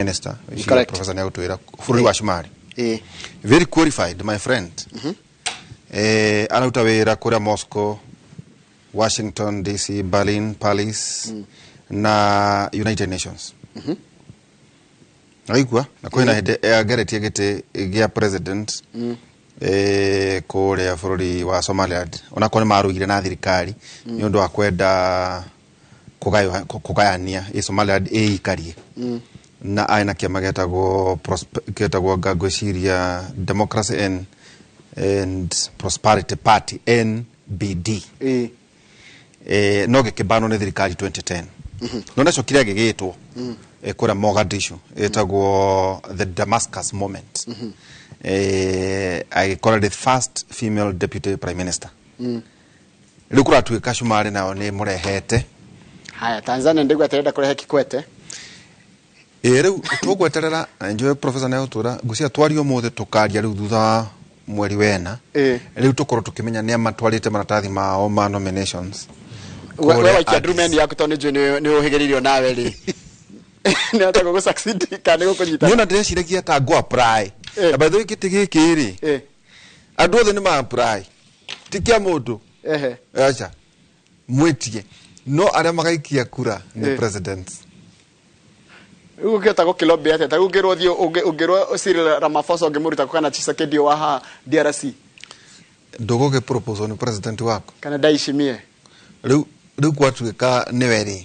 Minister. Correct. Professor nĩagũtwĩra bũrũri wa Cumarĩ. Very qualified, my friend. Araruta wĩra kũrĩa Moscow, Washington DC, Berlin, Paris na United Nations. Aigua na kwĩna hĩndĩ ageretie gĩtĩ gĩa president kũrĩa bũrũri wa Somaliland, onakorwo nĩ marũire na thirikari nĩ ũndũ wa kwenda kũgayania ĩ Somaliland ĩikarie, na arĩ na kĩama gĩtagwo ngwĩciria Democracy and Prosperity Party, NBD. No gĩkĩbanwo nĩ thirikari 2010, no nacokire agĩgĩtwo kũrĩa Mogadishu, ĩtagwo the Damascus Moment. Agĩkora the first female deputy prime minister. Rĩu kũratuĩka Cumarĩ nao nĩ mũrehete. Haya, Tanzania ndiguo atirenda kurehe Kikwete. Ĩ rĩu tũgweterera na njũĩ professor nĩegũtwĩra ngũcia twarie ũmũthĩ, tũkaria rĩu thutha wa mweri wena. Rĩu tũkorwo tũkĩmenya nĩa matwarĩte maratathi mao ma nominations we kũrĩa waikia Addis. Ndurumeni yaku tondũ nĩ njũĩ nĩ ũhĩgĩrĩirio nawe rĩ, nĩ hota gũgũ succeed kana nĩ gũkũnyita? Niĩ ona ndĩreciragia ta ngũ apply. Na by the way, gĩtĩ gĩkĩ rĩ, andũ othe nĩ ma apply, ti kĩa mũndũ. Aca mwĩtie, no arĩa magaikia kura nĩ presidents. Rĩu ũngĩhota gũkĩlobby atĩa? Ta rĩu ũngĩrwo thiĩ ũngĩrwo Cyril Ramaphosa ũngĩmũruta kũ, kana Tshisekedi wa haha DRC? Ndũgũgĩ proposal nĩ president waku. Kana Ndayishimiye? Rĩu gwatuĩka nĩwe rĩ,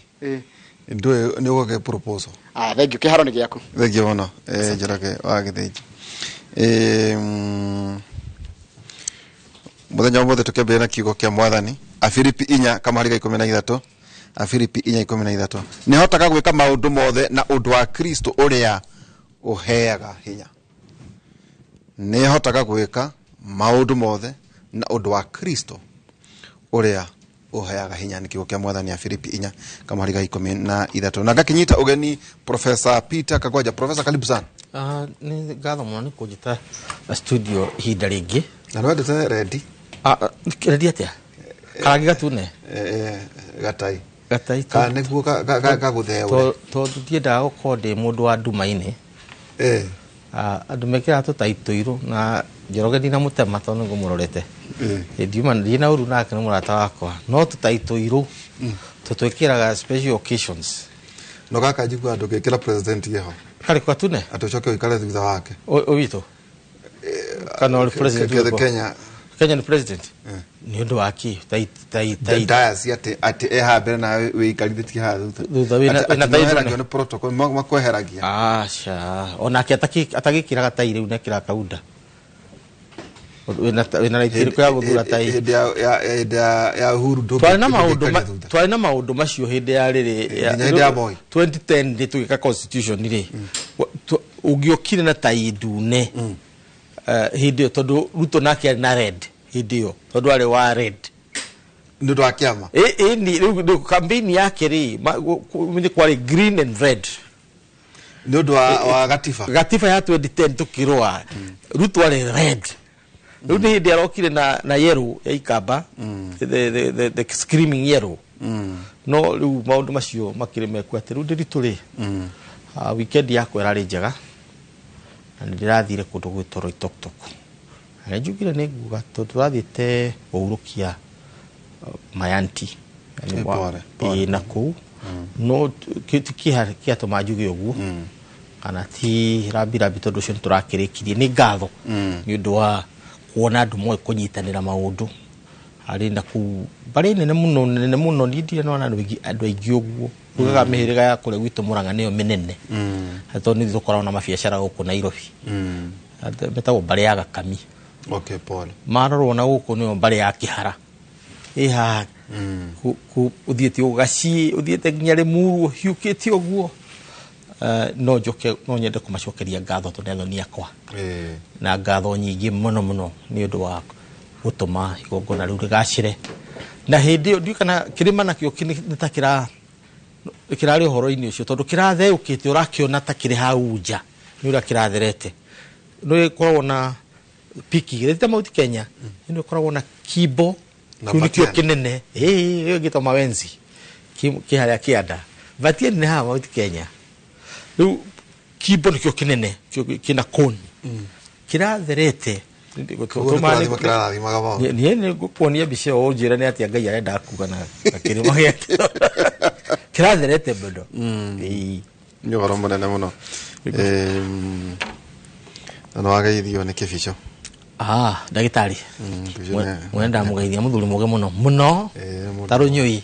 ndũĩ nĩ ũgũgĩ proposal. Ah, thank you, kĩharo nĩ gĩaku. Thengiũ mũno, Njoroge wa Gĩthĩnji. Mũthenya wa ũmũthĩ tũkĩambĩrĩria na kiugo kĩa Mwathani, Afilipi 4:13, Afilipi 4:13: nĩ hotaga gwĩka maũndũ mothe na ũndũ wa Kristo ũrĩa ũheaga hinya. Nĩ hotaga gwĩka maũndũ mothe na ũndũ wa Kristo ũrĩa ũheaga hinya. Nĩ kiugo kĩa Mwathani, Afilipi 4:13. Na ngakĩnyita ũgeni Professor Peter Kagwanja. Professor, karibu sana. Ah, nĩ ngatho mũno nĩ kũnjĩta studio ihinda rĩngĩ. Na nĩ wendete red. Ah, ah, red atĩa? Karangi gatune? Gatai. Gatai. Kana nĩguo gagũtheũre. Tondũ ndiendaga gũkorwo ndĩ mũndũ wa nduma-inĩ. Ah, andũ mekĩraga tũtai tũirũ na Njoroge ndina mũtema tondũ nĩguo mũrorete. Ndiuma ndina ũru nake, nĩ mũrata wakwa, no tũtai tũirũ tũtwĩkĩraga special occasions. No gaka njigua ndũngĩkĩra president yeho. Karĩ gatune. Atĩ ũcoke ũikare thutha wake. Ũ witũ kana ũrĩ president wĩkwo? Kenya. Kenya nĩ president nĩ ũndũ wa kĩ tai tai tai? Dais atĩ e haha mbere nawe wĩikarithĩtie haha thutha. Thutha Atĩ wĩna tai nĩweheragio ndune. nĩ protocol, makweheragia. Aca, onake atagĩkĩraga tai rĩu nekĩraga kaunda. Wĩna right ĩrĩkũ ya gũthura tai? Hĩndĩ ya Uhuru Twarĩ na maũndũ ndũngĩikaria thutha. Twarĩ na maũndũ macio hĩndĩ ya rĩrĩ Nginya hĩndĩ ya Moi. 2010 rĩ, tũgĩka constitution rĩ, ũngĩokire na tai ndune hĩndĩ ĩyo, tondũ Ruto nake arĩ na red hĩndĩ ĩyo, tondũ arĩ wa red. Nĩ ũndũ wa kĩama. Ĩ rĩu campaign yake rĩ, nĩ kwarĩ green and red. Nĩ ũndũ wa gatiba. Gatiba ya 2010 tukirũa, Ruto arĩ red. Rĩu nĩ hĩndĩ arokire na yellow ya Ikamba, the screaming yellow. No rĩu maũndũ macio makĩrĩ mekuo atĩ rĩu ndĩritũ rĩ, weekend yakwa ĩrarĩ njega na nĩ ndĩrathire kũndũ gwĩtwo Loitoktok, na nĩ njugire nĩ nguga tondũ tũrathiĩte kũhurũkia mayanti. Na nĩ Pole, pole. Ĩĩ, na kũu no ti kĩeha kĩatũma njuge ũguo kana ti rambirambi, tondũ ũcio nĩ tũrakĩrĩkirie. Nĩ ngatho nĩ ũndũ wa kuona andũ moĩ kũnyitanĩra maũndũ harĩ na kũu mbarĩ nene mũno, nene mũno. Niĩ ndirĩ nona andũ aingĩ ũguo. Ugaga mĩhĩrĩga ya kũrĩa gwitũ Mũrang'a nĩyo mĩnene, tondũ nĩ tũkoragwo na mabiacara gũkũ Nairobi. Metagwo mbarĩ ya Gakami. Okay, pole. Marorwo na gũkũ nĩyo mbarĩ ya Kĩhara ĩ haha ũthiĩte ũguo gaciĩ, ũthiĩte nginya Rĩmuru, ũhiũkĩte ũguo. No njoke, no nyende kũmacokeria ngatho tondũ nĩ athoni akwa na ngatho nyingĩ mũno mũno nĩ ũndũ wa gũtũma igongona rĩu rĩgacĩre. Na hĩndĩ ĩyo ndiũĩ kana kĩrĩma nakĩo nĩ ta kĩrarĩ ũhoro-inĩ ũcio, tondũ kĩratheũkĩte, ũrakĩona ta kĩrĩ hau nja nĩ ũrĩa kĩratherete. Nĩ ĩkoragwo na peak igĩrĩ ta Mount Kenya, nĩ ĩkoragwo na Kimbo. Na Kĩu nĩkĩo Batian. kĩnene. Ĩĩ, ĩyo ĩngĩtwo Mawenzi, kĩ harĩa kĩanda. Batian nĩ haha Mount Kenya. Rĩu Kimbo nĩkĩo kĩnene kĩo kĩna koni kĩratherete. Koguo nĩ kũrathima kĩrarathimaga maũndũ. Niĩ nĩ ngũkuonia mbica ĩyo ũnjĩre nĩ atĩa Ngai arenda kuga na na kĩrĩma gĩake kĩratherete mũno. Ĩĩ. Nĩ ũhoro mũnene mũno. Na nĩ wageithio nĩ Kĩbico. Ah, ndagĩtarĩ. Kĩbico nĩ- Mwene ndamũgeithia, mũthuri mũge mũno mũno. Mũndũ- Ta rũnyũi.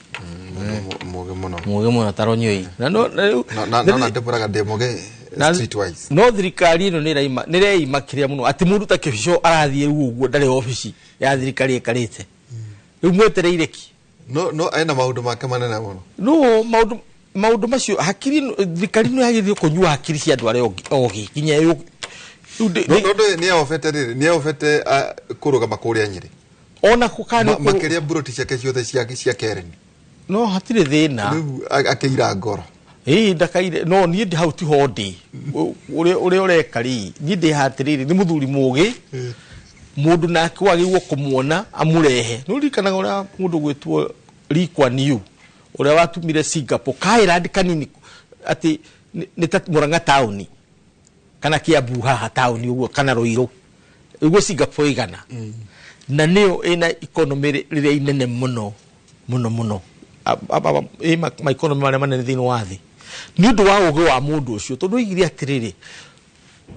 Mũndũ mũgĩ mũno. Mũge mũno ta rũnyũi na no na rĩu- Na ndĩmũraga ndĩ mũgĩ streetwise. No thirikari ĩno nĩ ĩraima nĩ ĩreima kĩrĩa mũno atĩ mũndũ ta Kĩbico arathiĩ rĩu ũguo ndarĩ obici ya thirikari ĩkarĩte rĩu mwetereire ki. No ena maũndũ make manene mũno. No maũndũ macio hakiri thirikari ĩno yagĩrĩirwo kũnyua hakiri cia andũ arĩa ogĩ nginya rĩu No no nĩ ehobete rĩrĩ, nĩ ehobete kũrũgama kũrĩa Nyĩrĩ. Ona kũkana Makĩria mburoti ciake ciothe cia Keren. No hatirĩ thĩna. Rĩu akĩira ngoro. Ĩĩ, ndakaire no niĩ ndĩ hau tiho ndĩ ũrĩa ũreka rĩ, niĩ ndĩ hatĩrĩrĩ nĩ mũthuri mũgĩ mũndũ nake wagĩrĩirwo kũmuona amũrehe. Nĩ ũririkanaga ũrĩa mũndũ gwĩtwo Lee Kuan Yew ũrĩa watumire Singapore ka island kanini atĩ nĩ ta Murang'a taũni kana Kiambu haha taũni ũguo kana Ruiru ũguo Singapore igana na nĩyo ĩna economy rĩrĩa inene mũno mũno mũno, ĩ ma economy marĩa manene thĩinĩ wa thĩ nĩ ũndũ wa ũgĩ wa mũndũ ũcio, tondũ oigire atĩrĩrĩ,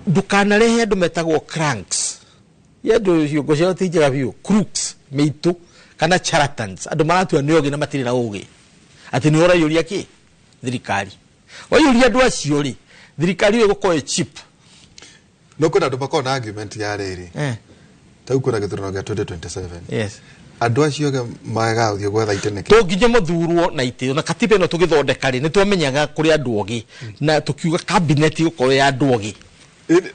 ndũkanarehe andũ metagwo cranks, ye andũ ciongo ciao ti njega biũ, crooks, mĩitũ kana charlatans, andũ maratua nĩ ogĩ na matirĩ na ũgĩ atĩ nĩ ũraiyũria kĩ thirikari. Waiyũria andũ acio rĩ, thirikari ĩyo ĩgũkorwo ĩ cheap. No kwĩna andũ makoragwo na argument ya rĩrĩ, ta rĩu kwĩna gĩthurano gĩa 2027, andũ acio othe magathiĩ gwetha itĩ nĩkĩ? To nginya mathurwo na itĩ na katiba ĩno tũgĩthondeka rĩ, nĩ twamenyaga kũrĩ andũ ogĩ na tũkiuga cabinet ĩgũkorwo ya andũ ogĩ.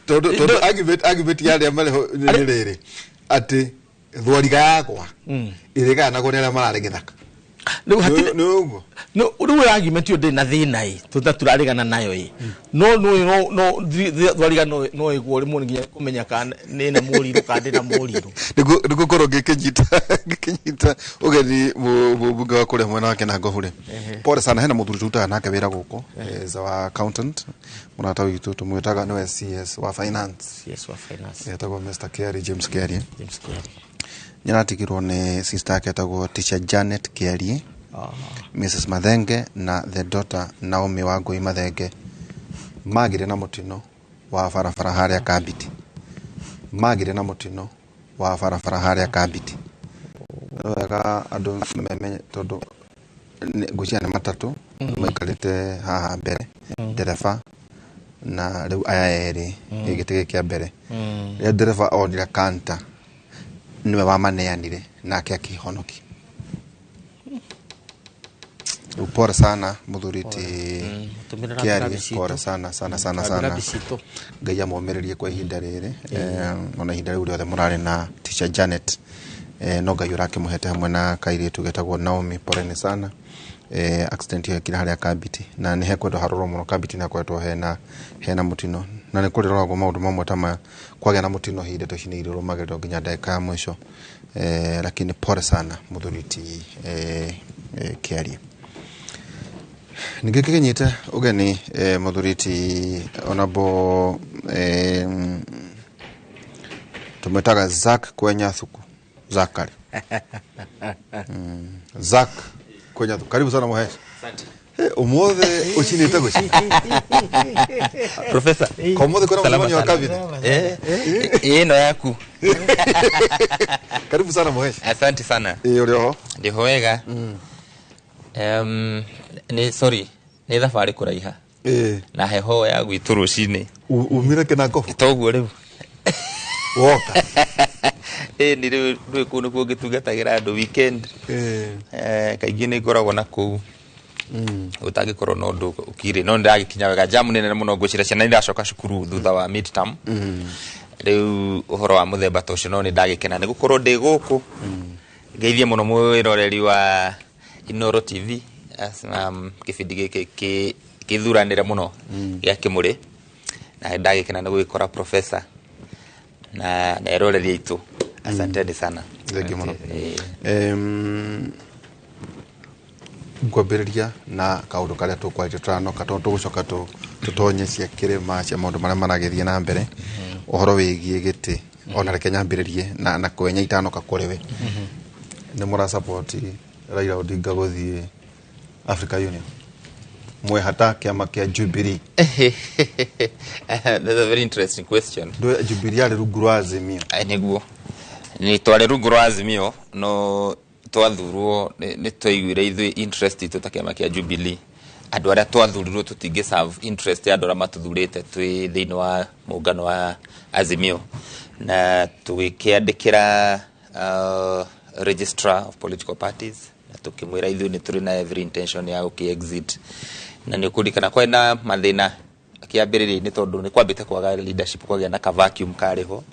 Tondũ argument ya arĩa marĩ ho nĩ rĩrĩ atĩ thwariga yakwa ĩrĩgayanagwo nĩ arĩa mararĩ gĩthaka. Rĩu hatirĩ Nĩ ũguo. No rĩu argument ĩyo ndĩrĩ na thĩna ĩ tũta tũraregana nayo ĩ no no no no thwariga no ĩgwo rĩmwe nginya kũmenya kana nĩ na mũrirũ kana ndĩ na mũrirũ. Nĩngũkorwo ngĩkĩnyita ũgeni mũmbunge wa kũrĩa mwena wa Kĩnangobu rĩ. Pole sana, hena mũthuri tũrutaga nake wĩra gũkũ, is our accountant, mũrata witũ tũmwĩtaga nĩwe CS wa finance. CS wa finance. Etagwo Mr. Kiarie, James Kiarie. James Kiarie. Nĩaratigirwo nĩ sister yake etagwo Teacher Janet Kiarie, Mrs. Mathenge na the daughter Naomi Wangui Mathenge magire na mũtino wa barabara harĩa Kambiti. Magire na mũtino wa barabara harĩa Kambiti. Nĩ wega andũ memenye tondũ ngwĩciria nĩ matatũ maikarĩte haha mbere, ndereba na rĩu aya erĩ gĩtĩ gĩkĩ kĩa mbere. Rĩrĩa ndereba onire kanta nĩwe wamaneanire nake akĩhonokia. Rĩu pole sana mũthuri ti Tũmĩra Kiarie, rambi citũ. pole sana sana sana Rambi sana. rambi citũ. Ngai amomĩrĩrie kwa ihinda rĩrĩ, ona ihinda rĩu rĩothe mũrarĩ na Teacher Janet, no Ngai ũrakĩmũhete hamwe na kairĩtu getagwo Naomi. Poleni sana. Accident ĩyo ĩkire harĩa Kambiti na nĩ hekwendwo harorwo mũno. Kambiti nĩ hakoretwo hena mũtino na nĩ kũrĩroragwo maũndũ mamwe ta maya kwagĩa na mũtino hihi ndeto ici nĩ irũrũmagĩrĩrwo nginya ndagĩka ya mũico, lakini pole sana mũthuri ti Kiarie. Ningĩ kĩnyite ũgeni mũthuri ti Honorable, tũmwĩtaga Zack Kwenya Thuku Zakari. Zack Kwenya Thuku, karibu sana Mũhesh. Ũmũthĩ ũcinĩte gũcina. Professor. Kwa ũmũthĩ kwĩna Salama mũcemanio wa sana. cabinet. Ĩno yaku. Karibu sana Mũhesh. Asante sana. Ĩ, ũrĩ oho? Ndĩho wega. Nĩ sorry, nĩ thabarĩ kũraiha. Na heho ya gwitũ rũcinĩ. Umire Kĩnangobu? Toguo rĩu. Woka. Ĩ, nĩ rĩu ndũĩ kũu nĩkuo ngĩtungatagĩra andũ weekend. Kaingĩ nĩ ngoragwo na kũu. Ũtangĩkorwo na ũndũ ũkirĩ no nĩndagĩkinya wega, jamu nĩ nene mũno, ngwĩciria ciana nĩiracoka cukuru thutha wa midterm, rĩu ũhoro wa mũthemba ta ũcio, no nĩ ndagĩkena nĩ gũkorwo ndĩ gũkũ. Ngeithie mũno mwĩroreri wa Inoro TV, kĩbindi gĩkĩ kĩthuranĩre mũno gĩa Kĩmũrĩ, na ndagĩkena nĩ gũgĩkora professor na eroreri aitũ, asanteni sana. Thengiũ mũno. Ngwambĩrĩria na kaũndũ karĩa tũkwarĩtie tũranoka tondũ tũgũcoka tũtonye cia kĩrĩma cia maũndũ marĩa maragĩthiĩ na mbere ũhoro wĩgiĩ gĩtĩ. Ona reke nyambĩrĩrie na kwenya itanoka kũrĩ we. Nĩ mũra support Raila Odinga gũthiĩ Africa Union mwehata kĩama kĩa Jubilee? That's a very interesting question. Ndũ Jubilee yarĩ rungu rwa Azimio. Nĩguo nĩ twarĩ rungu rwa Azimio, no twathurwo nĩ twaiguire ithuĩ interest itũ ta kĩama kĩa Jubilee, andũ arĩa twathurirwo tũtingĩ serve interest ya andũ arĩa matũthurĩte twĩ thĩinĩ wa mũngano wa Azimio, na tũgĩkĩandĩkĩra registrar of political parties na tũkĩmwĩra ithuĩ nĩ tũrĩ na every intention ya gũkĩ exit. Na nĩ ũkũririkana kwarĩ na mathĩna kĩambĩrĩria-inĩ tondũ nĩ kwambĩte kwaga leadership, kwagĩa na ka vacuum karĩ ho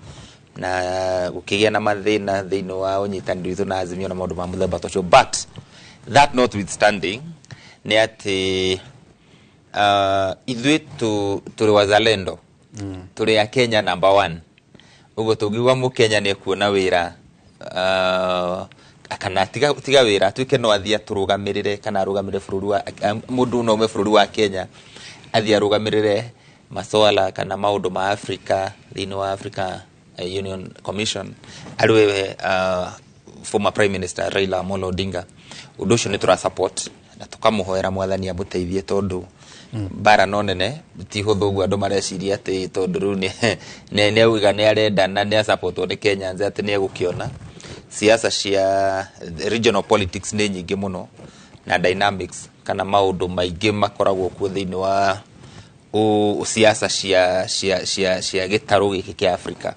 na gũkĩgĩa na mathĩna thĩinĩ wa ũnyitanĩri witũ na Azimio na maũndũ ma mũthemba ta ũcio. But that notwithstanding, nĩ atĩ ithuĩ tũrĩ wazalendo, tũrĩ a Kenya number one. Ũguo tũngiuga mũkenya nĩ ekuona wĩra kana tiga wĩra, atuĩke no athiĩ atũrũgamĩrĩre kana arũgamĩrĩre bũrũri wa mũndũ no aume bũrũri wa Kenya athiĩ arũgamĩrĩre maswala kana maũndũ ma Africa thĩinĩ wa Africa Union Commission arĩ we former Prime Minister Raila Amolo Odinga, ũndũ ũcio nĩ tũra support na tũkamũhoera Mwathani amũteithie, tondũ mbara no nene, ti hũthũ ũguo andũ mareciria atĩ tondũ rĩu nĩ auga nĩ arenda na nĩ asupportwo nĩ Kenyans atĩ nĩ egũkĩona. Siasa cia regional politics nĩ nyingĩ mũno na dynamics kana maũndũ maingĩ makoragwo kuo thĩinĩ wa siasa cia gĩtarũ gĩkĩ kĩa Africa.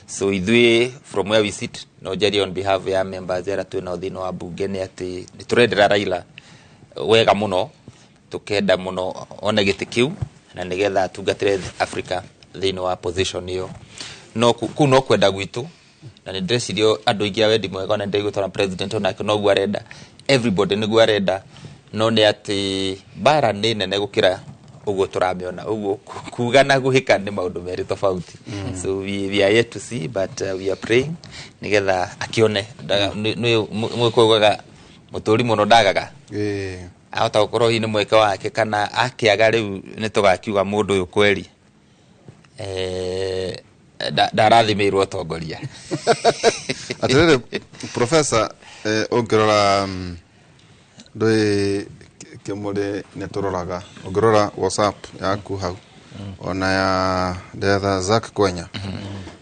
So ithuĩ from where we sit, no njarie on behalf ya members arĩa twĩ nao thĩinĩ wa bunge, nĩ atĩ nĩ tũrendera Raila wega mũno, tũkenda mũno one gĩtĩ kĩu na nĩgetha atungatĩre Africa thĩinĩ wa position ĩyo. No kũu no kwenda gwitũ, na nĩ ndĩreciria andũ aingĩ a wendi mwega, ona nĩndĩraigua tona president onake noguo arenda, everybody nĩguo arenda, no nĩ atĩ mbara nĩ nene gũkĩra ũguo tũramĩona. Ũguo kuga na gwĩka nĩ maũndũ merĩ tofauti. So we are yet to see, but we are praying nĩgetha akĩone. Nĩ mwĩkũgaga mũtũri mũno ndagaga. Ahota gũkorwo hihi nĩ mweke wake, kana akĩaga rĩu nĩ tũgakiuga mũndũ ũyũ kweri ndarathimĩirwo ũtongoria. Atĩrĩrĩ professor, ũngĩrora ndũĩ kĩmũrĩ nĩ tũroraga, ũngĩrora WhatsApp yaku hau ona ya ndetha Zack Kwenya,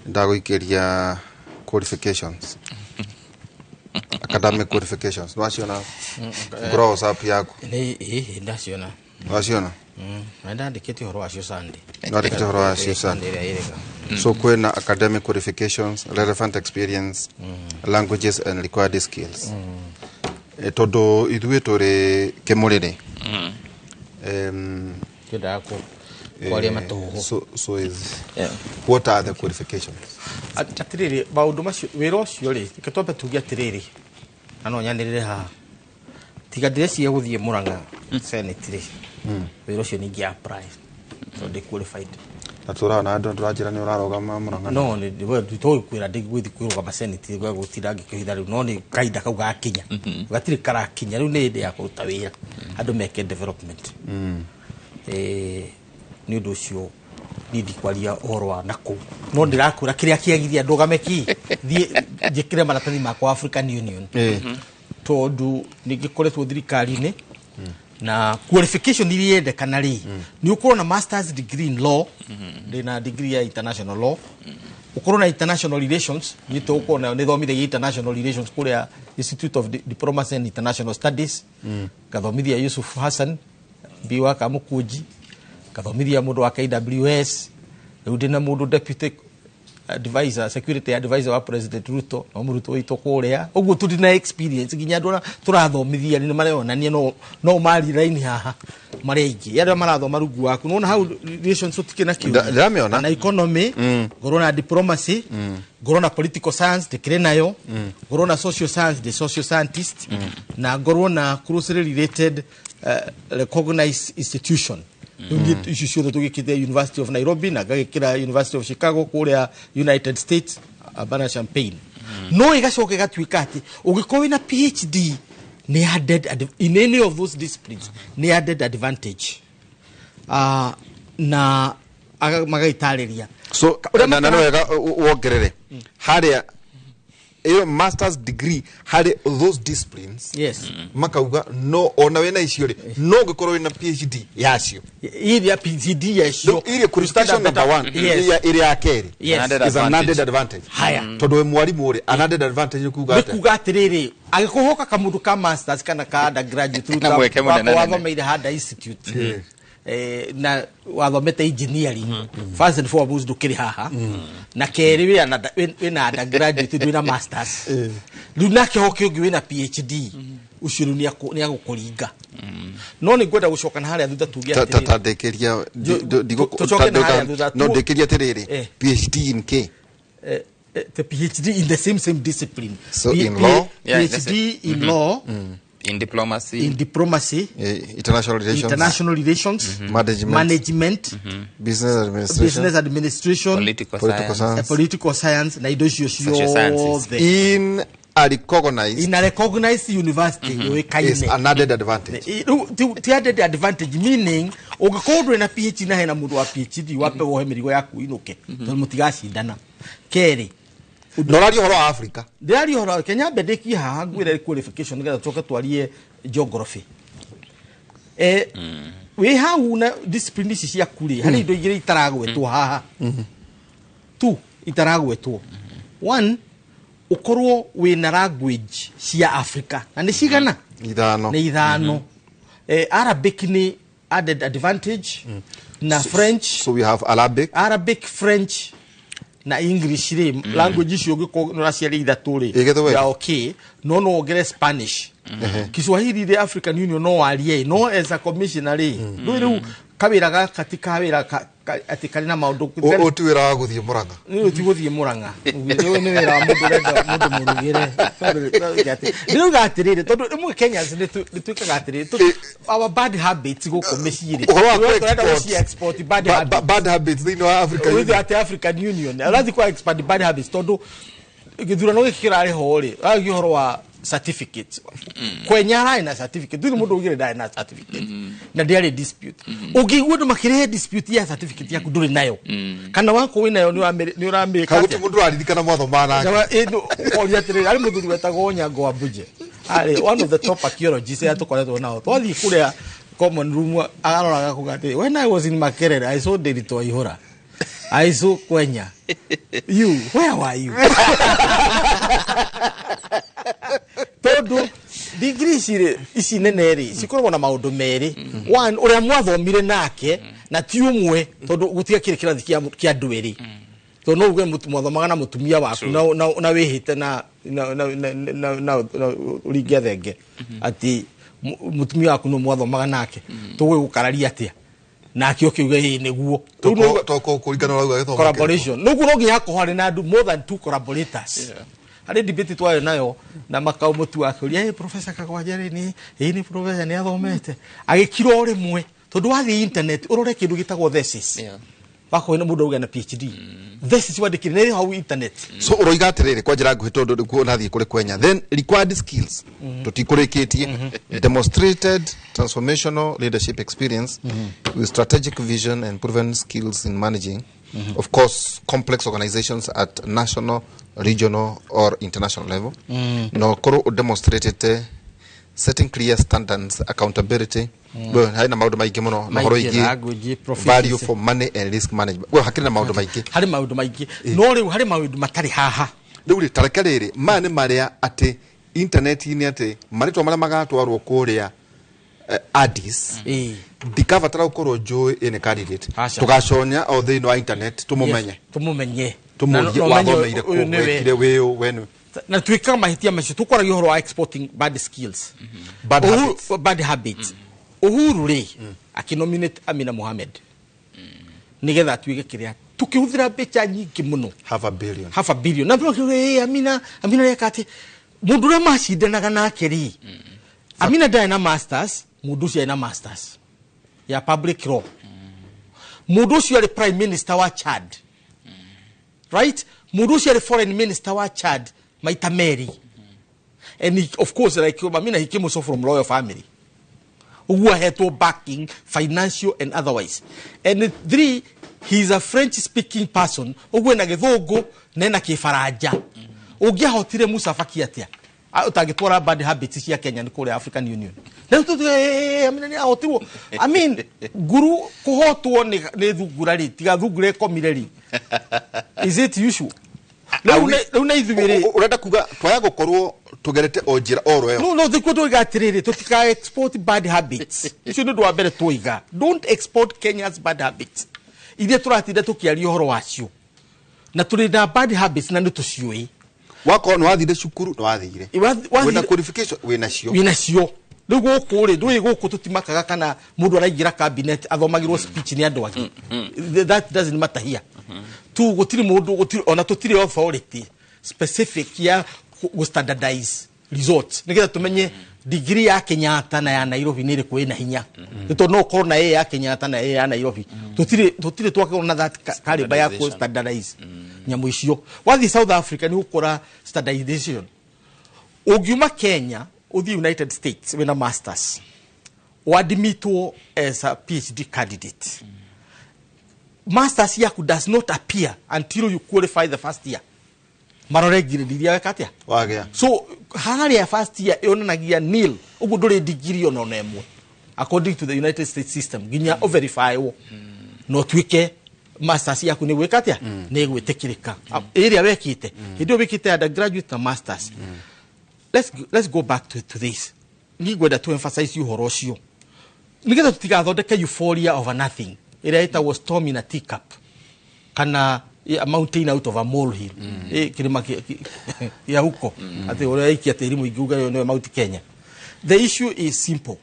ndagũikĩria qualifications, academic qualifications, nĩwaciona ngũra WhatsApp yaku? Nĩ ĩĩ, ndaciona. Nĩwaciona? Na ndandĩkĩte ũhoro wacio Sunday. Nĩwandĩkĩte ũhoro wacio Sunday. Ĩrĩa ĩrĩga. So kwĩna academic qualifications, relevant experience, languages and required skills. Tondũ ithuĩ tũrĩ kĩmũrĩrĩ Kĩendaga kwaria matũhũhũ. So is what are the qualifications? Atĩrĩrĩ, maũndũ macio, wĩra ũcio rĩ, reke twambe tuge atĩrĩrĩ, na no nyanĩrĩre haha, tiga ndĩreciria gũthiĩ Mũrang'a Senate rĩ, wĩra ũcio ningĩ apply tondũ ndĩ qualified. Na tũrona andũ tũranjĩra nĩ ũrarũgama Mũrang'a. No tũgĩkwĩra ndĩgũthiĩ kwĩrũgama Senate gwa gũtinda ngĩkĩhitha rĩu, no nĩ kahinda kau gakinya, gatirĩ karakinya. Rĩu nĩ hĩndĩ ya kũruta wĩra, andũ meke development. Nĩ ũndũ ũcio niĩ ndikwaria ũhoro wa nakũu, no ndĩrakwĩra kĩrĩa kĩagiria ndũgame ki thiĩ njĩkĩre maratathi makwa African Union, tondũ nĩ ngĩkoretwo thirikari-inĩ na qualification iria yendekana rĩ, nĩ ũkorwo na masters degree in law, ndĩna degree ya international law, ũkorwo na international relations, nyito ũkorwo nayo, nĩ thomithagia international relations kũrĩa Institute of Diplomacy and International Studies, ngathomithia Yusuf Hassan mbi wa Kamukunji, ngathomithia mũndũ wa KWS, rĩu ndĩna mũndũ deputy advisor, security advisor wa President Ruto, no mũrutwo witũ kũrĩa. Ũguo tũrĩ na experience nginya andũ arĩa tũrathomithia nĩ mareyonania, no mari raini haha marĩ aingĩ arĩa marathoma rungu waku. Nĩwona hau relations tũtikĩ na kĩũria. Ndĩramĩona. Na economy, ngorwo na diplomacy, ngorwo na political science, ndĩkĩrĩ nayo, ngorwo na social science, ndĩ social scientist, na ngorwo na closely related recognized institution. Rĩu niĩ icio ciothe tũgĩkĩte University of Nairobi na ngagĩkĩra University of Chicago kũrĩa United States, Urbana Champaign. No ĩgacoka ĩgatuĩka atĩ ũngĩkorwo wĩna PhD Nĩ added in any of those disciplines, nĩ added advantage. Na magaitarĩria. So na na wega wongerere harĩa iyo master's degree harĩ those disciplines. Yes. Makauga no ona wĩna icio rĩ no ũngĩkorwo wĩna PhD yacio. Iria PhD yacio. Iria qualification number 1 iria ya kerĩ. Yes. Is an added advantage. Haya. Tondũ we mwarimu rĩ an added advantage nĩ kuga atĩa? Nĩ kuga atĩrĩrĩ angĩkũhoka kamũndũ ka masters kana ka undergraduate rĩu wathomeire Handa Institute. Na wathomete engineering first and foremost ndũkĩrĩ haha na kerĩ wĩna undergraduate ndwĩna masters rĩu nake hoke ũngĩ wĩna PhD ũcio rĩu nĩ agũkũringa. No nĩ ngwenda gũcoka na harĩa thutha tuge atĩrĩrĩ ta ndĩkĩria no ndĩkĩria atĩrĩrĩ PhD in K the PhD in the same discipline. So in law, PhD in law, in diplomacy, international relations, management, business administration, political science, na indo icio ciothe in a recognized university yoikaine is an added advantage. Ti added advantage meaning ũngĩkorwo ndũrĩ na PhD na hena mũndũ wa PhD wape wohe mĩrigo yaku inũke tondũ mũtigacindana. Kerĩ noraria ũhoro wa Africa, ndĩraria ũhoro Kenya mbe ndĩkie haha ngwĩre qualification nĩgetha tũcoke twarie geography. Wĩ hau na discipline ici ciaku rĩ harĩ indo igĩrĩ itaragwetwo haha tu itaragwetwo. One, ũkorwo wĩna language cia Africa na nĩ cigana? Ithano. Nĩ ithano. Arabic nĩ added advantage na French. So we have Arabic, French na English rĩ language icio ũngĩkorwo nĩ ũraciaria ithatũ rĩ ya okay no wongerere Spanish. Kiswahili the African Union no warie no as a commissioner rĩ ndũĩ rĩu kawĩra gaka ti kawĩra atĩ karĩ na maũndũ ũũ ti wĩra wa gũthiĩ Mũrang'a. Ũyũ ti gũthiĩ Mũrang'a, ũyũ nĩ wĩra wa mũndũ ũrenda mũndũ mũrugĩre. Ndĩrauga atĩrĩrĩ tondũ rĩmwe Kenyans nĩ twĩkaga atĩrĩrĩ our bad habits gũkũ mĩciĩ rĩ tũrenda gũci export bad habits, bad habits thĩinĩ wa Africa Union. Atĩ African Union ũrathiĩ kwa export bad habits tondũ gĩthurano gĩkĩ kĩrarĩ ho rĩ ũragia ũhoro wa certificate. Kwenya ararĩ na certificate ndũrĩ mũndũ ugire ndarĩ na certificate na ndĩarĩ dispute. Ũngĩigua andũ makĩrehe dispute ya certificate yaku ndũrĩ nayo kana wako wĩ nayo nĩ ũramĩka atĩa? Gũtirĩ mũndũ ũraririkana mwathomaga nake. Ũkoria atĩrĩrĩ arĩ mũthuri wetagwo Onyango wa Mbuje arĩ one of the top archaeologists arĩa tũkoretwo nao twathiĩ kũrĩa common room agaroraga kuga atĩrĩ when I was in Makerere I saw Ndiritu Waihũra, I saw Kwenya, you where were you? Tondu degree ici ici nene rĩ cikoragwo na maũndũ merĩ. One, ũrĩa mwathomire nake na ti ũmwe tondũ gũtiakĩrĩ kĩrathi kĩa andũ erĩ tondũ no uge mwathomaga na mũtumia waku na wĩhĩte na ũringe thenge atĩ mũtumia waku no mwathomaga nake tũgũgũkararia atĩa nake ũkiuga ĩĩ nĩguo kũringana na ũrĩa gĩthomo collaboration nĩguo no nginya hakorwo harĩ na andũ more than two collaborators. Harĩ debate twarĩ nayo na Makau Mũtu akĩũria hey, Professor Kagwanja rĩ nĩ ĩĩ nĩ professor nĩ athomete agĩkira o rĩmwe tondũ wathiĩ internet ũrore kĩndũ gĩtagwo thesis wakorwo na mũndũ auga na PhD thesis wandĩkire nĩ hau internet. So ũroiga atĩrĩrĩ kwa njĩra nguhĩ tondũ nĩguo ũrathiĩ kũrĩ Kwenya then required skills tũtikũrĩkĩtie demonstrated transformational leadership experience with strategic vision and proven skills in managing of course complex organizations at national, regional or international level. No korwo demonstrated setting clear standards, accountability. Well, harĩ na maũndũ maingĩ mũno na ũhoro wĩgiĩ value for money and risk management. Well, hakĩrĩ na maũndũ maingĩ. Harĩ maũndũ maingĩ. No rĩu harĩ maũndũ matarĩ haha. Rĩu rĩ tareke rĩrĩ maya nĩ marĩa atĩ internet-inĩ atĩ marĩtwa marĩa magatwarwo kũrĩa Addis ndikabatara gũkorwo njũĩ ĩnĩ candidate tũgaconya o thĩinĩ wa internet tũmũmenye. Tũmũmenye. Tũmũrie wathomeire kũ wekire wĩũ wenu. Na twĩkaga mahĩtia macio tũkwaragia ũhoro wa exporting bad skills. Bad habits. Bad habits. Uhuru rĩ akĩnominate Amina Mohamed nĩgetha atuĩke kĩrĩa tũkĩhũthĩra mbeca nyingĩ mũno half a billion na tũkiuga Amina reka atĩ mũndũ ũrĩa macindanaga nake rĩ Amina ndarĩ na masters mũndũ ũcio arĩ na masters ya public law. Mũndũ ũcio arĩ prime minister wa Chad, right? Mũndũ ũcio arĩ foreign minister wa Chad maita merĩ. And he, of course, like Mamina, he came also from royal family. Ũguo ahetwo backing, financial and otherwise. And three, he is a French speaking person. Ũguo ena gĩthũngũ na ena kĩbaranja. Ũngĩahotire Musa Faki atĩa? Ũtangĩtwara bad habits cia Kenya nĩ kũrĩa African Union. Rĩu tũtuge amina nĩ ahotirwo. I mean, nguru kũhotwo nĩ thungura rĩ, tiga thungura ĩkomire rĩ. Is it usual? Rĩu nĩ ithuĩ rĩ. Ũrenda kuga twaya gũkorwo tũgerete o njĩra oro ĩyo? No, thikũ tũiga atĩrĩrĩ, tũtika export bad habits. Ũcio nĩ ũndũ wa mbere tũiga. Don't export Kenya's bad habits iria tũratinda tũkĩaria ũhoro wacio, na tũrĩ na bad habits na nĩ tũciũĩ. Wakorwo nĩ wathire cukuru, nĩ wathire wĩna qualification, wĩna cio. Wĩna cio. Rĩu gũkũ rĩ, ndũĩ gũkũ tũtimakaga kana mũndũ araingĩra cabinet athomagĩrwo speech nĩ andũ angĩ. That doesn't matter here. Tu gũtirĩ mũndũ, gũtirĩ ona, tũtirĩ authority specific ya gũ standardize results nĩgetha tũmenye degree ya Kenyatta na ya Nairobi nĩ ĩrĩkũ ĩna hinya, nĩ tondũ no ũkorwo na A ya Kenyatta na A ya Nairobi. Tũtirĩ twakorwo na that caliber ya kũ standardize nyamũ icio. Wathiĩ South Africa nĩ ũgũkora standardization. Ũngiuma Kenya ũthiĩ United States wĩna masters, wadmitwo as a PhD candidate, masters yaku does not appear until you qualify the first year, marore grade iria weka atia. Wagĩa. So harĩa first year yonanagia nil. Ũguo ndũrĩ degree ona ĩmwe according to the United States system nginya ũverify wo no tuĩke masters yaku nĩ gwĩka atĩa, nĩ gwĩtĩkĩrĩka ĩrĩa wekĩte hĩndĩ ĩyo wĩkĩte undergraduate na masters. Let's go back to this. Ni ngwenda to emphasize ũhoro ũcio nĩgetha tũtigathondeke euphoria over nothing ĩrĩa ĩtagwo storm in a teacup kana a mountain out of a molehill. Kĩrĩma ya huko atĩ ũrĩa aikia tĩri mũingĩ uga ĩyo nĩyo Mount Kenya. The issue is simple: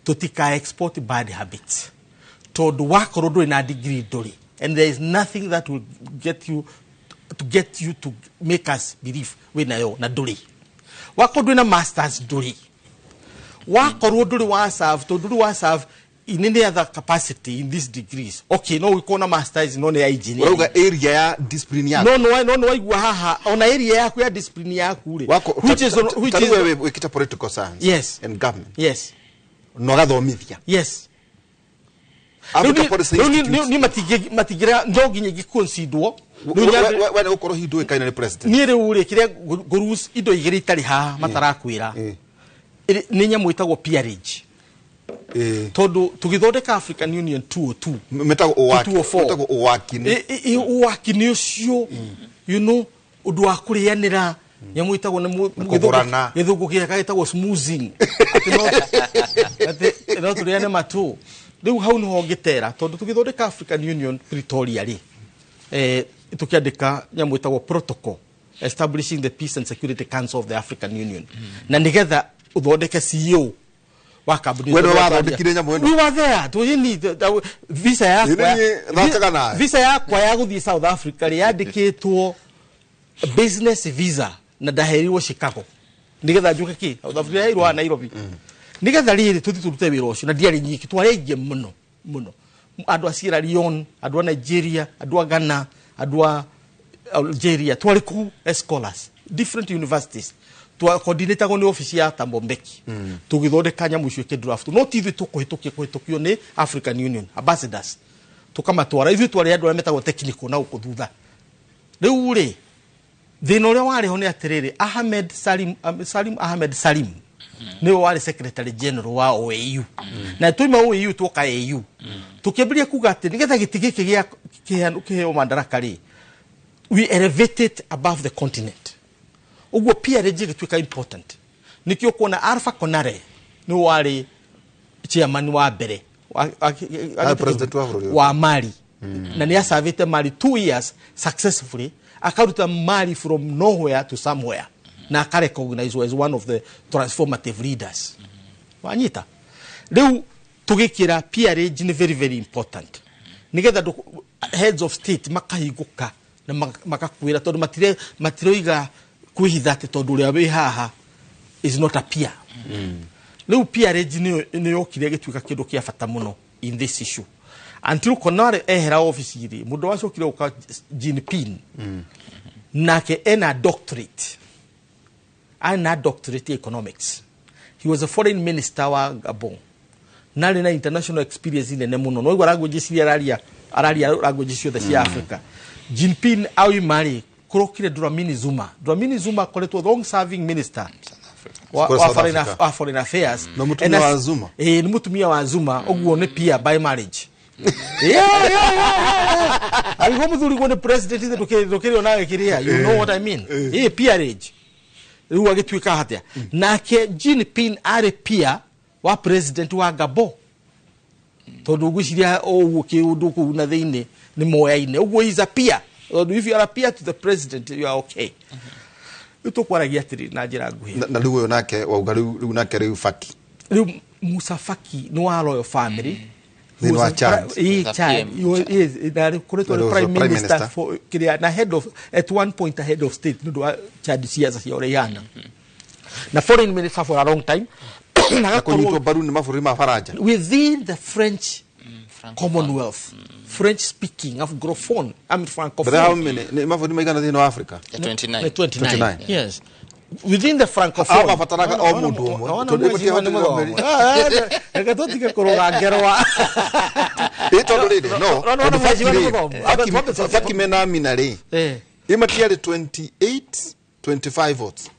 tũtika export bad habits, tondũ wakorwo ndũrĩ na degree, ndũrĩ, and there is nothing that will get you to get you to make us believe wĩnayo na ndũrĩ. Wakorwo ndũrĩ na masters, ndũrĩ. Wakorwo ndũrĩ wa serve, tondũ ndũrĩ wa serve in any other capacity in these degrees. Okay, no wĩkorwo na masters no nĩ ya engineering. Ũrauga area ya discipline yaku. No, waigua haha ona area yaku ya discipline yaku rĩ, which ta is rĩu we wĩkĩte political science and government na ũgathomithia Africa Policy Institute. Ni matingĩra no nginya ingĩconsiderwo. We nĩ gũkorwo hihi ndũĩkaine nĩ president. Niĩ rĩu rĩ, kĩrĩa ngũrus indo igĩrĩ itarĩ haha matarakwĩra nĩ nyamũ ĩtagwo peerage, tondũ tũgĩthondeka African Union 202 Metagwo ũwaki. 204. Metagwo ũwaki nĩ Ũwaki nĩ ũcio, ũndũ wa kũrĩanĩra, nyamũ ĩtagwo nĩ Kũgũrana. Gĩthũngũ kĩrĩa gĩtagwo smoozing, atĩ no tũrĩane matũ. Rĩu hau nĩho ngĩtera, tondũ tũgĩthondeka African Union Pretoria rĩ, tũkĩandĩka nyamũ ĩtagwo protocol establishing the Peace and Security Council of the African Union, na nĩgetha ũthondeke CEO wa kambuni. We nĩwe wathondekire nyamũ ĩno? We were there. Tũyini visa yakwa. Ĩ nĩ thakaga nawe. Visa yakwa ya gũthiĩ South Africa rĩ, yandĩkĩtwo business visa na ndaherirwo Chicago nigetha njuke ki South Africa, yaheirwo haha Nairobi nigetha rĩrĩ tũthiĩ tũrute wĩra ũcio. Na ndiarĩ nyiki, twarĩ aingĩ mũno mũno, andũ a Sierra Leone, andũ a Nigeria, andũ a Ghana, andũ a Algeria. Twarĩ kũu as scholars, different universities. Twacoordinatagwo nĩ obici ya Thabo Mbeki tũgĩthondeka nyamũ icio ĩkĩ no ti ithuĩ tũkũhĩtũkia, kũhĩtũkio nĩ African Union ambassadors tũkamatwara. Ithuĩ twarĩ andũ arĩa metagwo technical na gũkũ thutha. Rĩu rĩ, thĩna ũrĩa warĩ ho nĩ atĩrĩrĩ, Ahmed Salim, Salim Ahmed Salim nĩwe warĩ secretary general wa OAU, na twaima OAU twoka AU, tũkĩambĩrĩria kuga atĩ nĩgetha gĩtĩ gĩkĩ gĩa kĩheo madaraka rĩ, we elevate it above the continent. Ũguo peerage ĩgĩtuĩka important. Nĩkĩo kuona Alpha Konare nĩwe warĩ chairman wa mbere President wa bũrũri ũyũ. Wa Mali, na nĩ acavĩte Mali 2 years successfully, akaruta Mali from nowhere to somewhere, na akarecognize as one of the transformative leaders. Wanyita rĩu tũgĩkĩra peerage nĩ very very important nĩgetha heads of state makahingũka na makakwĩra, tondũ matiroiga kwĩhitha atĩ tondũ ũrĩa wĩ haha is not a peer. Rĩu peerage nĩyo yokire ĩgĩtuĩka kĩndũ kĩa bata mũno in this issue until Konare ehera ofici rĩ, mũndũ wacokire gũka Jean Ping, nake ena doctorate. Arĩ na doctorate ya economics. He was a foreign minister wa Gabon na arĩ na international experience nene mũno. No igua language ciria araria language ciothe cia Africa. Jinping aoima rĩ, kũrokire Dlamini Zuma. Dlamini Zuma akoretwo long serving minister Kũrĩa wa South foreign, Africa. wa foreign affairs. Na mũtumia And wa Zuma? Ĩĩ, nĩ mũtumia wa Zuma. Ũguo nĩ peer by marriage. Yeah. Alikuwa mũthuri guo nĩ president ithe ndũkĩrĩ onawe kĩrĩa, you know what I mean, ĩĩ, peerage. Rĩu agĩtuĩka atĩa nake Jinping arĩ peer wa president wa Gabon, tondũ ngwĩciria ũguo kĩũndũ kũu na thĩinĩ nĩ moyaine ũguo. Is a peer, tondũ if you are a peer to the president, you are okay. Rĩu tũkwaragia atĩrĩ na njĩra nguhĩ. Na rĩu ũyũ nake wauga rĩu nake rĩu Faki. Rĩu Musa Faki nĩ wa royal family. Thĩinĩ wa Chad. Ĩĩ, Was a Chad. PM. He was- yes, na koretwo He arĩ was a prime prime minister minister. for kĩrĩa na head of, at one point a head of state nĩ ũndũ wa Chad siasa cia ũrĩa ihana, na foreign minister for a long time na Na agakorwo kũnyitwo mbaru nĩ mabũrũri ma Faranja. Within the French Francophone. Commonwealth, French speaking, Anglophone, I mean But how Francophone. many nĩ mabũrũri maigana thĩinĩ wa Africa? Ya 29. Nĩ 29. 29. Yes, within the Francophone. Aya mabataraga o mũndũ ũmwe. Ona Tondũ mwezi wa nĩ ĩmwe mũthomo. Reke tũtige kũrũga ngerwa. Ĩ tondũ rĩrĩ no No, no, tondũ no, Faki mwezi wa nĩ rĩ, mũthomo. Faki mena Amina rĩ, ĩ matiarĩ 28 25 votes.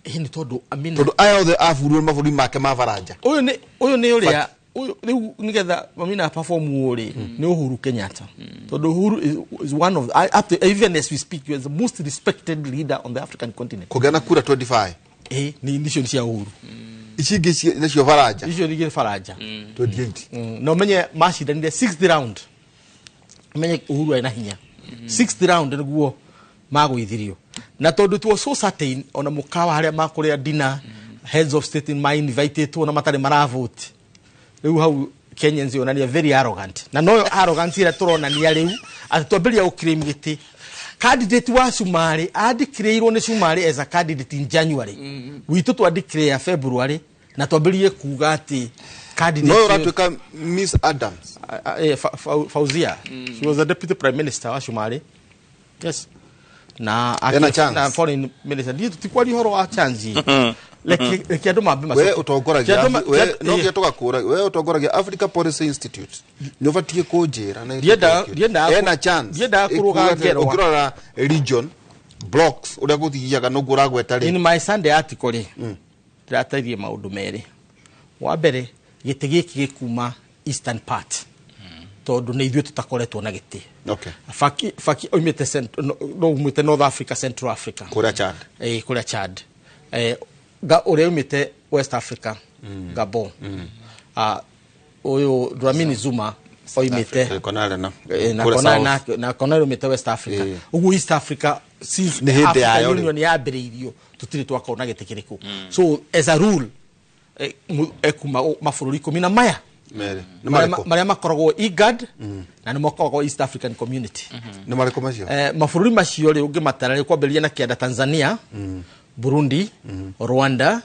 Ĩ nĩ tondũ Amina Tondũ aya othe aburirwo nĩ mabũrũri make ma Faranja. Ũyũ nĩ ũrĩa ũyũ rĩu nĩgetha Amina perform ũũ rĩ, nĩ Uhuru Kenyatta, tondũ Uhuru is one of, up to, even as we speak, he is the most respected leader on the African continent. Kũgĩa na kura 25. Ĩ nĩ nicio cia Uhuru. Ici ingĩ nĩcio Faranja. Icio ningĩ Faranja. 28. Na ũmenye macindanire sixth round. Ũmenye Uhuru arĩ na hinya. Sixth round nĩguo magũithirio, na tondũ it was so certain, ona mũkawa harĩa makũrĩa dinner, heads of state ma invitĩtwo na matarĩ maravote. Rĩu hau Kenyans yonania very arrogant, na noyo arrogance ĩrĩa tũronania rĩu atĩ twambĩrĩria gũclaim gĩtĩ. Candidate wa Cumarĩ andeclareirwo nĩ Cumarĩ as a candidate in January, witũ twandeclare February na twambĩrĩrie kuga atĩ candidate No ũratuĩka Miss Adams. Fauzia. She was the deputy prime minister wa Shumari, yes, na Ena chance. Na foreign minister. Ndiĩ tũtikwaria ũhoro wa chance, reke andũ mambe We macoke. ũtongoragia Reke andũ we no nginya tũgakũra, we ũtongoragia Africa Policy Institute, nĩ ũbatiĩ kũnjĩra na ena chance. Ndiendaga kũrũga Ĩkuga atĩ ngerwa. Ũngĩrora region blocks ũrĩa gũthiaga noguo ũragweta In rĩ. my Sunday article rĩ, ndĩratairie maũndũ merĩ. Wa mbere, gĩtĩ gĩkĩ gĩkuma eastern part, tondũ nĩ ithuĩ tũtakoretwo na gĩtĩ. Faki oimĩte no umĩte North Africa, Central Africa. Kũrĩa Chad. Kũrĩa Chad. Ũrĩa umĩte West Africa, Gabon. Ah, ũyũ Dlamini Zuma oimĩte Konare na na kũrĩa Konare South. na Konare oimĩte West Africa. Ũguo East Africa, since Nĩ hĩndĩ Africa yayo rĩ. Union yambĩrĩirio, tũtirĩ twakorwo na gĩtĩ kĩrĩkũ. So as a rule, ekuma mabũrũri 10 na maya Merĩ nĩ marĩa marĩkũ? Marĩa makoragwo IGAD na nĩ makoragwo East African Community. Nĩ marĩkũ macio? Mabũrũri macio rĩ, ũngĩmatara rĩ, kwambĩrĩria na kĩanda, Tanzania, Burundi, Rwanda,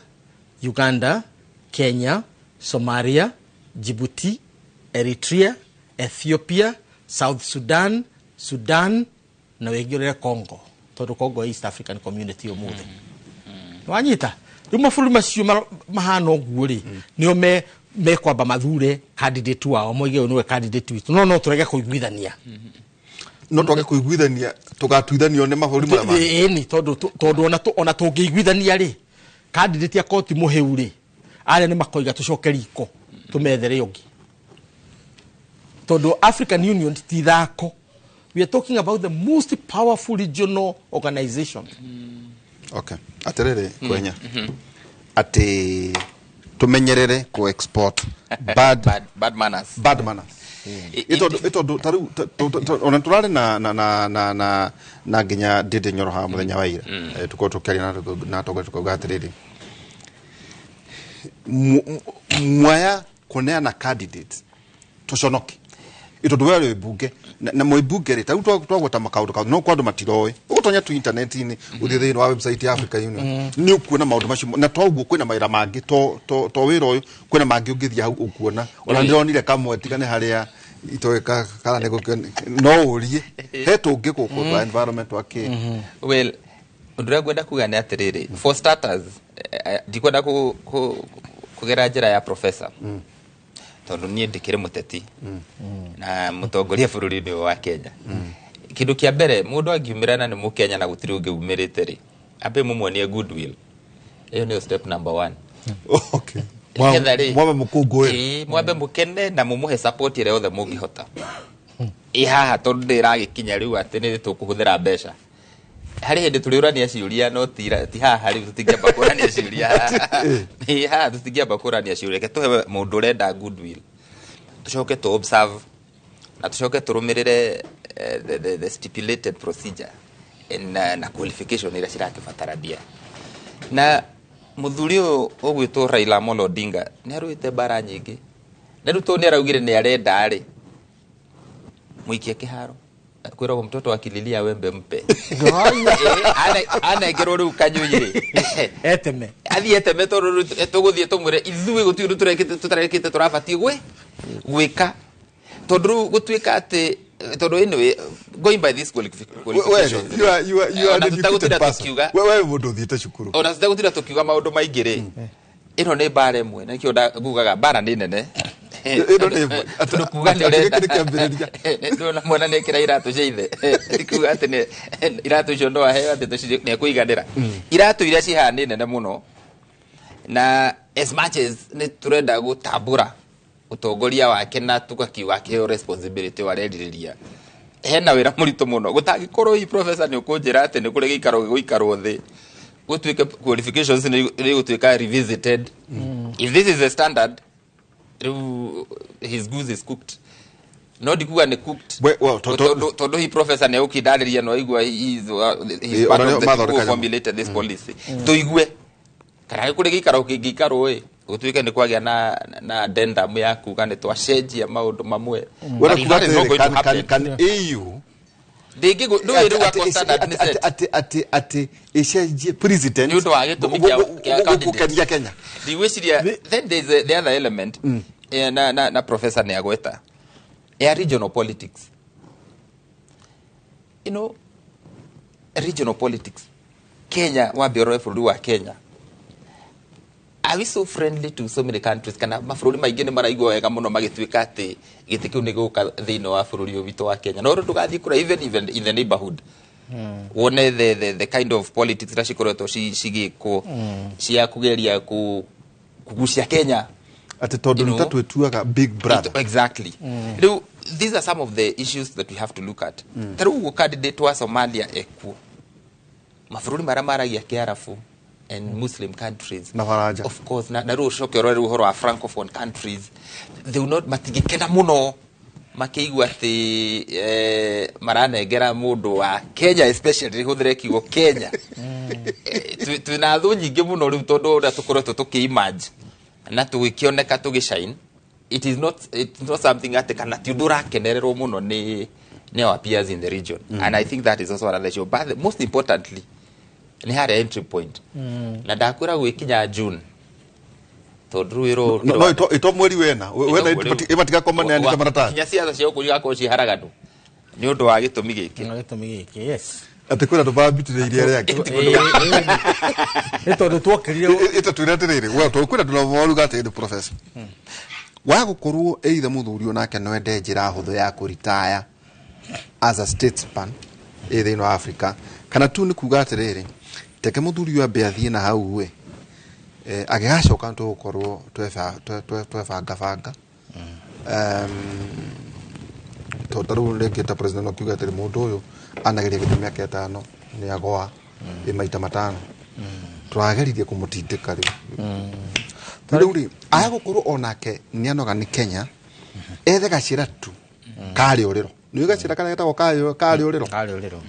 Uganda, Kenya, Somalia, Djibouti, Eritrea, Ethiopia, South Sudan, Sudan, na wĩngĩrĩre Congo, tondũ Congo ĩ East African Community ũmũthĩ. Wanyita rĩu mabũrũri macio mahana ũguo rĩ, nĩo me mekwamba mathure candidate wao, moige ũyũ nĩwe candidate witũ, no tũrege kũiguithania. No twage kũiguithania, tũgatuithanio nĩ mabũrũri marĩa mangĩ. Ĩni tondũ ona tũngĩiguithania rĩ, candidate akorwo ti mũhĩu rĩ, arĩa nĩ makoiga tũcoke riko tũmethere ũngĩ, tondũ African Union ti ithako. We are talking about the most powerful regional organization. Okay, atĩrĩrĩ kwenya atĩ tũmenyerere kũ export bad Bad manners. Bad manners. Ĩ tondũ ta rĩu ona tũrarĩ na nginya Ndĩndĩ Nyoro haha mũthenya wa ira. Tũkorwo tũkĩaria na atongoria, tũkauga atĩrĩrĩ, mwaya kũneana candidate tũconoke. Ĩ tondũ we rĩ mbunge na mwĩ mbunge rĩ, ta rĩu twagweta makaũndũ kaũndũ no kwa andũ matiroĩ, ũgũtonya tu internet-inĩ, ũthiĩ thĩinĩ wa website ya Africa Union, nĩ ũkuona maũndũ macio. Na to ũguo, kwĩna mawĩra mangĩ, to wĩra ũyũ, kwĩna mangĩ ũngĩthiĩ hau ũkuona. Ona ndĩronire kamwe tigane harĩa itoĩ kana nĩ no ũrie he tũngĩ gũkũ twa environment wa kĩ. Well, Ũndũ ũrĩa ngwenda kuga nĩ atĩrĩrĩ, for starters, ndikwenda kũgera njĩra ya professor, tondũ niĩ ndĩkĩrĩ mũteti na mũtongoria bũrũri-inĩ ũyũ wa Kenya. Kĩndũ kĩa mbere, mũndũ angiumĩra na nĩ mũkenya na gũtirĩ ũngĩ umĩrĩte rĩ, ambe mũmuonie goodwill. Ĩyo nĩyo step number one. Okay. Nĩgetha rĩ, Mwambe mũkũngũĩre. Ĩĩ, mwambe mũkene na mũmũhe support ĩrĩa yothe mũngĩhota ĩ haha, tondũ ndĩragĩkinya rĩu atĩ nĩ tũkũhũthĩra mbeca. Harĩ hĩndĩ tũrĩũrania ciũria, no ti haha rĩu. Tũtingĩamba kũrania ciũria haha. Ĩ, haha tũtingĩamba kũrania ciũria. Reke tũhe mũndũ ũrenda goodwill, tũcoke tũ observe na tũcoke tũrũmĩrĩre the stipulated procedure na qualification iria cirakĩbatarania. Na mũthuri ũyũ ũgwĩtwo Raila Amolo Odinga nĩ arũĩte mbara nyingĩ, na rĩu tondũ nĩ araugire nĩ arenda rĩ, mũikie kĩharo, kwĩragwo mtoto akililia wembe mpe. Anengerwo rĩu kanyũi rĩ, eteme. Athiĩ eteme, tondũ rĩu tũgũthiĩ tũmwĩre ithuĩ gũtirĩ ũndũ tũtarekĩte tũrabatiĩ gwĩka, tondũ rĩu gũtuĩka atĩ, tondũ anyway, going by this qualifications, You are, you are, you are ona an educated tũtagũtinda person. tũkiuga We mũndũ ũthiĩte cukuru. Ona tũtagũtinda tũkiuga maũndũ maingĩ rĩ, ĩno nĩ mbara ĩmwe, na nĩkĩo ngugaga mbara nĩ nene. Ĩno nĩ ĩmwe. Tondũ kuga nĩ Atĩ ũrenda gĩkĩ nĩ kĩambĩrĩria. Ndũrona mwana nĩ ekĩra iratũ cia ithe, ti kuga atĩ nĩ iratũ icio no aheo atĩ nĩ ekũiganĩra. Iratũ iria ciĩ haha nĩ nene mũno, na as much as nĩ tũrenda gũtambũra ũtongoria wake na tũgakiuga akĩheo responsibility ĩyo arerirĩria, hena wĩra mũritũ mũno. Gũtangĩkorwo hihi, professor, nĩ ũkũnjĩra atĩ nĩ kũrĩ gĩikaro gĩgũikarwo thĩ, gũtuĩke qualifications nĩ igũtuĩka revisited. If this is the standard, rĩu his goose is cooked. No ndikuga nĩ cooked, Well, tondũ hi professor nĩ ũkindarĩria no aigua he is Eh, part ona of the nĩo people who mathondeka nyamũ. formulated this policy. Tũigue kana nĩ kũrĩ gĩikaro kĩngĩikarwo ĩ gũtuĩke nĩ kwagĩa na addendum ya kuga nĩ twacenjia maũndũ mamwe. Wena But if kuga that is not atĩrĩrĩ, going to can, happen, can AU ndũĩ rĩu ako standard nĩ set. atĩ ĩcenjie president Nĩ ũndũ wa gĩtũmi kĩa candidate. gũkeria Kenya? Ndigwĩciria. Then there's the other element, na professor nĩ agweta ya regional politics. Regional politics, Kenya, wambe ũrore bũrũri wa Kenya, are we so friendly to so many countries, kana mabũrũri maingĩ nĩ maraigua wega mũno magĩtuĩka atĩ gĩtĩ kĩu nĩ gĩgũka thĩinĩ wa bũrũri ũyũ witũ wa Kenya? No rĩu ndũgathiĩ kũrĩa, even in the neighborhood, wone the kind of politics iria cikoretwo cigĩkwo cia kũgeria kugucia Kenya. Atĩ tondũ You know, nĩ ta twĩtuaga big brother. Exactly. Rĩu these are some of the issues that we have to look at. Ta rĩu ũguo candidate wa Somalia ekuo, mabũrũri marĩa maragia Kĩarabu and Muslim countries Na Faranja. Of course, na rĩu ũcoke ũrore rĩu ũhoro wa francophone countries, they will not, matingĩkena mũno makĩigua atĩ maranengera mũndũ wa Kenya, especially hũthĩre kiugo Kenya. Twĩna thũ nyingĩ mũno rĩu, tondũ ũrĩa tũkoretwo tũkĩ-emerge na tũgĩkĩoneka tũgĩshine, it's not something atĩ kana ti ũndũ ũrakenererwo mũno nĩ our peers in the region. And I think that is also another issue. But most importantly, nĩ harĩa entry point, na ndakwĩra gwĩkinya June, tondũ rĩu ĩro No ito mweri wena wena ĩmatigakomaneanĩte maratathi. Kinya ciaca cia gũkũ igakorwo ciĩ haraganu nĩ ũndũ wa gĩtũmi gĩkĩ. Na gĩtũmi gĩkĩ, yes. Atĩ kwĩna andũ mambitĩrĩirie arĩa angĩ. Nĩ tondũ twokĩrire. Ĩtatwĩra atĩrĩrĩ, well, tondũ kwĩna andũ moruga atĩrĩrĩ, professor, wa gũkorwo either mũthuri onake no ende njĩra hũthũ ya kũritaya as a statesman ĩ thĩinĩ wa Africa, kana tu nĩ kuga atĩrĩrĩ, teke mũthuri ũyũ ambe athiĩ na hau ĩ, agĩgacoka tũgũkorwo twebangabanga. Tondũ ta rĩu rĩngĩ ta president no kiuga atĩrĩ, mũndũ ũyũ anageria gĩtĩ mĩaka 5 nĩ agoa ĩ maita matano, tũrageririe kũmũtindĩka. Rĩu rĩ, aya gũkorwo onake nĩ anoga nĩ Kenya, ethe gacĩra tu karĩũrĩro, nĩ gacĩra karĩa getagwo karĩũrĩro. Karĩũrĩro.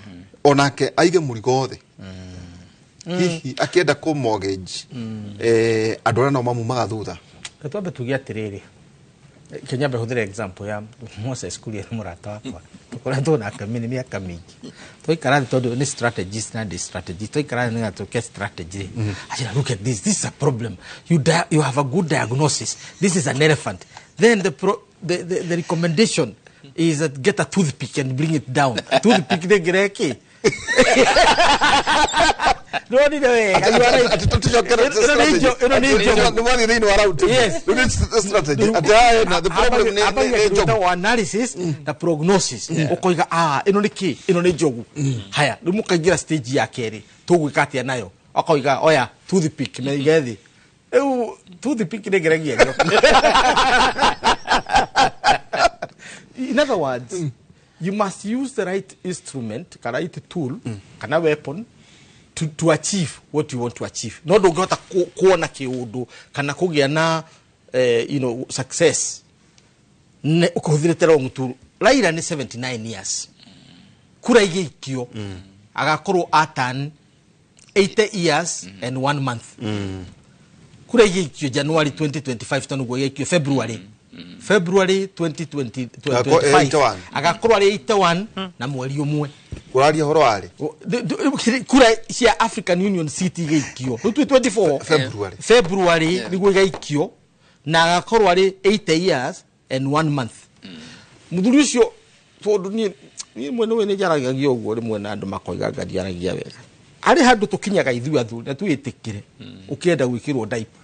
Onake aige mũrigo thĩ, hihi akĩenda kũ mortgage andũ arĩa nao mamumaga thutha. Reke twambe tuge atĩrĩrĩ, Kenya mbe hũthĩre example ya Moses Kuria, nĩ mũrata wakwa tũkoretwo nake mĩnĩ mĩaka mĩingĩ. Twaikara thĩ, tondũ nĩ strategist na ndĩ strategist, twaikara thĩ nĩgetha tũke strategy, achira, "Look at this. This is a problem. You have a good diagnosis. This is an elephant. Then the recommendation is that get a toothpick and bring it down." Toothpick nĩ ngĩreki. Nĩwonire wega, you are right. Ati tũticokere Ĩno nĩ ĩno nĩ njogu. nĩ mwathiĩ thĩinĩ wa round table. Yes. Rĩu nĩ strategy atĩ haha hena the problem nĩ nĩ njogu. Wa analysis na prognosis, ũkoiga ah, ĩno nĩ kĩ, ĩno nĩ njogu. Haya, rĩu mũkaingĩra stage ya kerĩ, tũgwĩka atĩa nayo? Akoiga oya toothpick na ige thĩ. Rĩu toothpick nĩ ngeragia njoka. In other words, you must use the right instrument kana right tool kana weapon to achieve what you want to achieve. No ndũngĩhota kuona kĩũndũ kana kũgĩa na success ne ũkũhũthĩrĩte wrong tool. Raila nĩ 79 years, kura igĩikio agakorwo atan 80 years and 1 month. Kura igĩikio January 2025, tondũ nĩguo igĩikio February 2025. 81. Agakorwo arĩ 81 na mweri ũmwe. Ũraria ũhoro warĩ Kura cia African Union seat igĩikio rĩu twĩ 24 February. February nĩguo igaikio, na agakorwo arĩ 80 years and 1 month. Mũthuri ũcio, tondũ niĩ mwene ũyũ nĩ njaragagia ũguo rĩmwe na andũ makoiga anga ndiaragia wega, harĩ handũ tũkinyaga ithuĩ athuri na twĩtĩkĩre ũkĩenda gwĩkĩrwo diaper.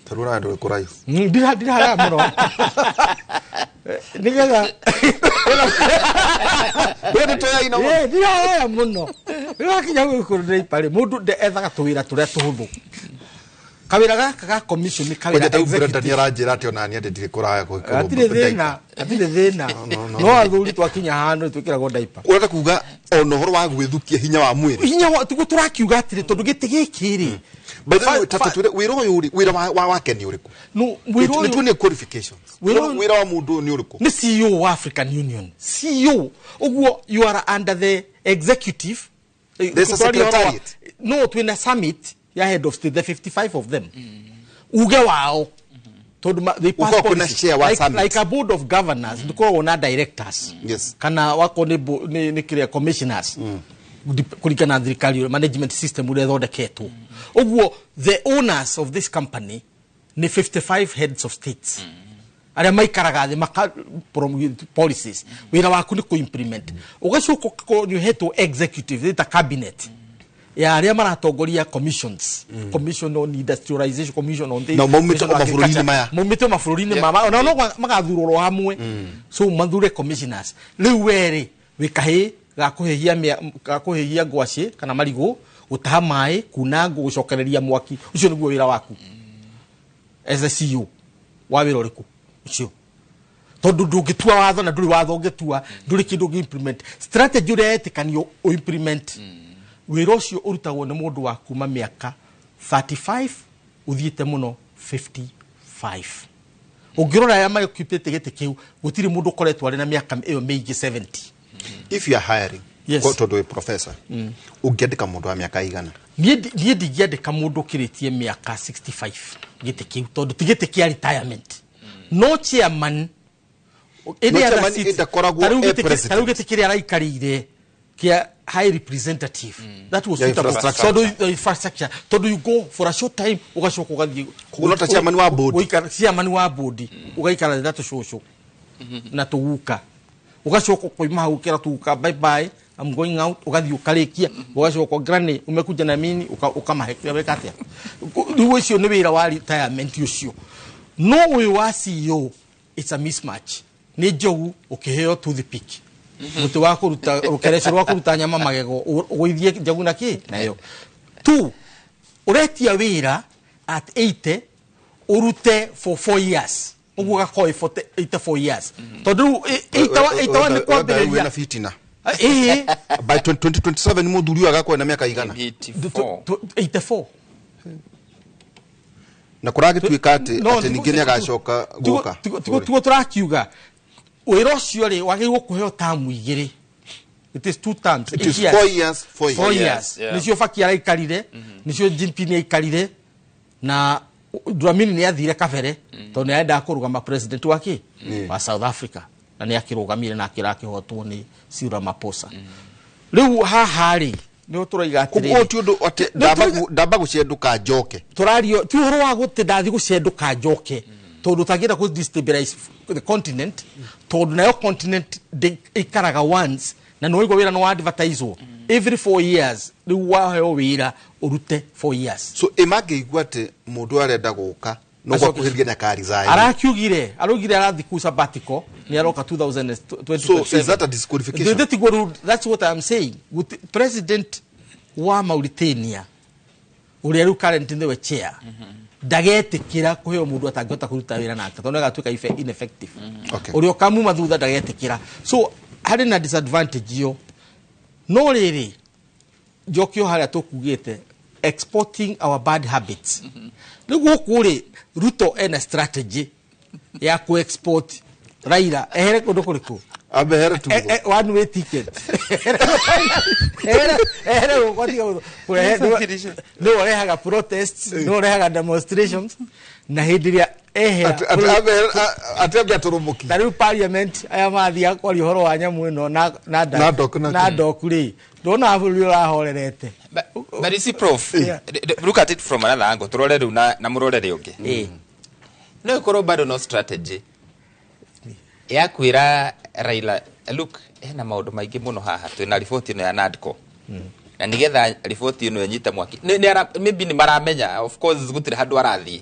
Tarĩu ũraya ndũrĩ kũraihu. Ndiraraya mũno. Nĩgetha We nĩ tũyaina mũno. Ndiraraya mũno. Rĩu wakinya gwĩkĩrwo diaper rĩ, mũndũ ethaga tũwĩra tũrĩa tũhũthũ. Kawĩra gaka ga commission nĩ kawĩra Kwanja ta rĩu Brenda executive. nĩ aranjĩra atĩ ona niĩ atĩ ndirĩ kũraya gwĩkĩrwo Hatirĩ diaper. thĩna, hatirĩ thĩna. No, no. No athuri twakinya handũ twĩkĩragwo diaper. Ũrenda kuga ona ũhoro wa gwĩthukia hinya wa mwĩrĩ. Hinya wa tiguo tũrakiuga atĩrĩ, tondũ gĩtĩ gĩkĩ rĩ, By the way, ta twĩre wĩra ũyũ rĩ, wĩra wake nĩ ũrĩkũ? No, wĩra Nĩ ũyũ tuonie qualifications. Wĩra ũyũ- Wĩra wa mũndũ ũyũ nĩ ũrĩkũ? Nĩ CEO wa African Union. CEO ũguo you are under the executive. There's a secretariat. No, twĩna summit ya head of state, the 55 of them, uge wao tondũ they pass Gũkoragwo kwĩna policy. chair wa Like, summit. like a board of governors, ndũkoragwo na directors kana wako nĩ nĩ kĩrĩa commissioners. Kũringana na thirikari ũrĩa management system ũrĩa ĩthondeketwo ũguo, the owners of this company nĩ 55 heads of states arĩa maikaraga thĩ maka promulgate policies. Wĩra waku nĩ kũ-implement. Ũgacoka ũgakorwo nĩ ũhetwo executive ta cabinet ya arĩa maratongoria commissions, commission on industrialization, commission on this, Na maumĩte commission o on mabũrũri-inĩ agriculture. maya. Maumĩte mabũrũri-inĩ maya, ona no magathurwo hamwe, so mathure commissioners. Rĩu werĩ wĩ kahĩĩ ga kũhĩhia ngwacĩ kana marigũ, gũtaha maĩ, kuna ngũ, gũcokereria mwaki. Ũcio nĩguo wĩra waku as a CEO wa wĩra ũrĩkũ ũcio, tondũ ndũngĩtua watho na ndũrĩ watho ũngĩtua, ndũrĩ kĩndũ ũngĩ implement strategy ũrĩa yetĩkanio ũ implement. Wĩra ũcio ũrutagwo nĩ mũndũ wa kuma mĩaka 35 ũthiĩte mũno 55. Ũngĩrora arĩa maoccupĩte gĩtĩ kĩu, gũtirĩ mũndũ ũkoretwo arĩ na mĩaka ĩyo mĩingĩ 70. If you are hiring, Yes. ko tondũ wĩ professor, ũngĩandĩka mũndũ wa mĩaka igana? Niĩ ndingĩandĩka mũndũ ũkĩrĩtie mĩaka 65 gĩtĩ kĩu, tondũ ti gĩtĩ kĩa retirement. No chairman, any No other chairman seat, ĩdakoragwo ta rĩu e gĩtĩ president. ta rĩu gĩtĩ kĩrĩa araikarĩire kĩa high representative, that was Ya suitable. infrastructure. Tondũ the infrastructure, tondũ you go for a short time, ũgacoka ũgathiĩ. Koguo no ta chairman wa board. Chairman wa board, ũgaikara na tũcũcũ na tũguka, ũgacoka ũkoima hau ũkera tũguka, "Bye bye, I'm going out." Ũgathiĩ ũkarĩkia, ũgacoka, "Granny, umekuja na mini?" Ũkamahe kĩrĩa weka atĩa. Rĩu ũcio nĩ wĩra wa retirement ũcio. No ũyũ wa CEO, it's a mismatch. Nĩ njogu ũkĩheo toothpick, mũtĩ wa kũruta rũkereco rwa kũruta nyama magego, ũgũithie njogu na kĩ nayo tu. Ũretia wĩra at 80 ũrute for 4 years, ũguo ũgakorwo ĩ 84 years, tondũ rĩu 81 nĩ Wĩna kwambĩrĩria fitina. Ĩĩ. By 2027 mũthuri ũyũ agakorwo na mĩaka igana? 84. 84. Na kũragĩtuĩka atĩ No, atĩ ningĩ nĩ agacoka gũka. Tiguo tũrakiuga wĩra ũcio rĩ wagĩrĩirwo kũheo tamu igĩrĩ. It is two terms. It Eight is years. 4 years, 4 Four years. years. Yeah. Nĩcio Baki araikarire, nĩcio Jinping aikarire, na Dlamini nĩ athire kabere tondũ nĩ arendaga kũrũgama president wa kĩ wa South Africa, na nĩ akĩrũgamire na akĩrakĩhotwo nĩ Cyril Ramaphosa. Rĩu haha rĩ, nĩho tũroiga Koguo atĩrĩrĩ, ti ũndũ atĩ Nĩ ndamba gũcendũka njoke. Tũrario ti ũhoro wa gũtĩ ndathi gũcendũka njoke, tondũ ũtangĩenda kũ destabilize the continent, tondũ nayo continent ĩikaraga once Na nĩ waigua wĩra nĩ wa advertiswo every 4 years, rĩu waheo wĩra ũrute 4 years. So ĩmangĩigua atĩ mũndũ arenda gũka no gwakuhĩrĩria na ka resign. Arakiugire, araugire arathi ku sabbatical, nĩ aroka 2027. So is that a disqualification? Ndĩ tiguo rĩu, that's what I'm saying. President wa Mauritania ũrĩa rĩu current nĩwe chair ndagetĩkĩra kũheo mũndũ atangĩhota kũruta wĩra nake, tondũ agatuĩka ineffective. Ũrĩa ũkamuma thutha ndagetĩkĩra, so harĩ na disadvantage ĩyo. No rĩrĩ, njokio harĩa tũkugĩte exporting our bad habits, rĩu gũkũ rĩ, Ruto ena strategy ya ku-export Raila ehere kũndũ kũrĩkũ? Abehere tu. One way ticket. Ehere gũkũ atige kũrehe. Nĩwe ũrehaga protests, nĩwe ũrehaga demonstrations, na hĩndĩ ĩrĩa ehera Atĩ ambe atũrũmũki. Ta rĩu parliament aya mathiaga kwaria ũhoro wa nyamũ ĩno na Na doc na na doc rĩ, ndona bũrũri ũrahorerete. But you see, Prof, look at it from another angle. Turore rĩu na mũrorere ũngĩ. No ĩkorwo bado no strategy ya kwĩra Raila, look, hena maũndũ maingĩ mũno haha, twĩna riboti ĩno ya NADCO, na nigetha riboti ĩno ĩnyite mwaki maybe nĩ maramenya, of course gũtirĩ handũ arathiĩ,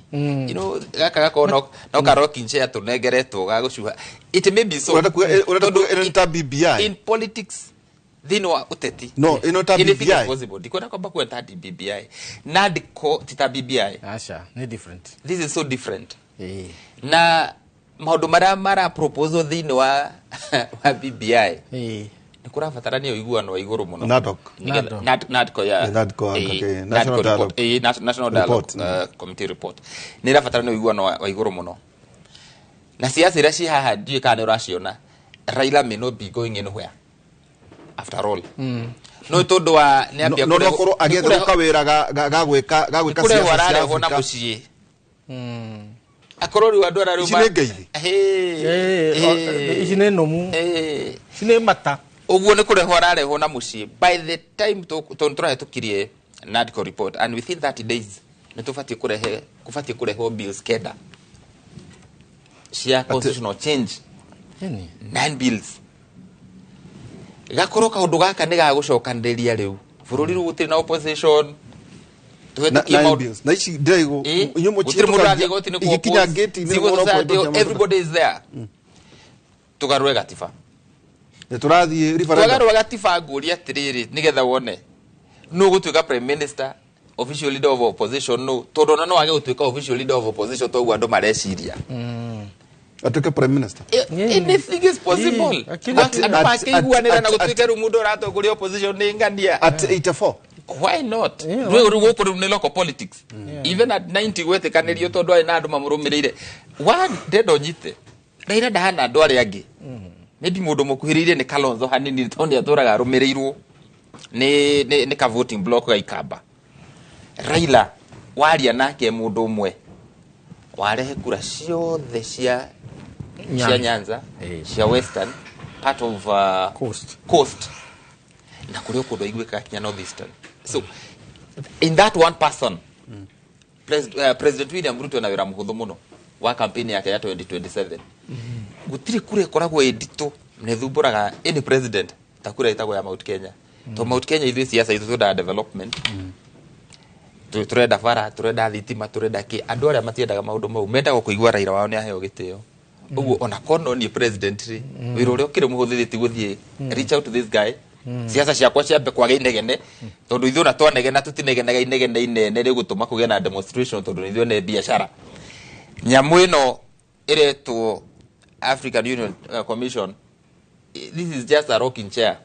gaka gakorwo no ka rocking chair tũnengeretwo ga gũcuha. It may be so. Ũrenda Tondũ kuga ĩno nĩ ta BBI? In politics, thĩinĩ wa ũteti, No, ĩno ta anything is BBI. possible. Ndikwenda kwamba kuenda ta BBI. NADCO ti ta BBI. Aca, nĩ different. This is so different. Na maũndũ marĩa mara proposal thĩinĩ wa BBI, nĩ kũrabatarania ũiguano wa igũrũ mũno. NADCO. Nĩgetha- NADCO. NADCO, yeah. NADCO, okay. National NADCO report. Dialogue. National Dialogue Report. Committee report nĩ ĩrabatarania ũiguano wa igũrũ mũno, na siasa iria ciĩ haha ndiũĩ kana nĩ ũraciona. Raila may not be going anywhere after all, no tondũ wa nĩ ambia No no korwo agĩetherwo kawĩra ga gwĩka kũrehwo siasa cia ararehwo na Afrika. mũciĩ, akorwo rĩu andũ arĩa rĩu Ici nĩ ngeithi? Ici nĩ nũmu, ici nĩ mata. Ũguo nĩ kũrehwo ararehwo na mũciĩ. By the time tondũ tũrahĩtũkirie NADCO report and within 30 days nĩ tũbatiĩ kũrehe, kũbatiĩ kũrehwo bills kenda cia constitutional change. Ĩni. Nine bills, gakorwo kaũndũ gaka nĩ gagũcokanĩrĩria rĩu bũrũri, rĩu gũtirĩ na opposition. Tũhetũkie Nine maũndũ. bills. Na ici ndĩraigwo inyuĩ Gũtirĩ mũndũ ũrathiĩ igoti-inĩ igĩkinya kũ-oppose. ngĩti-inĩ Civil mũno society, kũhetũkia. everybody is there. Tũgarũre gatiba. Nĩ tũrathiĩ referendum. Twagarũra gatiba, ngũria atĩrĩrĩ, nĩgetha wone nũ gũtuĩka prime minister, official leader of opposition no, tondũ ona no age gũtuĩka official leader of opposition toguo andũ mareciria. Atuĩke prime minister. Anything is possible. Andũ makĩiguanĩra na gũtuĩke rĩu mũndũ ũratongoria opposition nĩ ng'ania. At 84. Why not? Rĩu gũkũ rĩu nĩ local politics. Even at 90 gwetĩkanĩrio, tondũ arĩ na andũ mamũrũmĩrĩire. One, ndenda ũnyite Raila ndahana andũ arĩa angĩ. Maybe mũndũ mũkuhĩrĩirie nĩ Kalonzo hanini, tondũ nĩ atũraga arũmĩrĩirwo nĩ ka voting block ga Ikamba. Raila waria nake mũndũ ũmwe warehe kura ciothe cia Nyanza, cia Western part of Coast. Coast, na kũrĩ o kũndũ aiguĩkaga kinya North Eastern. So in that one person, President William Ruto na wĩra mũhũthũ mũno wa campaign yake ya 2027. Gũtirĩ kura ĩkoragwo ĩ nditũ na ĩthumbũraga any president ta kura ĩtagwo ya Mount Kenya, to Mount Kenya ithuĩ siasa itũ twendaga development. Turenda bara, turenda thitima, turenda kĩ. Andũ arĩa matiendaga maũndũ mau mendaga kũigua Raila wao nĩ aheo gĩtĩo. Ũguo ona korwo no niĩ president rĩ, wĩra ũrĩa ũkĩrĩ mũhũthĩrĩti gũthiĩ reach out to this guy, siasa ciakwa ciambe kwaga inegene, tondũ ithuĩ ona twanegena tũtinegenaga inegene inene rĩgũtũma kũgĩe na demonstration, tondũ nĩ ithuĩ ene biacara. Nyamũ ĩno ĩretwo African Union Commission, this is just a rocking chair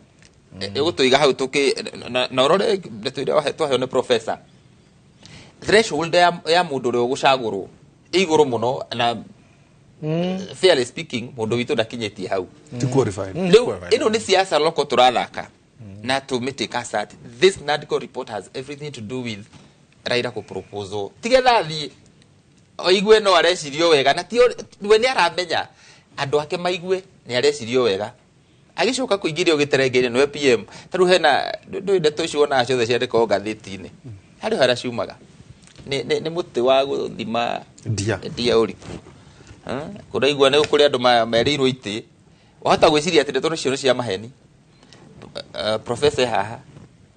ĩgũtũiga hau tũkĩ na ũrore ndeto iria twaheo nĩ professor. Threshold ya mũndũ ũrĩa ũgũcagũrwo ĩ igũrũ mũno, na fairly speaking mũndũ witũ ndakinyĩtie hau. Ti qualified. Rĩu ĩno nĩ siasa loko tũrathaka na tũmĩtĩka cert. This NADCO report has everything to do with Raila kũ proposal tigetha athiĩ oigue no arecirio wega, na ti we nĩ aramenya andũ ake maigue nĩ arecirio wega, agĩcoka kũingĩrio gĩterenge-inĩ nĩwe PM. Ta rĩu hena ndũĩ ndeto icio wonaga ciothe ciandĩkagwo ngathĩti-inĩ, harĩ harĩa ciumaga nĩ mũtĩ wa gũthima Ndia. Ndia ũriku. Kũraigua nĩ kũrĩ andũ merĩirwo itĩ, wahota gwĩciria atĩ ndeto icio nĩ cia maheni. Professor haha,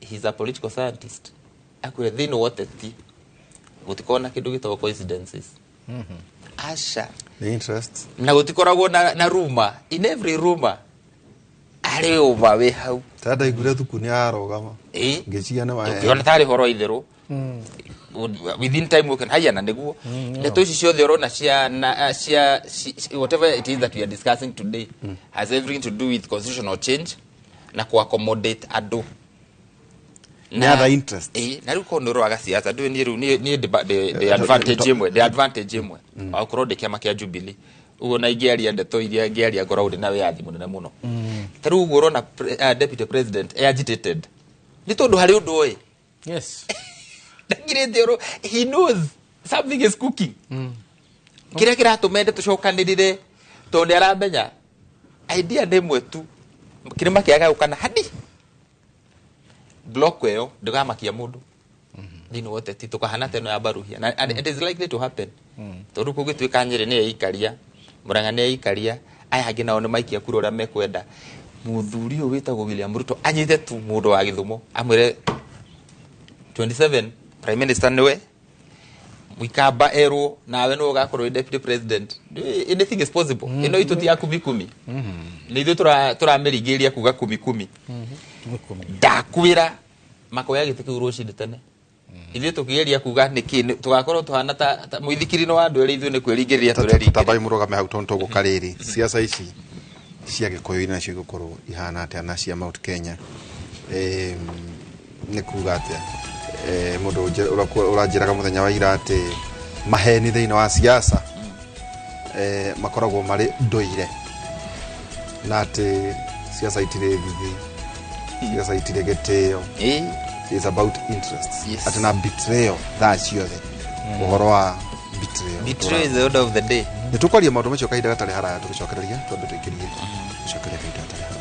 he's a political scientist, akwĩre thĩinĩ wa ũteti gũtikoragwo na kĩndũ gĩtagwo coincidences, aca. The interest. Na gũtikoragwo na rumor. In every rumor harĩ ũma wĩ hau. Ta ndaiguire thuku nĩ ararũgama. Ĩĩ. Ngĩciria nĩ wa ũkĩona tarĩ horo itherũ, within time ũkĩona haya na nĩguo ndeto ici ciothe ũrona cia na cia whatever it is that we are discussing today has everything to do with constitutional change na ku accommodate andũ. Nĩ other interests. Ĩĩ, na rĩu korwo nĩ ũroraga siasa ndũĩ niĩ rĩu niĩ ndĩ advantage ĩmwe, ndĩ advantage ĩmwe wakorwo ndĩ kĩama kĩa Jubilee ũguo, na ingĩaria ndeto iria ngĩaria ngoragwo ndĩ na wĩyathi mũnene mũno. Ta rĩu ũguo ũrona deputy president e agitated nĩ tondũ harĩ ũndũ ũĩ ndagirĩte ũrũ, he knows something is cooking, kĩrĩa kĩratũma ende tũcokanĩrĩre, tondũ nĩ aramenya idea nĩ ĩmwe tu, kĩrĩma kĩagayũkana hadi block ĩyo ndĩgamakia mũndũ thĩinĩ wa ũteti, tũkahana ta ĩno ya Baruhia. Na and it is likely to happen, tondũ kũngĩtuĩka Nyĩrĩ nĩ eikaria, Murang'a nĩ eikaria, aya angĩ nao nĩ maikia kura ũrĩa mekwenda, mũthuri ũyũ wĩtagwo William Ruto anyite tu mũndũ wa Gĩthumo amwĩre 27 prime minister nĩwe, Mwikamba erwo nawe nĩwe ũgakorwo wĩ deputy president. Anything is possible. Ĩno itũ ti ya kumi kumi, nĩ ithuĩ tũramĩringĩrĩria kuga kumi kumi. Ndakwĩra makoya gĩtĩ kĩu rũcinĩ tene, ithuĩ tũkĩgeria kuga nĩkĩ tũgakorwo tũhana ta mũithikiri-inĩ wa andũ erĩ, ithuĩ nĩ kwĩringĩrĩria tũreringĩrĩria. Tambai mũrũgame hau tondũ tũgũka rĩrĩ siasa ici cia Gĩkũyũ-inĩ nacio igũkorwo ihana atĩa na cia Mount Kenya? Nĩ kuga atĩa? Mũndũ ũranjĩraga mũthenya wa ira atĩ maheni thĩinĩ wa siasa makoragwo marĩ ndũire, na atĩ siasa itirĩ thithi, siasa itirĩ gĩtĩo. It's about interests. Atĩ na betrayal thaa ciothe, ũhoro wa betrayal. Betrayal is the order of the day. Nĩ tũkwaria maũndũ macio kahinda gatarĩ haraya tũgĩcokereria, twambe tũikĩrie gũcokeria kahinda gatarĩ haraya.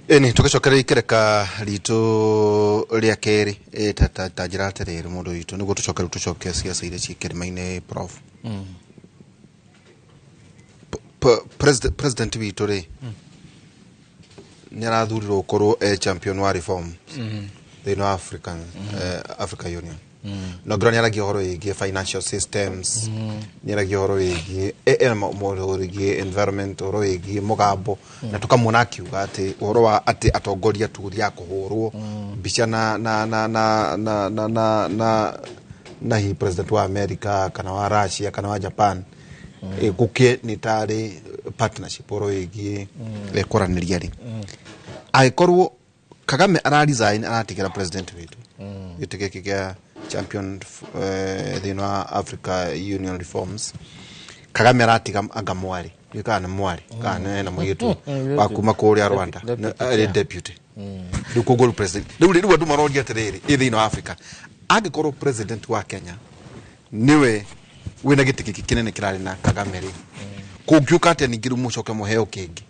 Ĩni tũgĩcokereria ikereka ritũ rĩa kerĩ, ta njĩra atĩrĩrĩ mũndũ witũ, nĩguo tũcoke rĩu tũcoke ciaca iria ciĩ kĩrĩma-inĩ, prof. President witũ rĩ, nĩ arathurirwo gũkorwo e champion wa reform thĩinĩ wa Africa Union, na ngĩrora nĩ aragia ũhoro wĩgiĩ financial systems, nĩ aragia ũhoro wĩgiĩ ena ũhoro wĩgiĩ environment, ũhoro wĩgiĩ mũgambo, na tũkamuona akiuga atĩ ũhoro wa atĩ atongoria tũgũthiaga kũhũrwo mbica na hi president wa America kana wa Russia kana wa Japan, gũkĩe nĩ tarĩ partnership ũhoro wĩgiĩ kwaranĩria rĩ, angĩkorwo Kagame ara resign aratigĩra president witũ gĩtĩ gĩkĩ gĩa champion thĩinĩ wa Africa Union reforms, Kagame aratiga anga mwarĩ, ndiũĩ kana nĩ mwarĩ kana nĩ na mũirĩtu wa kuma kũrĩa Rwanda arĩ deputy. Rĩu koguo rĩu president rĩu andũ maroria atĩrĩrĩ, ĩ thĩinĩ wa Africa angĩkorwo president wa Kenya nĩwe wĩna gĩtĩ gĩkĩ kĩnene kĩrarĩ na Kagame rĩ, kũngiũka atĩa ningĩ rĩu mũcoke mũheo kĩngĩ?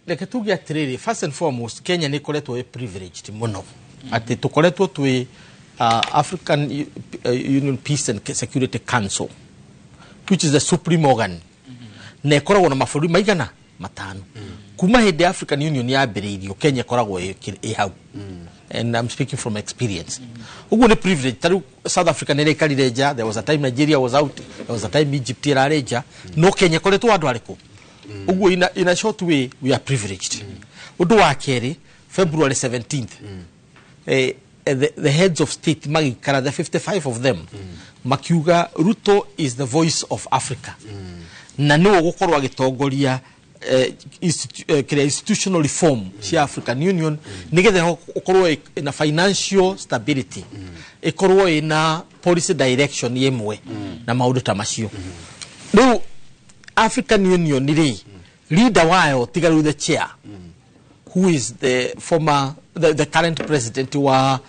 Reke tuge atĩrĩrĩ, first and foremost, Kenya nĩ ĩkoretwo ĩ privileged mũno atĩ tũkoretwo twĩ African Union Peace and Security Council, which is the supreme organ, na ĩkoragwo na mabũrũri maigana 5. Kuma hĩndĩ ya African Union yambĩrĩirio, Kenya ĩkoragwo ĩ hau, and I'm speaking from experience. Ũguo nĩ privilege. Ta rĩu South Africa nĩ ĩraikarire nja, there was a time Nigeria was out, there was a time Egypt ĩrarĩ nja, no Kenya ĩkoretwo andũ arĩkũ. Ũguo in a short way, we are privileged. Ũndũ wa kerĩ, February 17th, the heads of state magĩikara, the 55 of them, makiuga Ruto is the voice of Africa, na nĩwe ũgũkorwo agĩtongoria kĩrĩa institutional reform cia African Union, nĩgetha ũkorwo ĩna financial stability, ĩkorwo ĩna policy direction ĩmwe na maũndũ ta macio. Rĩu African Union rĩ, leader wayo tiga rĩu the chair, who is the former the current president wa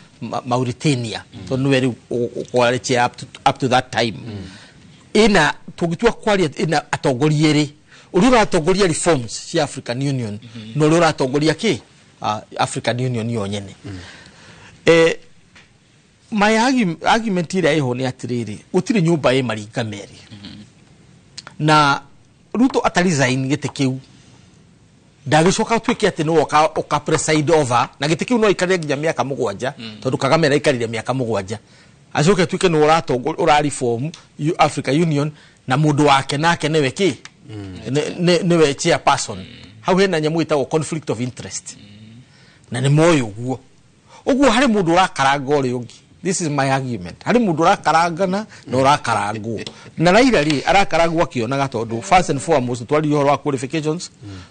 Mauritania, tondũ nĩwe rĩu ũkorwo arĩ chair up to that time, ĩna tũngĩtua kwaria ĩna atongoria erĩ. Ũrĩa ũratongoria reforms cia African Union na ũrĩa ũratongoria kĩ African Union yo nyene. My argument ĩrĩa ĩho nĩ atĩrĩrĩ, gũtirĩ nyũmba ĩ maringa merĩ. Na Ruto atarisign gĩtĩ kĩu ndagĩcoka ũtuĩke atĩ nĩwe ũka preside over na gĩtĩ kĩu no aikarĩre nginya mĩaka 7, tondũ Kagame araikarire mĩaka 7, acoke atuĩke nĩwe ũratongoria ũra reform Africa Union na mũndũ wake nake nĩwe kĩ nĩwe chairperson. Hau hena nyamũ ĩtagwo conflict of interest, na nĩ moĩ ũguo. Ũguo harĩ mũndũ ũrakaranga ũrĩa ũngĩ. This is my argument. Harĩ mũndũ ũrakarangana na ũrakarangwo. Na Raila rĩ arakarangwo akĩonaga, tondũ first and foremost twaria ũhoro wa qualifications,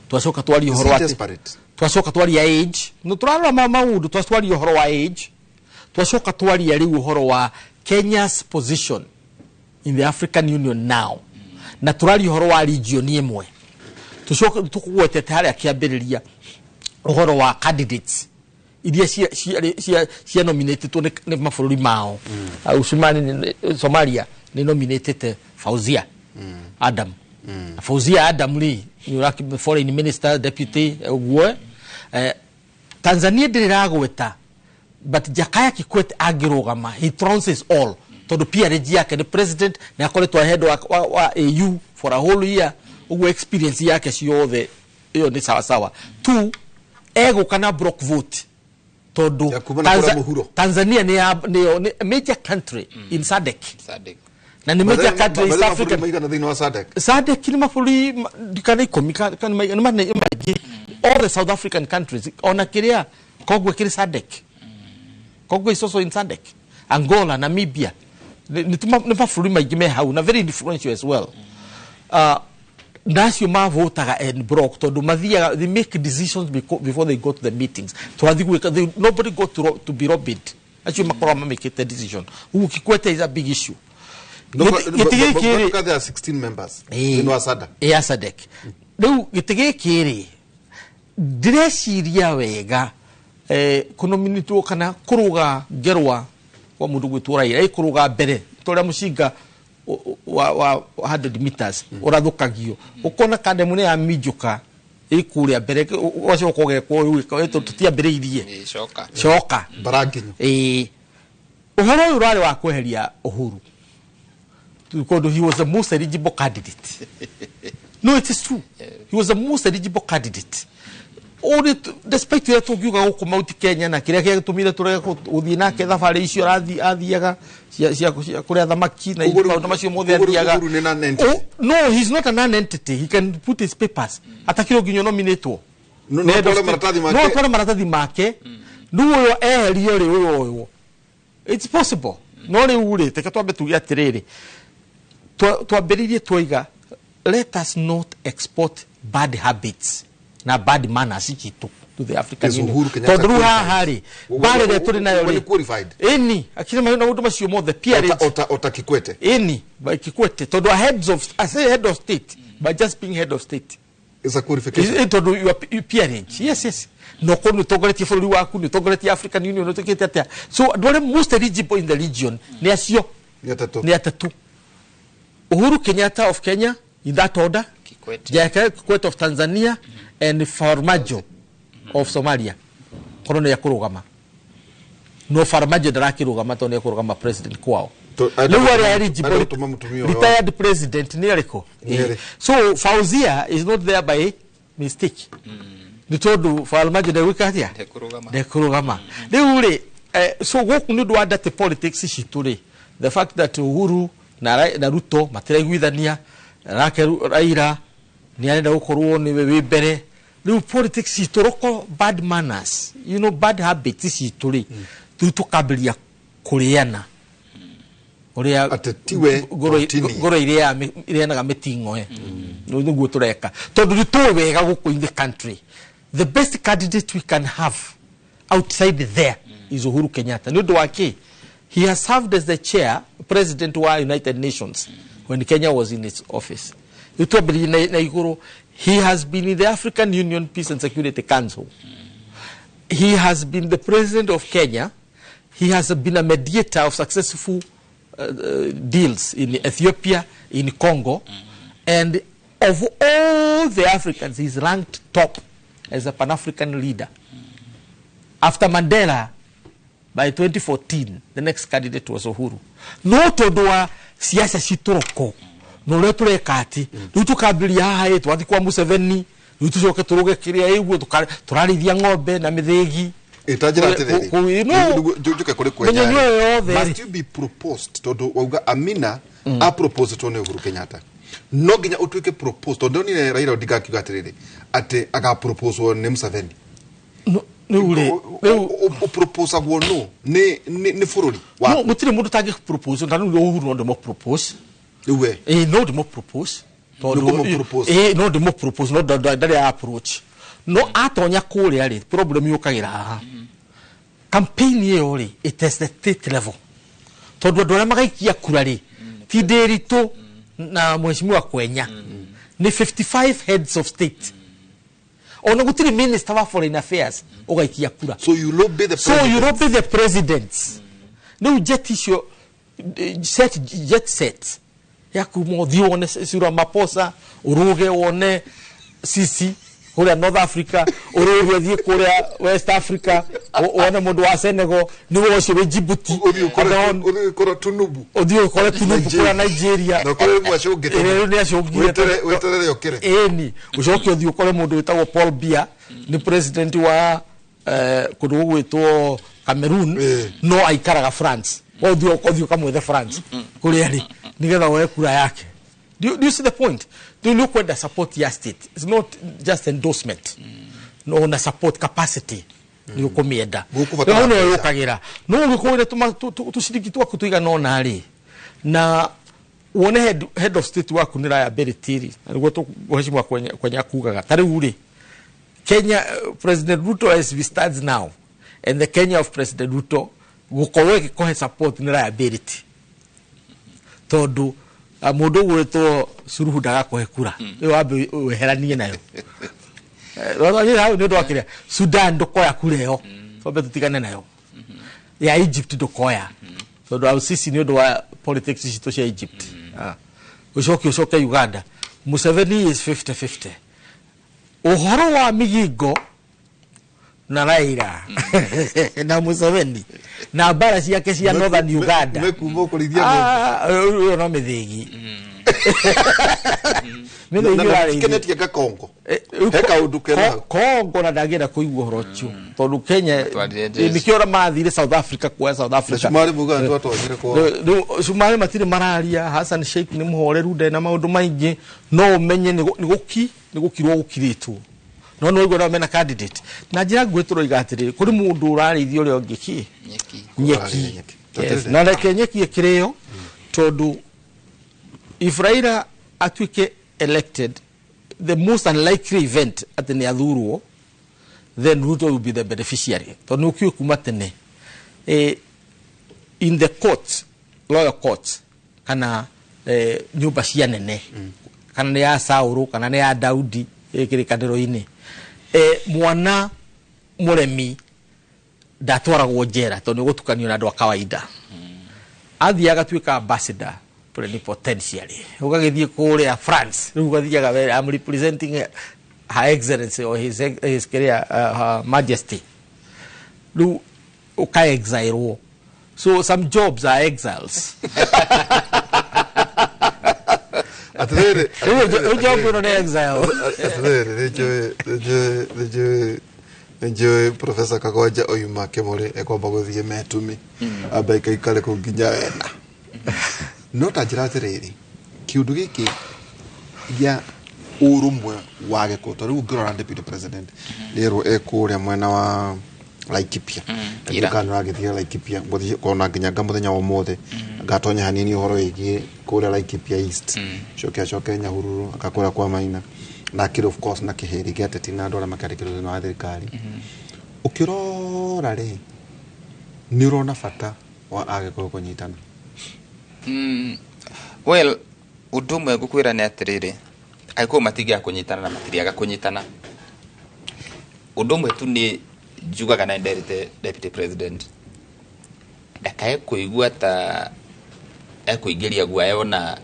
twacoka twaria ũhoro wa Desperate. twacoka twaria age, no tũrarora maũndũ, twaria ũhoro wa age, twacoka twaria rĩu ũhoro wa Kenya's position in the African Union now, na tũraria ũhoro wa region ĩmwe, tũcoke tũkũgwetete harĩa kĩambĩrĩria ũhoro wa candidates iria cia nominatetwo nĩ mabũrũri mao. Ucumani Somalia nĩ nominatete Fauzia Adam. Fauzia Adam rĩ nĩ foreign minister deputy ũguo. Tanzania ndĩrĩ ĩragweta, but Jakaya Kikwete angĩrũgama he trounces all, tondũ PRG yake nĩ president na akoretwo head wa AU for a whole year, ũguo experience yake ciothe ĩyo nĩ sawa sawa tu. Egũka na block vote tondũ Ya kuma na kũrĩa mũhuro. Tanzania nĩ major country in SADC. SADC. Na nĩ major country in East Africa. Maigana thĩinĩ wa SADC? SADC nĩ mabũrũri kana 10 kana nĩ maingĩ, all the South African countries, ona kĩrĩa Congo kĩrĩ SADC. Congo is also in SADC. Angola, Namibia, nĩ mabũrũri maingĩ me hau na very influential as well. Nacio mavotaga en bloc tondũ mathiaga, they make decisions before they go to the meetings. Twathi gwĩka nobody go to be robbed. Acio makoragwo mamĩkĩte decision. Ũguo Kikwete is a big issue. Gĩtĩ gĩkĩ rĩ There are 16 members thĩinĩ wa SADC. Ya SADC. Rĩu gĩtĩ gĩkĩ rĩ, ndĩreciria wega, kũnominĩtwo kana kũrũga ngerwa kwa mũndũ gwĩtwo Raila ĩkũrũga mbere ta ũrĩa mũcinga wa 100 meters ũrathũkagio, ũkona kandemu nĩ yaminjũka ĩkũrĩa mbere, ũgacoka ũgekwo ũyũ tũtiambĩrĩirie. Coka. Coka. Bara nginyo. Ĩĩ, ũhoro ũyũ ũrarĩ wa kweheria Uhuru tondũ he was the most eligible candidate. No, it is true, he was the most eligible candidate. Ũrĩ despite ũrĩa tũngiuga gũkũ Mount Kenya na kĩrĩa gĩatũmire tũrege gũthiĩ nake thabarĩ icio athiaga cia kũrĩa thamaki na maũndũ macio mothe athiaga. Uhuru nĩ non-entity. Oh, no, he's not a non-entity. He can put his papers atakĩrwo nginya nominatwo. No atware maratathi make. No atware maratathi make. Rĩu ũyũ eherio rĩ, ũyũ ũyũ it's possible. No rĩu rĩ, teke twambe tuge atĩrĩrĩ, twambĩrĩirie twaiga let us not export bad habits na bad manners citũ to the African Is Union. Uhuru Kenyatta Tondũ rĩu haha qualified? rĩ, mbara ĩrĩa tũrĩ nayo Uhuru rĩ nĩ qualified? Ĩni akĩrĩ maũndũ macio mothe PRH. Ota Kikwete. Ĩni by Kikwete, tondũ a heads of, I say head of state, by just being head of state is a qualification. Tondũ you are peerage, yes, no korwo nĩ ũtongoretie bũrũri waku, nĩ ũtongoretie African Union, nĩ ũtuĩkĩte atĩa, so andũ arĩa most eligible in the region nĩ acio. Nĩ atatũ. Nĩ atatũ: Uhuru Kenyatta of Kenya, in that order. Kikwete. Jakaya Kikwete of Tanzania and Farmajo of Somalia, korwo nĩ ekũrũgama. No Farmajo ndarakĩrũgama tondũ nĩ ekũrũgama president kwao. Rĩu arĩa eligible Enda gũtũma mũtumia ũyũ. Retired president nĩ arĩkũ? Nĩ arĩ? So Fauzia is not there by mistake, nĩ tondũ Farmajo ndegwĩka atĩa? Ndekũrũgama. Ndekũrũgama. Rĩu rĩ, so gũkũ nĩ ũndũ wa dirty politics citũ rĩ, the fact that Uhuru na Ruto matiraiguithania nake, Raila nĩ arenda gũkorwo nĩwe wĩ mbere. Rĩu politics citũ roko bad manners, bad habits citũ rĩ, rĩu tũkambĩrĩria kũrĩana ũrĩa Atĩ tiwe ngoro o ti niĩ. ngoro irĩanaga mĩting'oe. Nĩguo tũreka tondũ nĩ tũĩ wega gũkũ in the country the best candidate we can have outside there is Uhuru Kenyatta. Nĩ ũndũ wa kĩ? He has served as the chair president wa United Nations when Kenya was in its office. Rĩu twambĩrĩrie na igũrũ, he has been in the African Union Peace and Security Council. He has been the president of Kenya. He has been a mediator of successful deals in Ethiopia, in Congo, and Of all the Africans, he's ranked top as a Pan-African leader. After Mandela, by 2014, the next candidate was Uhuru. No tondu wa siasa citoroko no ũrĩa tũreka atĩ rĩu tũkambĩrĩria haha ĩ twathiĩ kwa Museveni rĩu tũcoke tũrũge kĩrĩa ĩguo tũrarĩithia ng'ombe na mĩthĩgi. Ĩtanjĩra atĩrĩrĩ, No. njuke kũrĩ kwenya Mĩnyonyo rĩ. yothe rĩ. Must you be proposed? Tondũ wauga Amina aproposetwo nĩ Uhuru Kenyatta, no nginya ũtuĩke proposed? Tondũ ndonire Raila Odinga akiuga atĩrĩrĩ, atĩ agaproposwo nĩ Museveni. No, rĩu rĩ, rĩu Ũproposagwo no nĩ bũrũri no waku? gũtirĩ mũndũ ũtangĩ propose na rĩu Uhuru no ndĩmũ propose. Rĩu we Ĩ, no ndĩmũ propose. Nĩũkũmũ-propose? Ĩ, no ndĩmũ propose, no ndarĩ approach no atonya kũrĩa rĩ, problem yũkagĩra haha. Campaign ĩyo rĩ, it is the state level, tondũ andũ arĩa magaikia kura rĩ ti Ndĩritũ na mheshimiwa Kwenya, nĩ 55 heads of state. Ona gũtirĩ minister wa foreign affairs ũgaikia kura. So you lobby the So you president. lobby the presidents. Rĩu jet icio, set jet set ya kuma ũthiĩ wone Cyril Ramaphosa, ũrũge wone Sisi kũrĩa North Africa, ũrũge ũthiĩ kũrĩa West Africa, wone mũndũ wa Senegal nĩwe ũcio wĩ Djibouti. Ũthiĩ ũkore Andũ- ũthiĩ ũkore Tinubu. Ũthiĩ ũkore Tinubu kũrĩa Nigeria. Na ũkore mwacũngĩ. Ĩrĩa rĩu nĩ acũngire. Weterere ũkĩre. Ĩni ũcoke ũthiĩ ũkore mũndũ wĩtagwo Paul Biya, nĩ president wa kũndũ gũgwĩtwo Cameroon, no aikaraga France. Ũthiĩ ũkamwethe France kũrĩa rĩ nĩgetha woe kura yake. Do you see the point? Rĩu nĩ ũkwenda support ya state. It's not just endorsement, no na support capacity nĩ ũkũmĩenda. Gũkũbatara Rĩu hau nĩyo mbeca. yũkagĩra. No ũngĩkorwo tũciringi twaku tũigana ũna rĩ, na wone head of state waku nĩ liability rĩ, na nĩguo mheshimiwa Kwenya kugaga ta rĩu rĩ, Kenya, President Ruto as we stands now and the Kenya of President Ruto gũkorwo ĩgĩkũhe support nĩ liability, tondũ mũndũ ũgwĩtwo Suluhu ndagakũhe kura ĩyo, wambe weheranie nayo. Hau nĩ ũndũ wa kĩrĩa Sudan ndũkoya kura ĩyo, twambe tũtigane nayo. Ya Egypt ndũkoya, tondũ Al-Sisi nĩ ũndũ wa politics citũ cia Egypt. Ũcoke Uganda, Museveni is 50-50. Ũhoro wa Migingo na Raila na Museveni na mbara ciake cia Northern Uganda. Mekuma ũkũrĩithia ng'ombe. Ah, ũyũ no mĩthĩgi, mĩthĩgi ũrarĩithia. Kenetie gakongo he kaũndũ kena hau. Kongo na ndangĩenda kũigua ũhoro ũcio tondũ Kenya Matwarire jeshi. nĩkĩo ũrĩa mathire South Africa kuoya South Na Africa. Cumarĩ mugaga twatonyire kwao. Rĩu Cumarĩ matirĩ mararia. Hassan Sheikh nĩ mũhoreru, ndarĩ na maũndũ maingĩ, no ũmenye nĩ gũkirwo gũkirĩtwo, no nĩ waigua nao mena candidate na njĩra nguhĩ. Tũroiga atĩrĩrĩ, kũrĩ mũndũ ũrarĩithia ũrĩa ũngĩ kĩ Nyeki. nyeki. Ũrarĩithia nyeki. Yes. Na reke nyeki ĩkĩrĩo, tondũ if Raila atuĩke elected, the most unlikely event atĩ nĩ athurwo, then Ruto will be the beneficiary, tondũ nĩ ũkiũĩ kuma tene, in the court, royal court, kana nyũmba cia nene, kana nĩ ya Saũrũ kana nĩ ya Daudi kĩrĩkanĩro-inĩ, mwana mũremi ndatwaragwo njera tondũ nĩ ũgũtukanio na andũ a kawaida. Athiaga agatuĩka ambassador plenipotentiary, ũgagĩthiĩ kũrĩa France, rĩu ũgathiaga we, I'm representing Her Excellency or his kĩrĩa, Her Majesty. Rĩu ũka-exilwo. So some jobs are exiles. Atĩrĩrĩ. Rĩu job ĩno nĩ exile. Atĩrĩrĩ, nĩnjũĩ Professor Kagwanja oima Kĩmũrĩ ekwamba gũthiĩ metumi amba ikaikare kũu nginya wena. No ta njĩra atĩrĩrĩ, kĩũndũ gĩkĩ gĩa ũrũmwe wa gĩkũyũ, tondũ rĩu ũngĩrora deputy president rĩerwo ekũrĩa mwena wa Laikipia. Ira. Kana ũragĩthiĩ Laikipia, ngũthiĩ kona nginya nga mũthenya wa ũmũthĩ ngatonya hanini ũhoro wĩgiĩ kũrĩa Laikipia East, coke acoke Nyahururu akakũrĩa kwa Maina na akĩrĩ of course na kĩhĩri gĩa ateti na andũ arĩa makĩandĩkĩrwo thĩinĩ wa thirikari. Ũkĩrora rĩ, nĩ ũrona bata wa agĩkũyũ kũnyitana? Well, ũndũ ũmwe ngũkwĩra nĩ atĩrĩrĩ, agĩkũyũ matingĩaga kũnyitana na matiriaga kũnyitana. Ũndũ ũmwe tu nĩ njugaga na nderĩte deputy president ndakae kũigua ta ekũingĩria guoya ona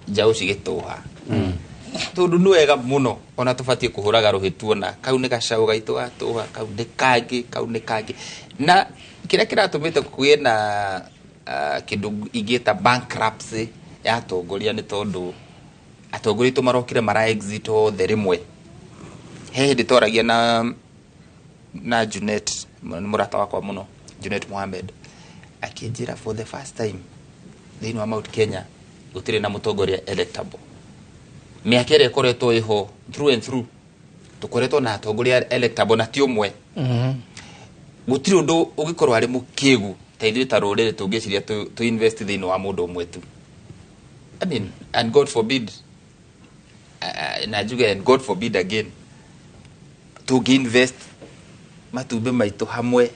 njaũ cigĩtũha. Tondu nĩ wega mũno ona tũbatiĩ kũhũraga rũhĩ tuona kau nĩ gacaũ gaitũ gatũha, kau nĩ kangĩ, kau nĩ kangĩ. Na kĩrĩa kĩratũmĩte kũgĩe na kĩndũ ingĩta bankruptcy ya atongoria nĩ tondũ atongoria aitũ marokire mara exit othe rĩmwe. He hĩndĩ twaragia na Junet, nĩ mũrata wakwa mũno, Junet Mohamed, akĩnjĩra for the first time thĩinĩ wa Mount Kenya gũtirĩ na mũtongoria electable. Mĩaka ĩrĩa ĩkoretwo ĩho through and through tũkoretwo na atongoria electable na ti ũmwe. Gũtirĩ ũndũ ũngĩkorwo arĩ mũkĩgu ta ithuĩ ta rũrĩrĩ tũngĩciria tũ invest thĩinĩ wa mũndũ ũmwe tu. I mean, and God forbid, na njuge and God forbid again, tũngĩ invest matumbĩ maitũ hamwe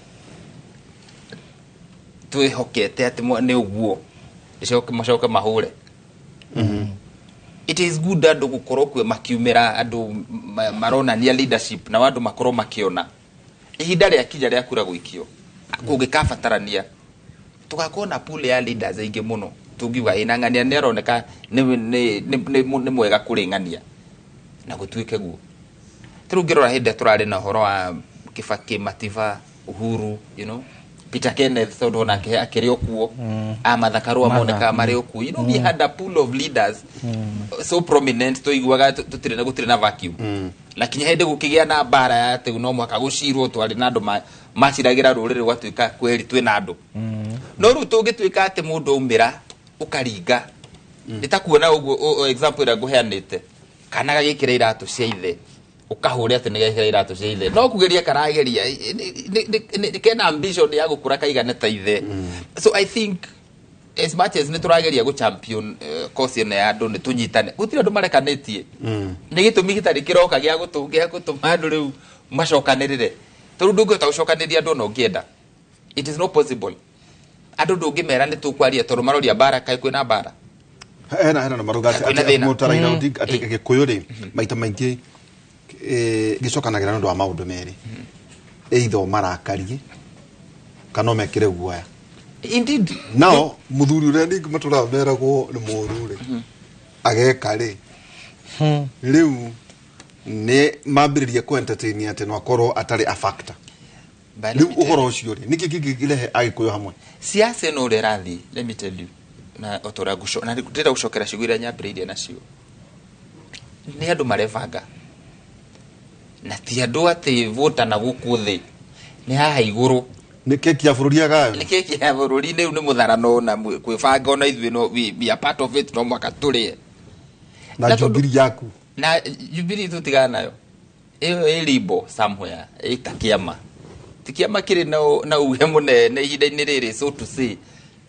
twĩhokete atĩ nĩ ũguo ĩcoke macoke mahũre. It is good andũ gũkorwo kwe makiumĩra, andũ maronania leadership na andũ makorwo makĩona ihinda rĩa kinya rĩa kura gũikio kũngĩkabatarania tũgakorwo na pool ya leaders aingĩ mũno tũngiuga ĩ na ng'ania nĩ aroneka nĩ mwega kũrĩ ng'ania na gũtuĩke guo. Tarĩu ũngĩrora hĩndĩ ĩrĩa tũrarĩ na ũhoro wa Kibaki, Matiba, Uhuru, Peter Kenneth, tondũ onake akĩrĩ o kuo, Martha Karua monekaga marĩ o kuo. We had a pool of leaders so prominent tũiguaga tũtirĩ na gũtirĩ na vacuum, na kinya hĩndĩ gũkĩgĩa na mbara ya atĩ no mũhaka gũcirwo, twarĩ na andũ maciragĩra rũrĩrĩ gwatuĩka kweri twĩna andũ. No rĩu tũngĩtuĩka atĩ mũndũ aumĩra ũkaringa nĩ ta kuona ũguo example ĩrĩa ngũheanĩte, kana gagĩkĩra iratũ cia ithe ũkahũre atĩ nĩ gekĩra iratũ cia ithe, no kugeria karageria kena ambition ya gũkũra kaigane ta ithe. So I think as much as nĩ tũrageria gũ champion cause ĩno ya andũ nĩ tũnyitane, gũtirĩ andũ marekanĩtie, nĩ gĩtũmi gĩtarĩ kĩroka gĩa gũtũma andũ rĩu macokanĩrĩre, tondũ ndũngĩhota gũcokanĩrĩria andũ ona ũngĩenda. It is not possible. Andũ ndũngĩmera nĩ tũkwaria tondũ maroria mbara, kaĩ kwĩna mbara? Hena na maruga Kwĩna atĩ thĩna. mũta Raila Odinga atĩ Gĩkũyũ rĩ maita maingĩ gĩcokanagĩra nĩ ũndũ wa maũndũ merĩ, either marakarie kana mekĩre guoya. Indeed. Nao mũthuri ũrĩa ningĩ matũraga meragwo nĩ mũru rĩ ageka rĩ rĩu nĩ mambĩrĩria kũ entertain atĩ no akorwo atarĩ a factor. But let Rĩu me tell ũhoro ũcio rĩ nĩkĩ kĩngĩrehe Agĩkũyũ hamwe? Siasa ĩno ũrĩa ĩrathiĩ, let me tell you, na o ta ũrĩa na ndĩrenda gũcokera ciugo iria nyambĩrĩirie nacio, nĩ andũ marebanga na ti andũ atĩ vota na gũkũ thĩ, nĩ haha igũrũ. Nĩ keki ya bũrũri agayo. Nĩ keki ya bũrũri. Rĩu nĩ mũtharano na kwĩbanga ona ithuĩ no we are part of it, no mwaka tũrĩe. Na Na tondũ- Jubilee yaku. Na Jubilee tũtigana nayo, ĩyo ĩ limbo somewhere, ĩta kĩama ti kĩama kĩrĩ na uge mũnene ihinda-inĩ rĩrĩ, so to say,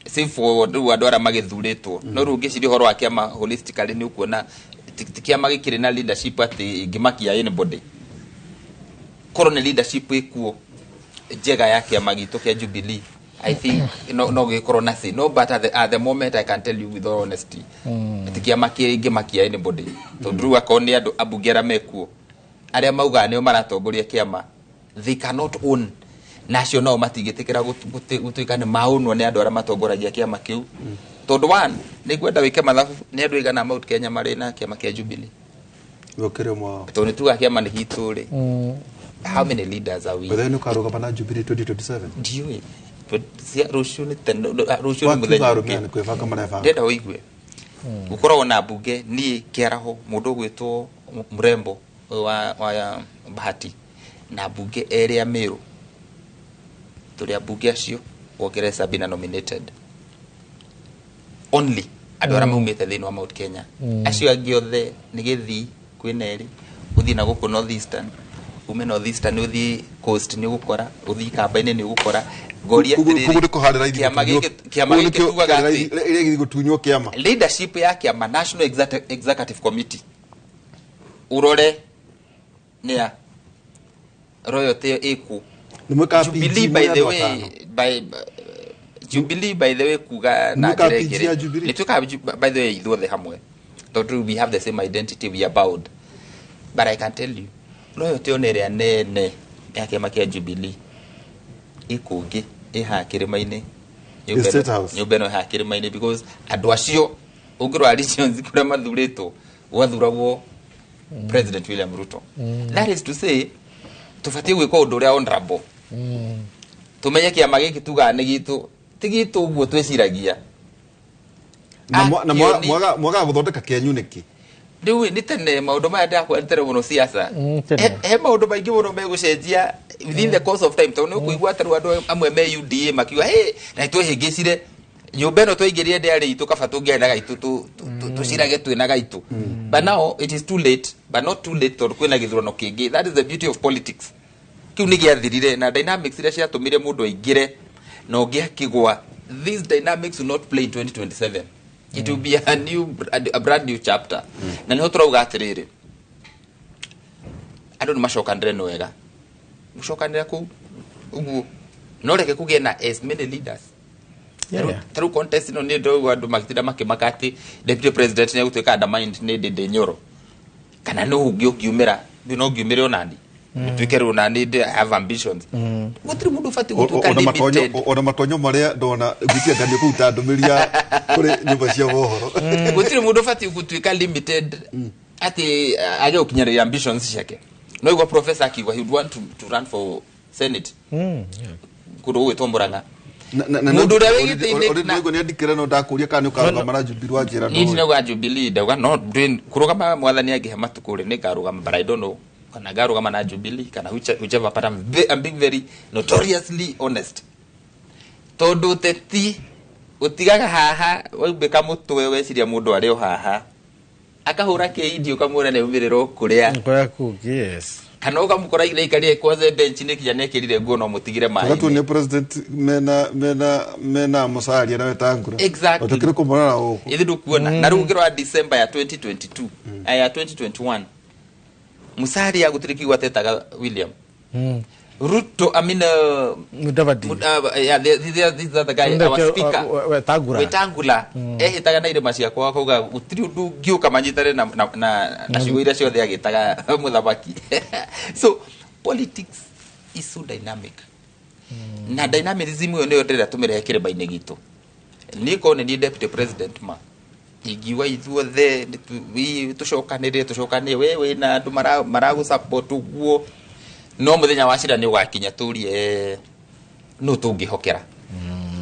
save for rĩu andũ arĩa magĩthurĩtwo. No rĩu ũngĩciria ũhoro wa kĩama holistically nĩ ũkuona ti kĩama gĩkĩrĩ na leadership atĩ ĩngĩmakia anybody. Korwo nĩ leadership ĩkuo njega ya kĩama gitũ kĩa Jubilee, I think no gĩkorwo na say no, but at the moment I can tell you with all honesty ti kĩama kĩngĩmakia anybody, tondũ rĩu akorwo nĩ andũ ambunge arĩa mekuo arĩa maugaga nĩo maratongoria kĩama, they cannot own na acio nao matingĩtĩkĩra gũtuĩka nĩ maũnwo nĩ andũ arĩa matongoragia kĩama kĩu, tondũ one nĩ ngwenda wĩke mathabu, nĩ andũ aigana Mount Kenya marĩ na kĩama kĩa Jubilee? Gũkĩrĩ ũmwe wao. Tondũ nĩ tuga kĩama nĩ gitũ rĩ, how many leaders are we? Wethe nĩ ũkarũgama na Jubilee 2027? Ndiũĩ. Rũciũ nĩ tene, rũciũ nĩ Wakiuga mũthenya arũme ũngĩ. nĩ kwĩbanga marebanga. Ndĩrenda ũigue gũkoragwo na mbunge niĩ kĩaraho mũndũ ũgwĩtwo Mrembo ũyũ wa Bahati na mbunge erĩ a Meru, tũrĩ ambunge acio wongerere Sabina nominated only andũ arĩa maumĩte thĩinĩ wa Mount Kenya. Acio angĩ othe nĩ gĩthii, kwĩna erĩ, ũthiĩ na gũkũ North Eastern, ume North Eastern ũthiĩ Coast nĩ ũgũkora, ũthiĩ Kamba-inĩ nĩ ũgũkora. Ngoria Koguo atĩrĩrĩ, koguo nĩ kũharĩra kĩama gĩkĩ tugaga atĩ ithi gũtunywo kĩama. Leadership ya kĩama, National Executive Committee, urore nĩa royalty ĩku. Nĩ mwĩkaga Jubilee PG by mwĩ the andũ way atano. by Jubilee, by the way, kuga na Nĩ mwĩkaga njĩra PG ĩngĩ ya rĩ, Jubilee? nĩ twĩkaga by the way ithuothe hamwe tondũ we have the same identity, we are bound. But I can tell you loyalty ona ĩrĩa nene ya kĩama kĩa Jubilee ĩkũngĩ ĩ haha kĩrĩma-inĩ. In State House. Nyũmba ĩno ĩ haha kĩrĩma-inĩ, because andũ acio ũngĩrora regions kũrĩa mathurĩtwo gwathuragwo President William Ruto. That is to say, tũbatiĩ gwĩka ũndũ ũrĩa honorable. Tũmenye kĩama gĩkĩ tugaga nĩ gitũ, ti gitũ ũguo twĩciragia. Na mwagaga gũthondeka kĩanyu nĩkĩ? Rĩu nĩ tene maũndũ maya ndakwentere mũno siasa. Tene. He maũndũ maingĩ mũno megũcenjia within the course of time, tondũ nĩ ũkũigua ta rĩu andũ amwe me UDA makiuga, hey, na twĩhĩngĩcire nyũmba ĩno twaingĩrire ndĩarĩ itũ, kaba tũngĩarĩ na gaitũ tũcirage twĩ na gaitũ. But now it is too late, but not too late, tondũ kwĩna gĩthurano kĩngĩ. That is the beauty of politics. Kĩu nĩ gĩathirire na dynamics iria ciatũmire mũndũ aingĩre na ũngĩ akĩgwa. These dynamics will not play in 2027. It will be a brand new chapter. Na nĩho tũrauga atĩrĩrĩ, andũ nĩ macokanĩre nĩ wega, mũcokanĩre kũu ũguo, no reke kũgĩe na as many leaders. Ta rĩu contest ĩno nĩ ndĩraigua andũ magĩtinda makĩmaka atĩ deputy president nĩ egũtuĩka undermined nĩ Ndindi Nyoro, kana nũ ũngĩ ũngiumĩra, no ngiumĩre onani nduĩke rĩu onani I have ambitions. Gũtirĩ mũndũ ũbatiĩ gũtuĩka limited. Ona matonyo marĩa ndona ngwitia nganio kũu ta ndũmĩrĩri ya kũrĩ nyũmba cia mohoro. Gũtirĩ mũndũ ũbatiĩ gũtuĩka limited atĩ age gũkinyanĩria ambitions ciake. No igua professor akiuga he would want to run for senate kũndũ gũgwĩtwo Murang'a. Mũndũ ũrĩa wĩ gĩtĩ-inĩ na- Nĩ andikĩre no ndakũria kana nĩ ũkarũgama na Jubilee wa njĩra. Niĩ ndinauga Jubilee, ndauga no kũrũgama mwathani angĩhe matukũ rĩ, nĩngarũgama, but I don't know kana ngarũgama na Jubilee kana whichever, but I'm being very notoriously honest, tondũ ũteti ũtigaga haha waumbĩka mũtwe weciria mũndũ arĩ o haha akahũra kĩindi ũkamwĩra nĩ aumĩrĩra o kũrĩa Kũrĩa kũngĩ, yes. Kana ũkamũkora aikarire kwothe bench-inĩ kinya nĩekĩrire nguo no mũtigire Ũgatuo nĩ maĩ-inĩ. president mena Musalia na Wetangula. Exactly. Ũtũkĩrĩ kũmũrora gũkũ. Ithi ndũkuona na rĩu ũngĩrora December ya 2022, ya 2021, Musalia gũtirĩ kiugo atetaga William Ruto, I mean, Mudavadi. Yeah, this other guy, our speaker. Wetangula. Wetangula ehĩtaga na irĩma ciakwa akauga gũtirĩ ũndũ ũngĩũka manyitane na ciugo iria ciothe agĩtaga mũthamaki. So politics is so dynamic, na dynamism ĩyo nĩyo ndĩrenda tũmĩrehe kĩrĩma-inĩ gitũ. Niĩ korwo nĩ niĩ deputy president, ma ingiuga ithuothe tũcokanĩrĩre, tũcokanĩrĩre, we wĩna andũ maragũ support ũguo, no mũthenya wa cira nĩ ũgakinya tũrie nũ tũngĩhokera,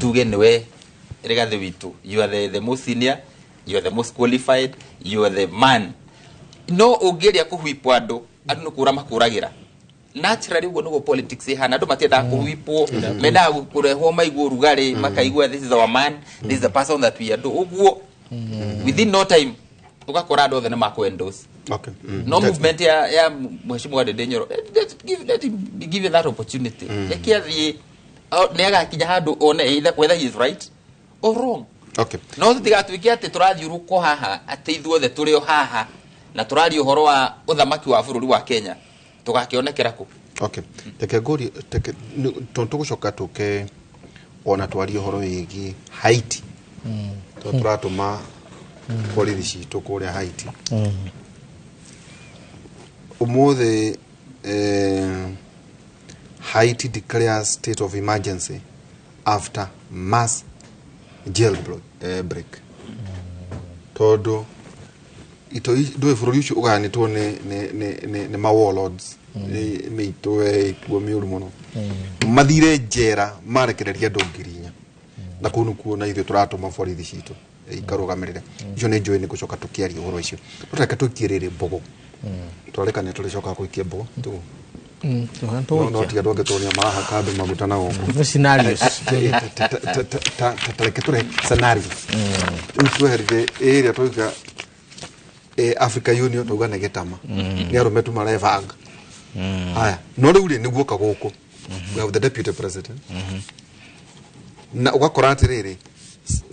tuge nĩwe Rigathi witũ, you are the most senior, you are the most qualified, you are the man. No ũngĩria kũhwipwo andũ, andũ nĩ kũra makũragĩra naturally. Ũguo nĩguo politics ĩhana. Andũ matiendaga kũhwipwo, mendaga kũrehwo maigua ũrugarĩ, makaigua this is our man, this is the person that we adore. Ũguo within no time ũgakora andũ othe nĩ makũ endorse. Okay. No movement ya mheshimiwa Ndindi Nyoro, let him be given that opportunity. Reke athiĩ, nĩ agakinya handũ one either whether he is right or wrong. Okay. No tũtigatuĩke atĩ tũrathiũrũkwo haha, atĩ ithuothe tũrĩ o haha na tũraria ũhoro wa ũthamaki wa bũrũri wa Kenya, tũgakĩonekera kũ? Okay. Reke ngũrie, tondũ tũgũcoka tũke ona twarie ũhoro wĩgiĩ Haiti, tondũ tũratũma borithi citũ kũrĩa Haiti ũmũthĩ. Haiti declares state of emergency after mass jail break, tondũ ndũĩ bũrũri ũcio ũgayanĩtwo nĩ ma warlords, nĩ mĩitũ ĩkuo mĩũru mũno. Mathire njera marekereria andũ 4,000, na kũu nĩkuo na ithuĩ tũratũma borithi citũ ikarũgamĩrĩre icio. Nĩ njũĩ nĩ gũcoka tũkĩaria ũhoro ũcio, no reke tũikie rĩrĩ mbũgũ, twarĩkania tũrĩcokaga gũikia mbũgũ tũguo. No tiga andũ angĩ tuonia marahaka andũ maguta na gũkũ. Nĩ scenarios. Tareke tũrehe scenario rĩu tweherire ĩrĩa twauga, Africa Union twauga nĩ gĩtama, nĩ arũme tu marebanga haya. No rĩu rĩ, nĩguoka gũkũ we have the deputy president, na ũgakora atĩrĩrĩ,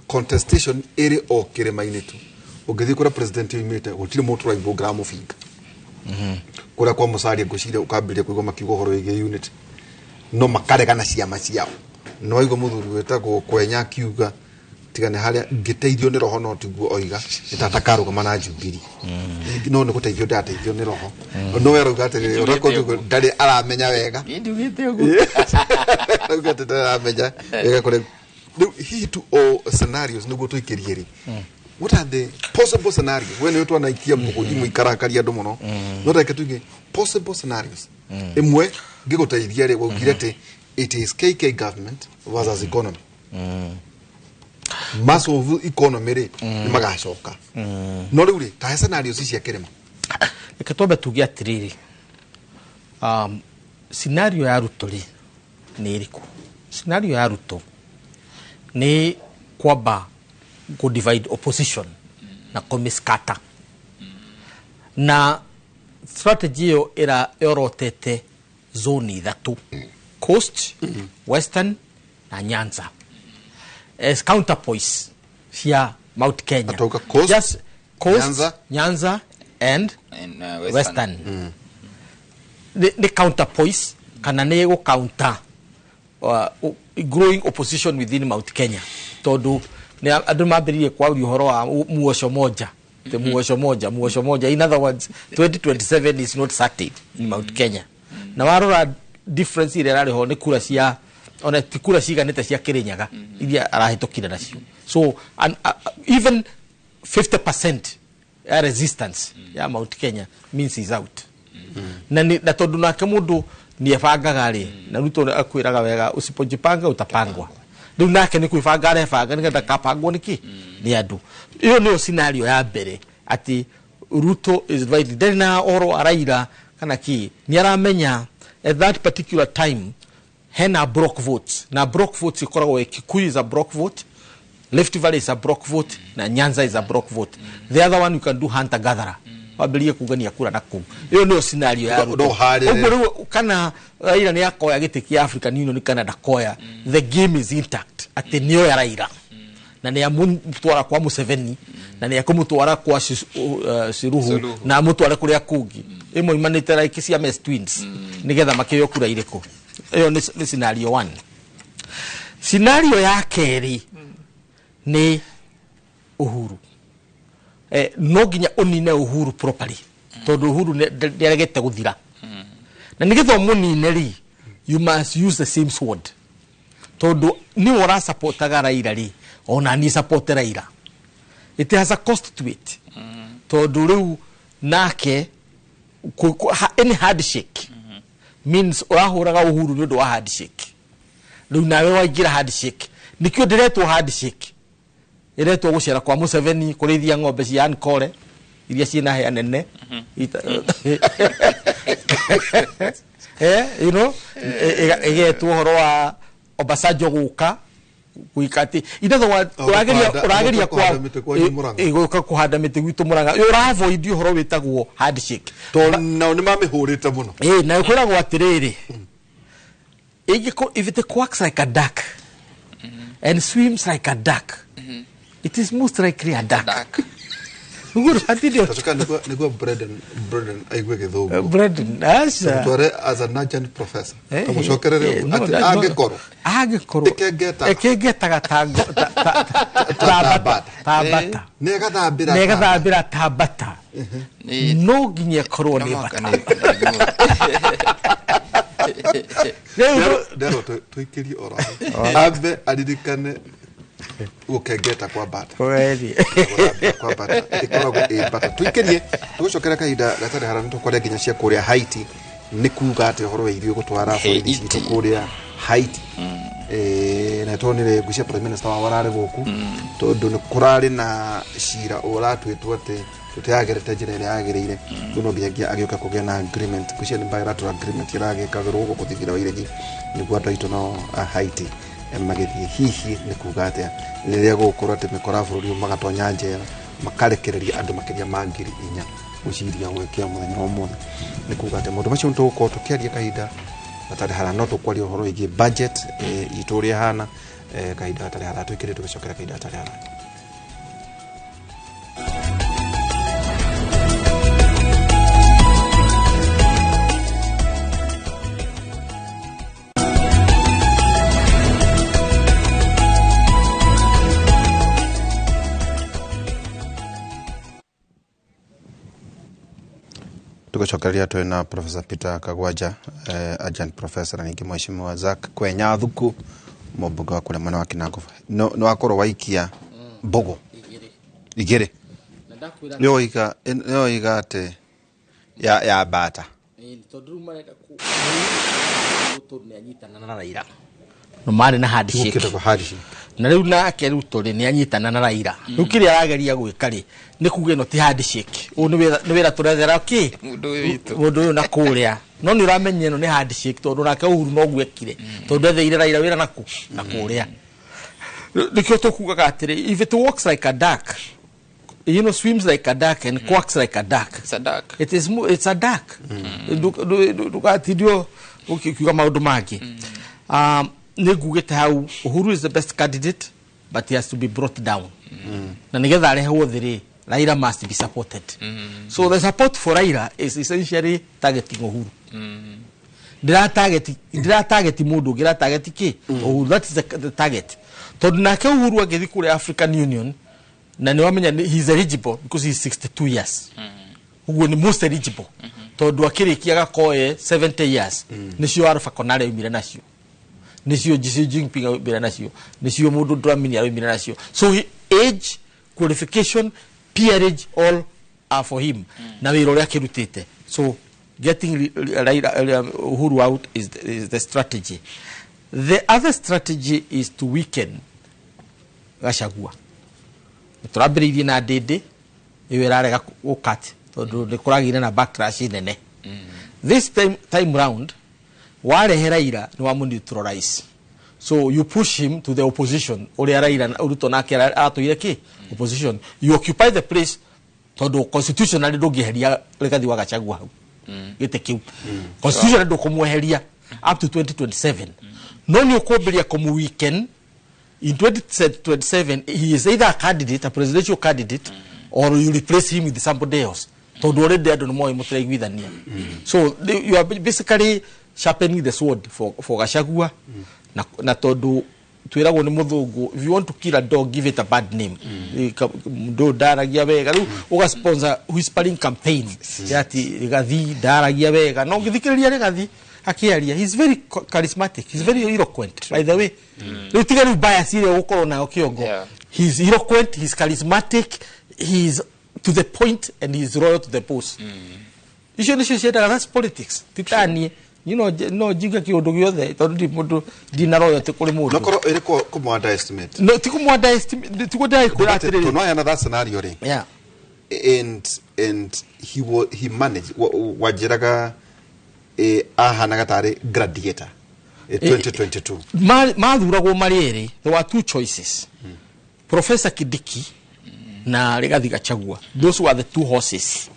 contestation ĩrĩ o kĩrĩma-inĩ tu. Ũngĩthiĩ kũrĩa president oimĩte, gũtirĩ mũndũ ũraigua ũngĩramũbinga. Kũrĩa kwa Musalia, ngwĩciria ũkambĩrĩria kũigua makiuga ũhoro wĩgiĩ unity, no makaregana ciama ciao. No waigua mũthuri wĩtagwo Kwenya akiuga tiga nĩ harĩa ngĩteithio nĩ roho, no tiguo oiga nĩ tata karũgama na Jubilee, no nĩ gũteithio ndateithio nĩ roho. No we arauga atĩrĩrĩ, ona korwo ndarĩ aramenya wega. Niĩ ndiugĩte ũguo. Arauga atĩ ndaramenya wega kũrĩa. Rĩu hihi tu o scenarios nĩguo tũikĩrie rĩ, What are the possible scenarios? We nĩ twanaikia mũgũ imwe ikarakaria andũ mũno, no reke tuge possible scenarios imwe ngĩgũteithia rĩ, waugire atĩ it is KK government versus economy. Massive economy rĩ, nĩ magacoka, no rĩu rĩ, tahe scenarios cia kĩrĩma. Reke twambe tuge atĩrĩrĩ, scenario ya Ruto rĩ, nĩ ĩrĩkũ? Scenario ya Ruto nĩ kwamba kũ divide opposition na kũmĩscatter, na strategy ĩyo ĩra yorotete zone ithatũ: Coast, Western na Nyanza as counterpoise cia Mount Kenya. Atauga Coast, Just Coast, Nyanza. Nyanza and And, Western, nĩ counterpoise kana nĩ gũ counter growing opposition within Mount Kenya, tondu nĩ andũ mambĩrĩirie kwaria ũhoro wa muoco moja, the muoco moja, muoco moja. In other words, 2027 is not certain in Mount Kenya. Na warora difference ĩrĩa ĩrarĩ ho nĩ kura cia, ona ti kura ciganĩte cia Kĩrĩnyaga iria arahĩtũkire nacio. So and, even 50% ya resistance ya Mount Kenya means he's out. Na na tondu nake mundu niebangaga rĩ, na Ruto akwĩraga wega, usipojipanga utapangwa. Rĩu nake nĩ kwĩbanga arebanga nĩgetha kapangwo nĩkĩ nĩ andũ. Ĩyo nĩyo scenario ya mbere, atĩ Ruto is right, ndarĩ na ũhoro wa Raila kana kĩ. Nĩ aramenya at that particular time hena block votes, na block votes ikoragwo Kikuyu is a block vote, Rift Valley is a block vote, na Nyanza is a block vote. The other one, you can do hunter gatherer, wambĩrĩrie kugania kura na kũu. Ĩyo nĩyo scenario ya Ruto. No harĩrĩre. Ũguo rĩu kana Raila nĩ akoya gĩtĩ kĩa African Union kana ndakoya, the game is intact, atĩ nĩoya Raila na nĩ amũtwara kwa Museveni na nĩ akũmũtwara kwa Suluhu Suluhu. na amũtware kũrĩa kũngĩ ĩmwe imanĩte like Siamese twins nĩgetha makĩoyo kura irĩkũ. Ĩyo nĩ scenario one. Scenario ya kerĩ nĩ Uhuru. No nginya ũnine Uhuru properly, tondũ Uhuru nĩaregete gũthira, na nĩgetha ũmũnine rĩ, you must use the same sword, tondũ nĩwe ũrasapotaga Raila rĩ, ona niĩ support Raila. It has a cost to it, tondũ rĩu nake any handshake means ũrahũraga Uhuru nĩ ũndũ wa handshake. Rĩu nawe waingĩra handshake, nĩkĩo ndĩretwo handshake, ĩretwo gũcera kwa Museveni kũrĩithia ng'ombe cia Ankole iria ciĩna hĩa nene. Ĩgetwo ũhoro wa Obasanjo gũka gwĩka atĩ, in other words, Oh, ũrageria ũrageria gũka kũhanda mĩtĩ kwanyu Mũrang'a. Gũka kũhanda mĩtĩ gwitũ Mũrang'a, ũra avoid ũhoro wĩtagwo handshake. Tondũ nao nĩ mamĩhũrĩte mũno. Ĩ na kwĩragwo atĩrĩrĩ, if it quacks like a duck and swims like a duck, it is most likely a duck. Duck. Ũguo hatirĩ. Tacoka nĩguo Brendan aigue gĩthũngũ. Brendan, aca. Tware as an adjunct professor, kamũcokerere No, atĩ no, angĩkorwo angĩkorwo ĩkengetaga. Ĩkengetaga ta ta ta bata, ta bata. Nĩ ĩgathambĩra. Nĩ ĩgathambĩra ta bata, no nginya ĩkorwo No nĩ mũhaka bata. Rĩu Nderwo tũikĩrie oro hau. Ambe aririkane gũkengeta kwa bata. Kweli. Gũthambĩra kwa bata ĩkoragwo ĩ bata. Tũikĩrie, tũgũcokera kahinda gatarĩ haraya, nĩtũkwaria nginya cia kũrĩa Haiti, nĩ kuga atĩ ũhoro wa ithuĩ gũtwara borithi citũ Haiti. kũrĩa Haiti. Na tuonire ngwĩciria prime minister wao ararĩ gũkũ, tondũ nĩ kũrarĩ na cira ũratuĩtwo atĩ tũtiagerete njĩra ĩrĩa yagĩrĩire. Rĩu no nginyagia agĩũka kũgĩa na agreement, ngwĩciria nĩ bilateral agreement ĩragĩkagĩrwo gũkũ thingira wa iregi nĩguo andũ aitũ no a Haiti magĩthiĩ. Hihi nĩ kuga atĩa rĩrĩa gũgũkorwo atĩ mĩkora bũrũri ũyũ magatonya njera makarekereria andũ makĩria ma 4,000 gwĩciria gwĩkĩa mũthenya wa ũmũthĩ? Nĩ kuga atĩa maũndũ macio? Nĩtũgũkorwo tũkĩaria kahinda gatarĩ haraya, no tũkwaria ũhoro wĩgiĩ budget itũ ũrĩa ĩhana kahinda gatarĩ haraya. Tũikĩrĩ, tũgĩcokera kahinda gatarĩ haraya. Tugucokereria twĩ na Professor Peter Kagwanja, adjunct professor, na ningĩ Mheshimiwa Zack Kwenya Thuku, mũmbunge wa kũrĩa mwena wa Kinango. No nĩ wakorwo waikia mbũgũ. Igĩrĩ. Na ndakwĩra Nĩoiga atĩ ya bata. Tondũ rĩu marenda tondũ nĩ anyitana na Raila no marĩ na handshake. Gũkĩtagwo handshake. Na rĩu nake Ruto rĩ nĩ anyitana na Raila. Rĩu kĩrĩa arageria gwĩka rĩ nĩ kuga ĩno ti handshake, ũyũ nĩ wĩra tũrethera kĩ Mũndũ ũyũ witũ. Mũndũ ũyũ na kũrĩa, no nĩ ũramenya ĩno nĩ handshake tondũ nake Uhuru noguo ekire, tondũ etheire Raila wĩra naku na kũrĩa. Nĩkĩo tũkugaga atĩrĩ, if it walks like a duck, swims like a duck and quacks like a duck. It's a duck. It's a duck. Ndũgatindio ũkiuga maũndũ mangĩ. Nĩ ngugĩte hau Uhuru is the best candidate, but he has to be brought down. Na nĩgetha arehwo thĩ rĩ, Raila must be supported. So the support for Raila is essentially targeting Uhuru. Ndĩra target mũndũ ũngĩ, ĩra target kĩ Uhuru. That is the target, tondũ nake Uhuru angĩthiĩ kũrĩa African Union na nĩ wamenya he is eligible because he is 62 years, ũguo nĩ most eligible, tondũ akĩrĩkia agakoe 70 years, nĩcio Alpha Konare oimire nacio, nĩcio Xi Jinping oimire nacio, nĩcio mũndũ Dlamini aroimire nacio. So age, qualification, peerage, all are for him na wĩra ũrĩa akĩrutĩte. So getting Raila, Uhuru out is the strategy. The other strategy is to weaken Gachagua. Tũrambĩrĩirie na Ndĩndĩ ĩyo ĩrarega gũkat tondũ nĩ kũragĩire na backlash nene. This time round warehe Raila nĩ wamũ neutralize, so you push him to the opposition. Ũrĩa Raila Ruto nake aratũire kĩ opposition, you occupy the place, tondũ constitutionally ndũngĩeheria Rigathi wa Gachagua hau gĩtĩ kĩu. Constitutionally ndũkũmweheria up to 2027, no nĩ ũkwambĩrĩria kũmũ weaken. In 2027 he is either a candidate, a presidential candidate, or you replace him with somebody else, tondũ already andũ nĩ moĩ mũtiraiguithania. So you are basically sharpening the sword for Gachagua. Na tondũ twĩragwo nĩ mũthũngũ, if you want to kill a dog, give it a bad name. Mũndũ ũyũ ndaragia wega, rĩu ũga sponsor whispering campaign ya ati Rigathi ndaragia wega, no ũngĩthikĩrĩria Rigathi akĩaria, he's very charismatic, he's very eloquent, by the way. Rĩu tiga rĩu bias ĩrĩa ũgũkorwo nayo kĩongo. He's eloquent, he's charismatic, he's to the point and he's loyal to the post. Icio nĩcio ciendaga. That's politics. Titanie niĩ no njigue kĩũndũ gĩothe tondũ ndi mũndũ ndina loyalty kũrĩ mũndũ. Nokorwo ĩrĩ kũmũ underestimate. No, ti kũmũ underestimate, ti kũndĩrakwĩra atĩrĩrĩ. Tondũ aya na that scenario rĩ, and he managed wanjĩraga ahanaga tarĩ gladiator 2022. Mathuragwo marĩ erĩ. There were two choices, Professor Kindiki na Rigathi Gachagua. Those were the two horses.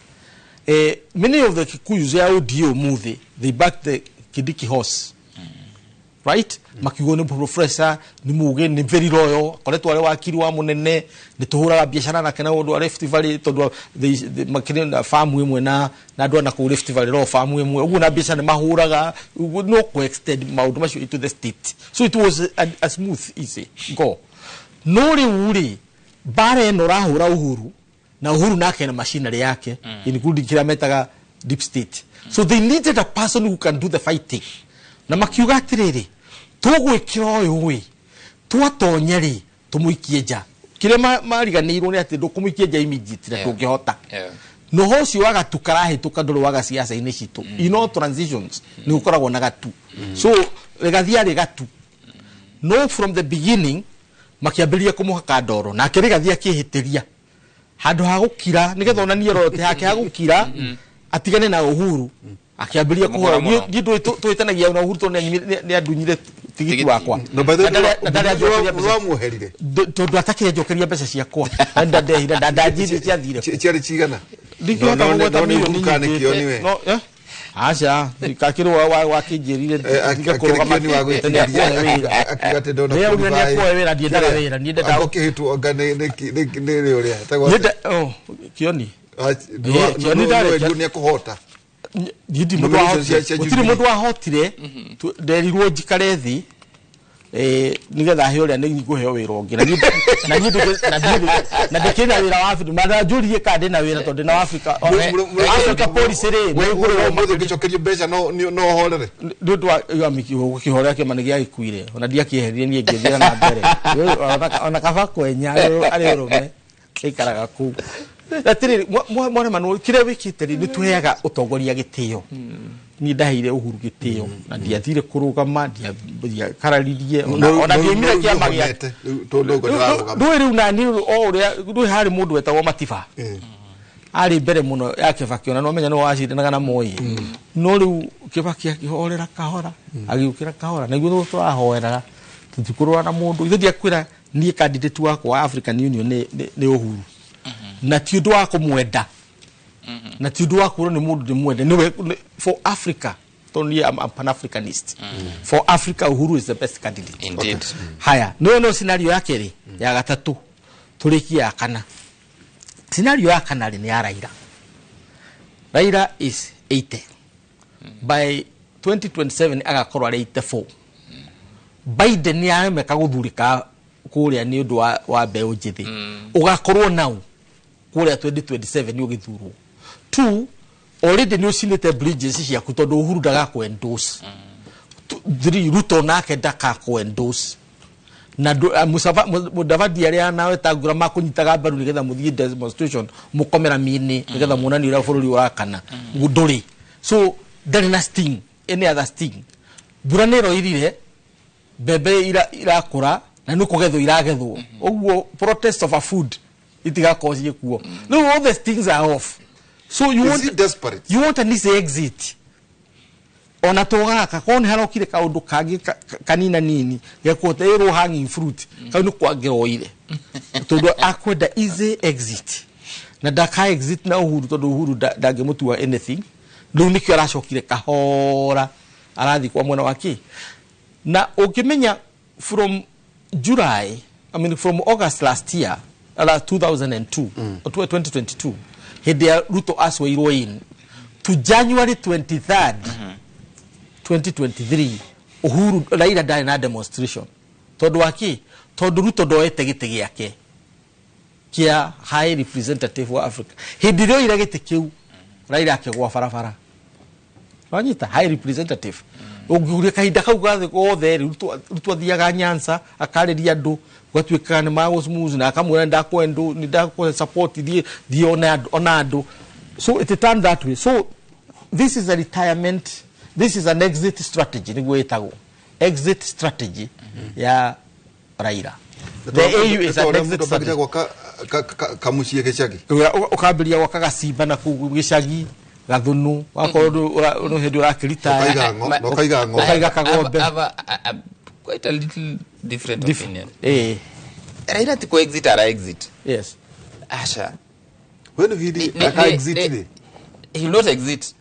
Many of the Kikuyus ya ODA ũmũthĩ, they backed the Kindiki horse, right? Makiugo nĩ professor, nĩ muge, nĩ very loyal, akoretwo arĩ wakiri wa mũnene, nĩ tũhũraga biacara nake na ũndũ wa Rift Valley, tondũ makĩrĩ na famu ĩmwe na andũ a na kũu Rift Valley, ro famu ĩmwe ũguo, na biacara nĩ mahũraga ũguo, no kũ extend maũndũ macio into the state. So it was a smooth, easy go. No rĩu rĩ, mbara ĩno ũrahũra Uhuru na Uhuru nake na machinery yake, including kĩrĩa metaga deep state. So they needed a person who can do the fighting, na makiuga atĩrĩrĩ, tũgwĩkĩra ũyũ ĩ twatonya rĩ, tũmũikie nja. Kĩrĩa mariganĩirwo nĩ atĩ ndũkũmũikia nja immediately na ndũngĩhota. Noho ũcio wa gatu karahĩtũka ndũrĩ waga ciaca-inĩ citũ. In all transitions nĩ gũkoragwo na gatu. So Rigathi arĩ gatu, no from the beginning makĩambĩrĩria kũmũhaka ndoro, nake Rigathi akĩhĩtĩria handũ ha gũkira nĩgetha onanie rote hake ha gũkira atigane na Uhuru, akĩambĩrĩria Kũmũhũra kũhũra. mũno. Niĩ ndũĩ tũhĩtanagia na Uhuru tondũ nĩ andunyire tigiti Tigiti. wakwa. No, by the way, Na ndarĩ anjokeria mbeca. nĩwamweherire? Tondũ atakĩrĩ anjokeria mbeca ciakwa. Na ndandehire ndanjithie ciathire kũ. Ciarĩ cigana? Ndingĩhota No, no, kũgweta no, nĩ mirioni Uhuru kana nĩ nyingĩ. Kĩoni we? No, eh? Aca kakĩrĩ wakĩnjĩrire ndige Akĩrĩ kũrũgama Kĩoni wa atĩ nĩ akuoe wĩra. Akiuga atĩ ndona Rĩrĩa augire nĩ qualify. akuoe wĩra, ndiendaga wĩra, niĩ ndendaga- Anga ũkĩhĩtwo anga nĩ ũrĩa etagwo Niĩ oh, Kĩoni. Kĩoni nĩ ekũhota. Niĩ ndi mũndũ Nomination wahotire. cia Gũtirĩ Jubilee. mũndũ wahotire. Nderirwo njikare thĩ nĩgetha he ũrĩa nĩ ngũheo wĩra ũngĩ, na niĩ na ndĩkĩrĩ na wĩra wa Africa na njũrie kana ndĩna wĩra tondũ ndĩna wa Africa Africa policy rĩ nĩ ngũrĩrwo. Mũthĩ ũngĩcokerio mbeca no ũhorere? Nĩ ũndũ wa kĩhorera kĩama nĩ gĩagĩkuire, ona ndiakĩeheririe niĩ ngĩthiĩra na mbere. Ona kaba kwenya arĩ ũrũme. Ĩikaraga kũu. Atĩrĩrĩ, mwana Manuel, kĩrĩa wĩkĩte rĩ, nĩ tũheaga ũtongoria gĩtĩo. Niĩ ndaheire Uhuru gĩtĩo na ndiathire kũrũgama, ndiakararirie ona ndiaumire kĩama gĩake. Ndũĩ rĩu nani o ũrĩa ndũĩ harĩ mũndũ wetagwo Matiba arĩ mbere mũno ya Kibaki, ona no menya no wacindanaga na Moi, no rĩu Kibaki akĩhorera kahora, agĩũkĩra kahora, na ithuĩ tũrahoera tũtikũrũa na mũndũ. Ithuĩ ndiakwĩra niĩ candidate wakwa wa African Union nĩ Uhuru, na ti ũndũ wa kũmwenda na ti ũndũ wa kwĩrwo nĩ mũndũ ndĩmwende, nĩwe for Africa, tondũ niĩ I'm a pan-Africanist. For Africa, Uhuru is the best candidate. Indeed. Haya, no scenario ya kerĩ, ya gatatũ, tũrĩkie ya kana. Scenario ya kana rĩ, nĩ ya Raila. Raila is 80 by 2027, agakorwo arĩ 84. Biden nĩ aremeka gũthurĩka kũrĩa nĩ ũndũ wa mbeũ njĩthĩ, ũgakorwo nau kũrĩa 2027 nĩ ũgĩthurwo. Two, already nĩ ũcinĩte bridges ciaku tondũ Uhuru ndagakũ endorse. Three, Ruto nake ndakakũ endorse na Mudavadi arĩa nawe Tangura makũnyitaga mbaru nĩgetha mũthiĩ demonstration mũkomera mĩnĩ nĩgetha muonanie ũrĩa bũrũri ũrakana ndũrĩ. So ndarĩ na sting, any other sting. Mbura nĩ ĩroirire, mbembe irakũra na nĩ kũgethwo iragethwo, ũguo protest of a food itigakorwo ciĩ kuo. Rĩu all the stings are off, so you Is want he desperate? You want an easy exit. Ona to gaka ko nĩ harokire kaũndũ kangĩ kanina nini gekuota ĩrwo hanging fruit kau nĩ kwangĩroire tondũ akwenda easy exit na ndaka exit na Uhuru tondũ Uhuru ndangĩmũtua anything. Rĩu nĩkĩo aracokire kahora arathiĩ kwa mwena wa kĩ. Na ũngĩmenya from July, I mean from August last year, 2002, 2022, hĩndĩ ya Ruto asweirwo in to January 23rd 2023, Uhuru Raila ndarĩ na demonstration. Tondũ wa kĩ? Tondũ Ruto ndoete gĩtĩ gĩake kĩa high representative wa Africa. Hĩndĩ ĩrĩa oire gĩtĩ kĩu, Raila akĩgwa barabara. Wanyita high representative ũngiuria kahinda kau gathe gothe rĩ, Ruto athiaga Nyanza akarĩria andũ, gũgatuĩka nĩ magũ na akamwĩra nĩ ndakũ support, thiĩ ona andũ. So it turned that way. So this is a retirement, this is an exit strategy, nĩguo ĩtagwo exit strategy ya Raila. The AU is an exit strategy. Gwaka kamuciĩ gĩcagi. Ũkambĩrĩria gwaka gacimba na kũu gĩcagi gathunu, wakorwo nĩ hĩndĩ ũrakĩritaya. Na ũkaiga ng'ombe. Ũkaiga kagombe. I have quite a little different opinion. Raila ti ko exit ara exit. Asha. When he aka exit rĩ? He will not exit.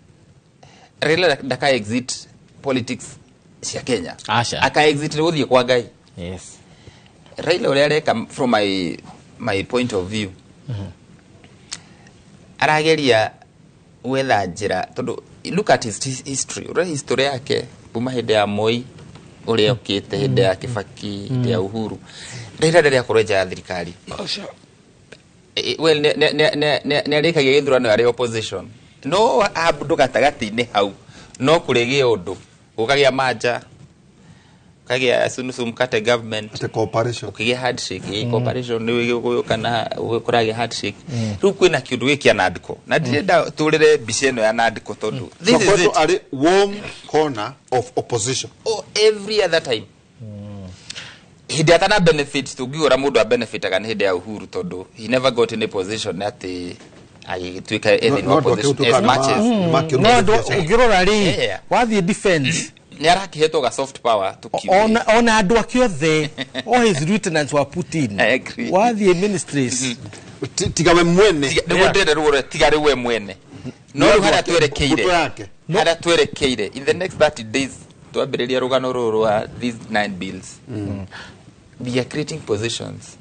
Raila ndaka exit politics cia Kenya. Asha. Aka exit nĩ gũthiĩ kwa Ngai. Raila ũrĩa areka from my point of view, arageria gwetha njĩra tondũ look at his history, ũrĩa history yake kuma hĩndĩ ya Moi, ũrĩa okĩte hĩndĩ ya Kibaki, hĩndĩ ya Uhuru. Raila rĩrĩa akorwo nja ya thirikari, well, nĩ arĩkagia gĩthurano arĩ opposition, no handũ gatagatĩ-inĩ hau no kũrĩgĩa ũndũ, gũkagĩa manja, ũkagĩa sunusu mkate government. Ate cooperation. Ũkĩgĩa handshake, cooperation nĩ gũgĩũka na kũragĩa handshake. Rĩu kwĩna kĩũndũ gĩkĩ kĩa NADCO na ndirenda tũrĩre mbica ĩno ya NADCO tondũ this is Makoretwo it. arĩ warm corner of opposition. Oh, every other time hĩndĩ atana benefit, tũngiũra mũndũ a benefitaga nĩ hĩndĩ ya Uhuru tondũ he never got any position atĩ agĩtuĩka thĩinĩ wa No andũ opposition as much as No andũ ũngĩrora rĩ, wathiĩ defense, nĩ arakĩhetwo ga soft power tũkiuge. Ona andũ ake othe, all his lieutenants were put in. I agree. Wathiĩ ministries. Tiga we mwene. Nĩguo ndĩrenda rĩu tiga rĩu we mwene, no Nĩ rĩu andũ harĩa ake, twerekeire, mbũtũ yake. Harĩa twerekeire in the next 30 days, twambĩrĩria rũgano rũrũ rwa these nine bills, we are creating positions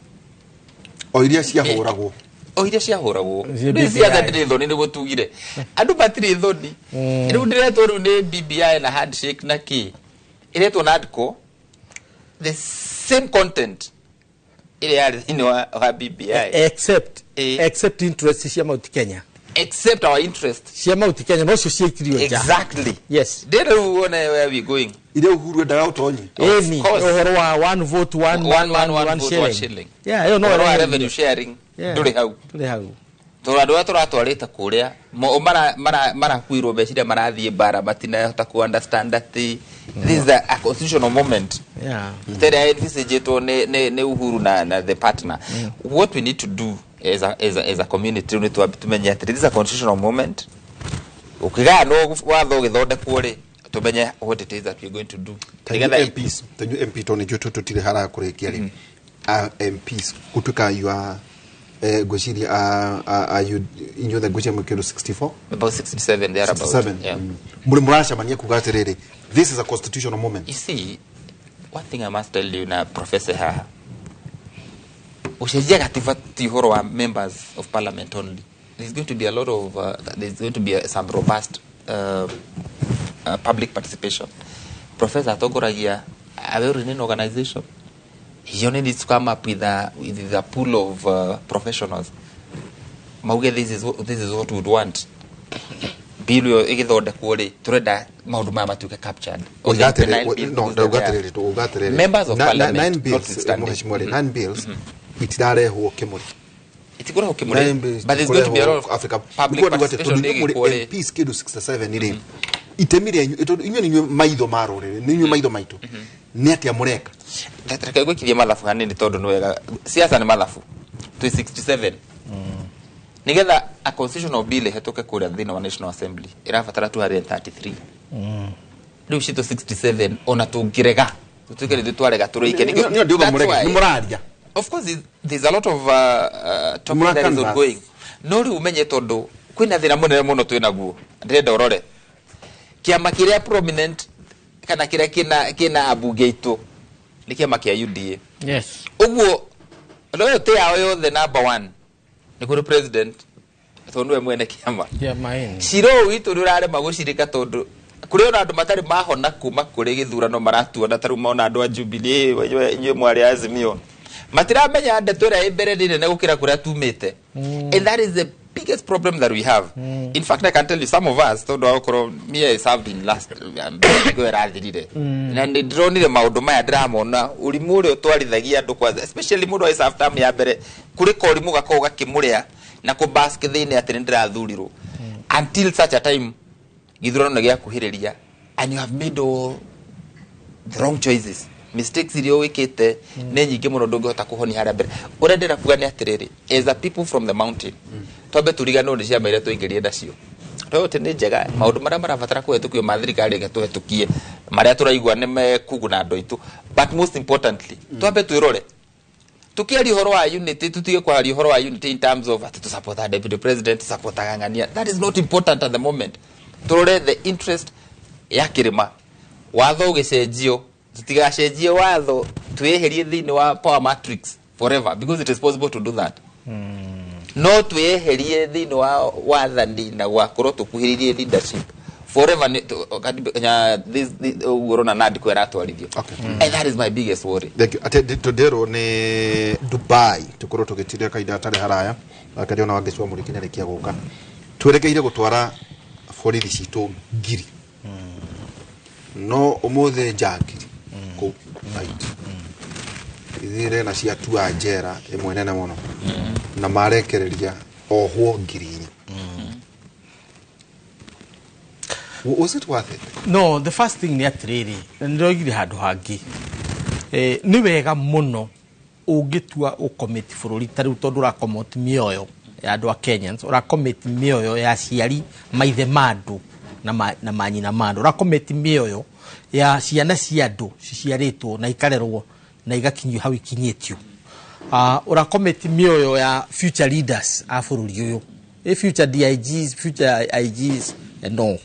O iria ciahũragwo. O iria ciahũragwo. Cia Rĩu BBI. ciatha ndĩrĩ thoni, nĩguo tugire andũ matirĩ thoni. Rĩu ndĩretwo rĩu nĩ BBI na handshake na kĩ ĩretwo NADCO, the same content ĩrĩa yarĩ thĩinĩ wa BBI. Except Eh. except interest cia Mount Kenya. Except our interest. Cia Mount Kenya no cio ciaikirio nja. Exactly. Yes. Ndĩrenda rĩu wone where we going. Iria Uhuru endaga ũtonyi. Ĩni Course. ũhoro wa one vote, one One man, one vote, one shilling. Yeah, ĩyo no Ũhoro wa ĩrehe. revenue sharing ndũrĩ hau. Ndũrĩ hau. Tondũ andũ arĩa tũratwarĩte kũrĩa marakuirwo meciria marathiĩ mbara matinahota ku understand atĩ this is a constitutional moment tera envisagĩtwo nĩ Uhuru na the partner. What we need to do as a community rĩu nĩ tumenye atĩ this is a constitutional moment. Ũkĩgayanwo watho ũgĩthondekwo rĩ, tumenye what it is that we are going to do. Tanyu Nĩgetha- MPs, tanyu MP tondũ nĩnjũĩ tũtirĩ haraya kũrĩkia rĩ. MPs gũtuĩka you are ngwĩciria inyuothe ngwĩciria mwĩ kĩndũ 64. About 67 thereabout. 67. Yeah. Mũrĩ mũracemania kuga atĩrĩrĩ, this is a constitutional moment. You see, one thing I must tell you na professor haha, ũcenjia gatiba ti ũhoro wa members of parliament only. There's going to be a lot of there's going to be some robust public participation. Professor atongoragia a well organization. He only needs to come up with a pool of professionals mauge this is what we would want. Bill ĩyo ĩgĩthondekwo rĩ, tũrenda maũndũ maya matuĩke captured. Uga The atĩrĩrĩ, nine bills no, because ndauga they're there. atĩrĩrĩ, uga atĩrĩrĩ. Members of parliament, nine bills, notwithstanding. mheshimiwa rĩ, nine bills itirarehwo kĩmũrĩ. Itikoragwo kĩmũrĩ, Nine bills but there's going to be a lot of Africa public Nĩkuo ndauga atĩ participation tondũ inyuĩ mũrĩ ĩgĩkwo rĩ. MPs kĩndũ 67 rĩ, itemi rĩanyu, tondũ inyuĩ nĩ inyuĩ maitho ma rũrĩrĩ, nĩ inyuĩ maitho maitũ, nĩ atĩa mũreka? Reke gwĩkithie mathabu hanini tondũ nĩ wega, siasa nĩ mathabu. Twĩ 67. Nigetha a constitutional bill ĩhetũke kũrĩa thĩinĩ wa National Assembly ĩrabatara 233. Rĩu citũ 67, ona tũngĩrega tũtuĩke nĩ twarega tũrĩike. Nĩ ndiuga mũrege, nĩ mũraria. Of course there's a lot of talking Mũra that is canvas. ongoing, no rĩu ũmenye tondũ kwĩna thĩna mũnene mũno twĩ naguo. Ndĩrenda ũrore kĩama kĩrĩa prominent kana kĩrĩa kĩna ambunge aitũ nĩ kĩama kĩa UDA. Ũguo loyalty yao yothe number one nĩ kũrĩ president tondũ nĩwe mwene kĩama. Kĩama. Cira ũyũ witũ nĩ ũrarema gũcirĩka tondũ kũrĩ ona andũ matarĩ mahona kuma kũrĩ gĩthurano maratuona ta rĩu mona andũ a Jubilee, inyuĩ mwarĩ a Azimio, matiramenya ndeto ĩrĩa ĩ mbere nĩ nene gũkĩra kũrĩa tumĩte, and that is the biggest problem that we have. In fact, I can tell you some of us, tondũ wa gũkorwo me, I served in last ngo ĩrathirire na nĩ ndĩronire maũndũ maya, ndĩramona ũrimũ ũrĩa ũtwarithagia andũ kwanza, especially mũndũ wa serve term ya mbere, kũrĩ korimũ gakoragwo gakĩmũrĩa na kũbask thĩinĩ atĩ nĩ ndĩrathurirwo until such a time gĩthurano nĩ gĩakuhĩrĩria and you have made all the wrong choices. Mistakes iria wĩkĩte nĩ nyingĩ mũno, ndũngĩhota kũhonia harĩa mbere. Ũrĩa ndĩrenda kuga nĩ atĩrĩrĩ, as a people from the mountain, twambe tũriganĩrwo nĩ ciama iria tũingĩrire nacio. Toyota nĩ njega, maũndũ marĩa marabatara kũhetũkio ma thirikari reke tũhetũkie, marĩa tũraigua nĩ mekuguna andũ aitũ, but most importantly twambe twĩrore tukiaria ũhoro wa unity, tutige kwaria ũhoro wa unity in terms of atĩ tũsupportaga deputy president, tũsupportaga ng'ania. That is not important at the moment. Tũrore the interest ya kĩrĩma. Watho ũgĩcenjio, tũtigacenjie watho twĩyeherie thĩinĩ wa power matrix forever, because it is possible to do that. No twĩyeherie thĩinĩ wa wathani na gwakorwo tũkuhĩrĩirie leadership forever ũguo ũrona nandĩko ĩratwarithio. And that is my biggest worry. Thank you. Ate tũnderwo nĩ Dubai tũkorwo tũgĩtira kahinda gatarĩ haraya akaria ona wangeci wa mũrĩki nĩarĩkia gũka, twerekeire gũtwara borithi citũ ngiri, no ũmũthĩ njangiri kũu night ithire na ciatua njera ĩmwe nene mũno na marekereria ohwo 4,000. Was it worth it? No, the first thing nĩ atĩrĩrĩ, na nĩndĩroigire handũ hangĩ, nĩ wega mũno ũngĩtua ũcommit bũrũri ta rĩu, tondũ ũracommit mĩoyo ya andũ a Kenyans, ũracommit mĩoyo ya aciari, maithe ma andũ na manyina ma andũ, ũracommit mĩoyo ya ciana cia andũ ciciarĩtwo na ikarerwo na igakinyio hau ikinyĩtio, ũracommit mĩoyo ya future leaders a bũrũri ũyũ, future DIGs, future IGs and all.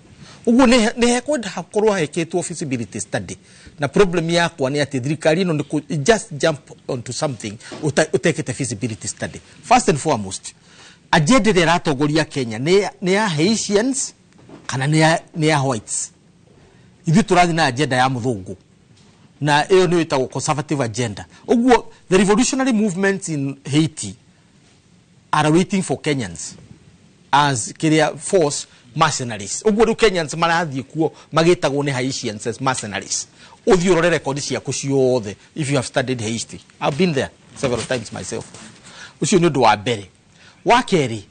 Ũguo nĩ hekwenda hakorwo hekĩtwo feasibility study, na problem yakwa nĩ atĩ thirikari ĩno nĩ just jump onto something ũtekĩte feasibility study. First and foremost, agenda ĩrĩa ĩratongoria Kenya nĩ ya Haitians kana nĩ ya whites? Ithuĩ tũrathiĩ na agenda ya mũthũngũ, na ĩyo nĩyo ĩtagwo conservative agenda. Ũguo the revolutionary movements in Haiti are waiting for Kenyans. as kiria force mercenaries. Uguo riu Kenyans marathiĩ kuo magĩtagwo nĩ Haitians as mercenaries. Ũthiĩ ũrore rekondi ciaku ciothe if you have studied Haiti. I've been there several times myself. Ũcio nĩ ũndũ wa mbere. Wa kerĩ,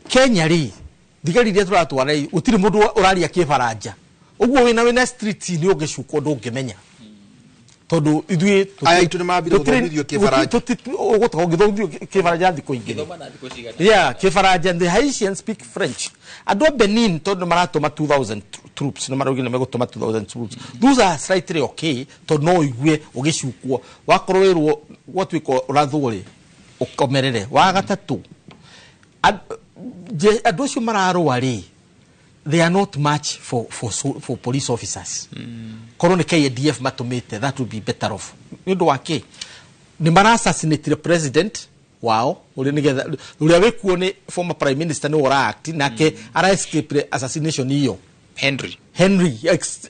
Kenya rĩ, thigari iria tũratwara rĩ, gũtirĩ mũndũ ũraria kĩbaranja. Ũguo wĩna street nĩ ũngĩcukwo ndũngĩmenya. Tondũ ithuĩ Aya aitũ nĩ mambire gũthomithio kĩbaranja. Ũgũtoka ũgĩthomithio kĩbaranja thikũ ingĩ. Yeah, kĩbaranja, the Haitians speak French. Andũ a Benin tondũ maratũma 2000 troops, nĩ maraugire nĩ megũtũma 2000 troops. Those are slightly okay, tondũ no ũigue ũgĩcukwo. Wakorwo wĩrwo gwatuĩka ũrathwo rĩ, ũkomerere. Wa gatatũ, andũ acio mararũa rĩ, they are not much for police officers. Korwo nĩ KDF matũmĩte, that would be better off. Nĩ ũndũ wa kĩ? Nĩ mara-assassinate president wao, ũrĩa nĩgetha ũrĩa wĩkuo nĩ former prime minister nĩwe ũra-act, nake ara-escape assassination iyo. Henry. Henry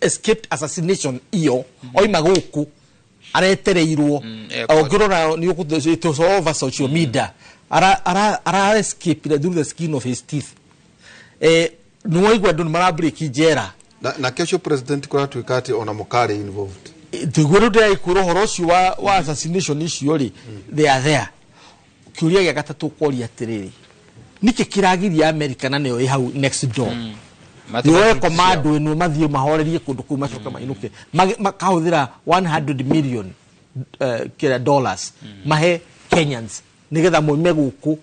escaped assassination iyo, oima gũkũ aretereirwo. Ũngĩrora nĩ ũkũ- it was all over social media. Ara escape through the skin of his teeth. Nĩ waigua andũ nĩ marabreak njera. Na nake ũcio president kũratuĩka atĩ ona mũkarĩ involved. Tiguo rĩu ndĩraikũra ũhoro ũcio wa assassination icio rĩ, they are there. Kĩũria gĩa gatatũ ũkoria atĩrĩrĩ, nĩkĩ kĩragiria America na nĩyo ĩ hau next door yoe commando ĩno mathiĩ mahorerie kũndũ kũu macoke mainũke, makahũthĩra 100 million kĩrĩa dollars mahe Kenyans nĩgetha moime gũkũ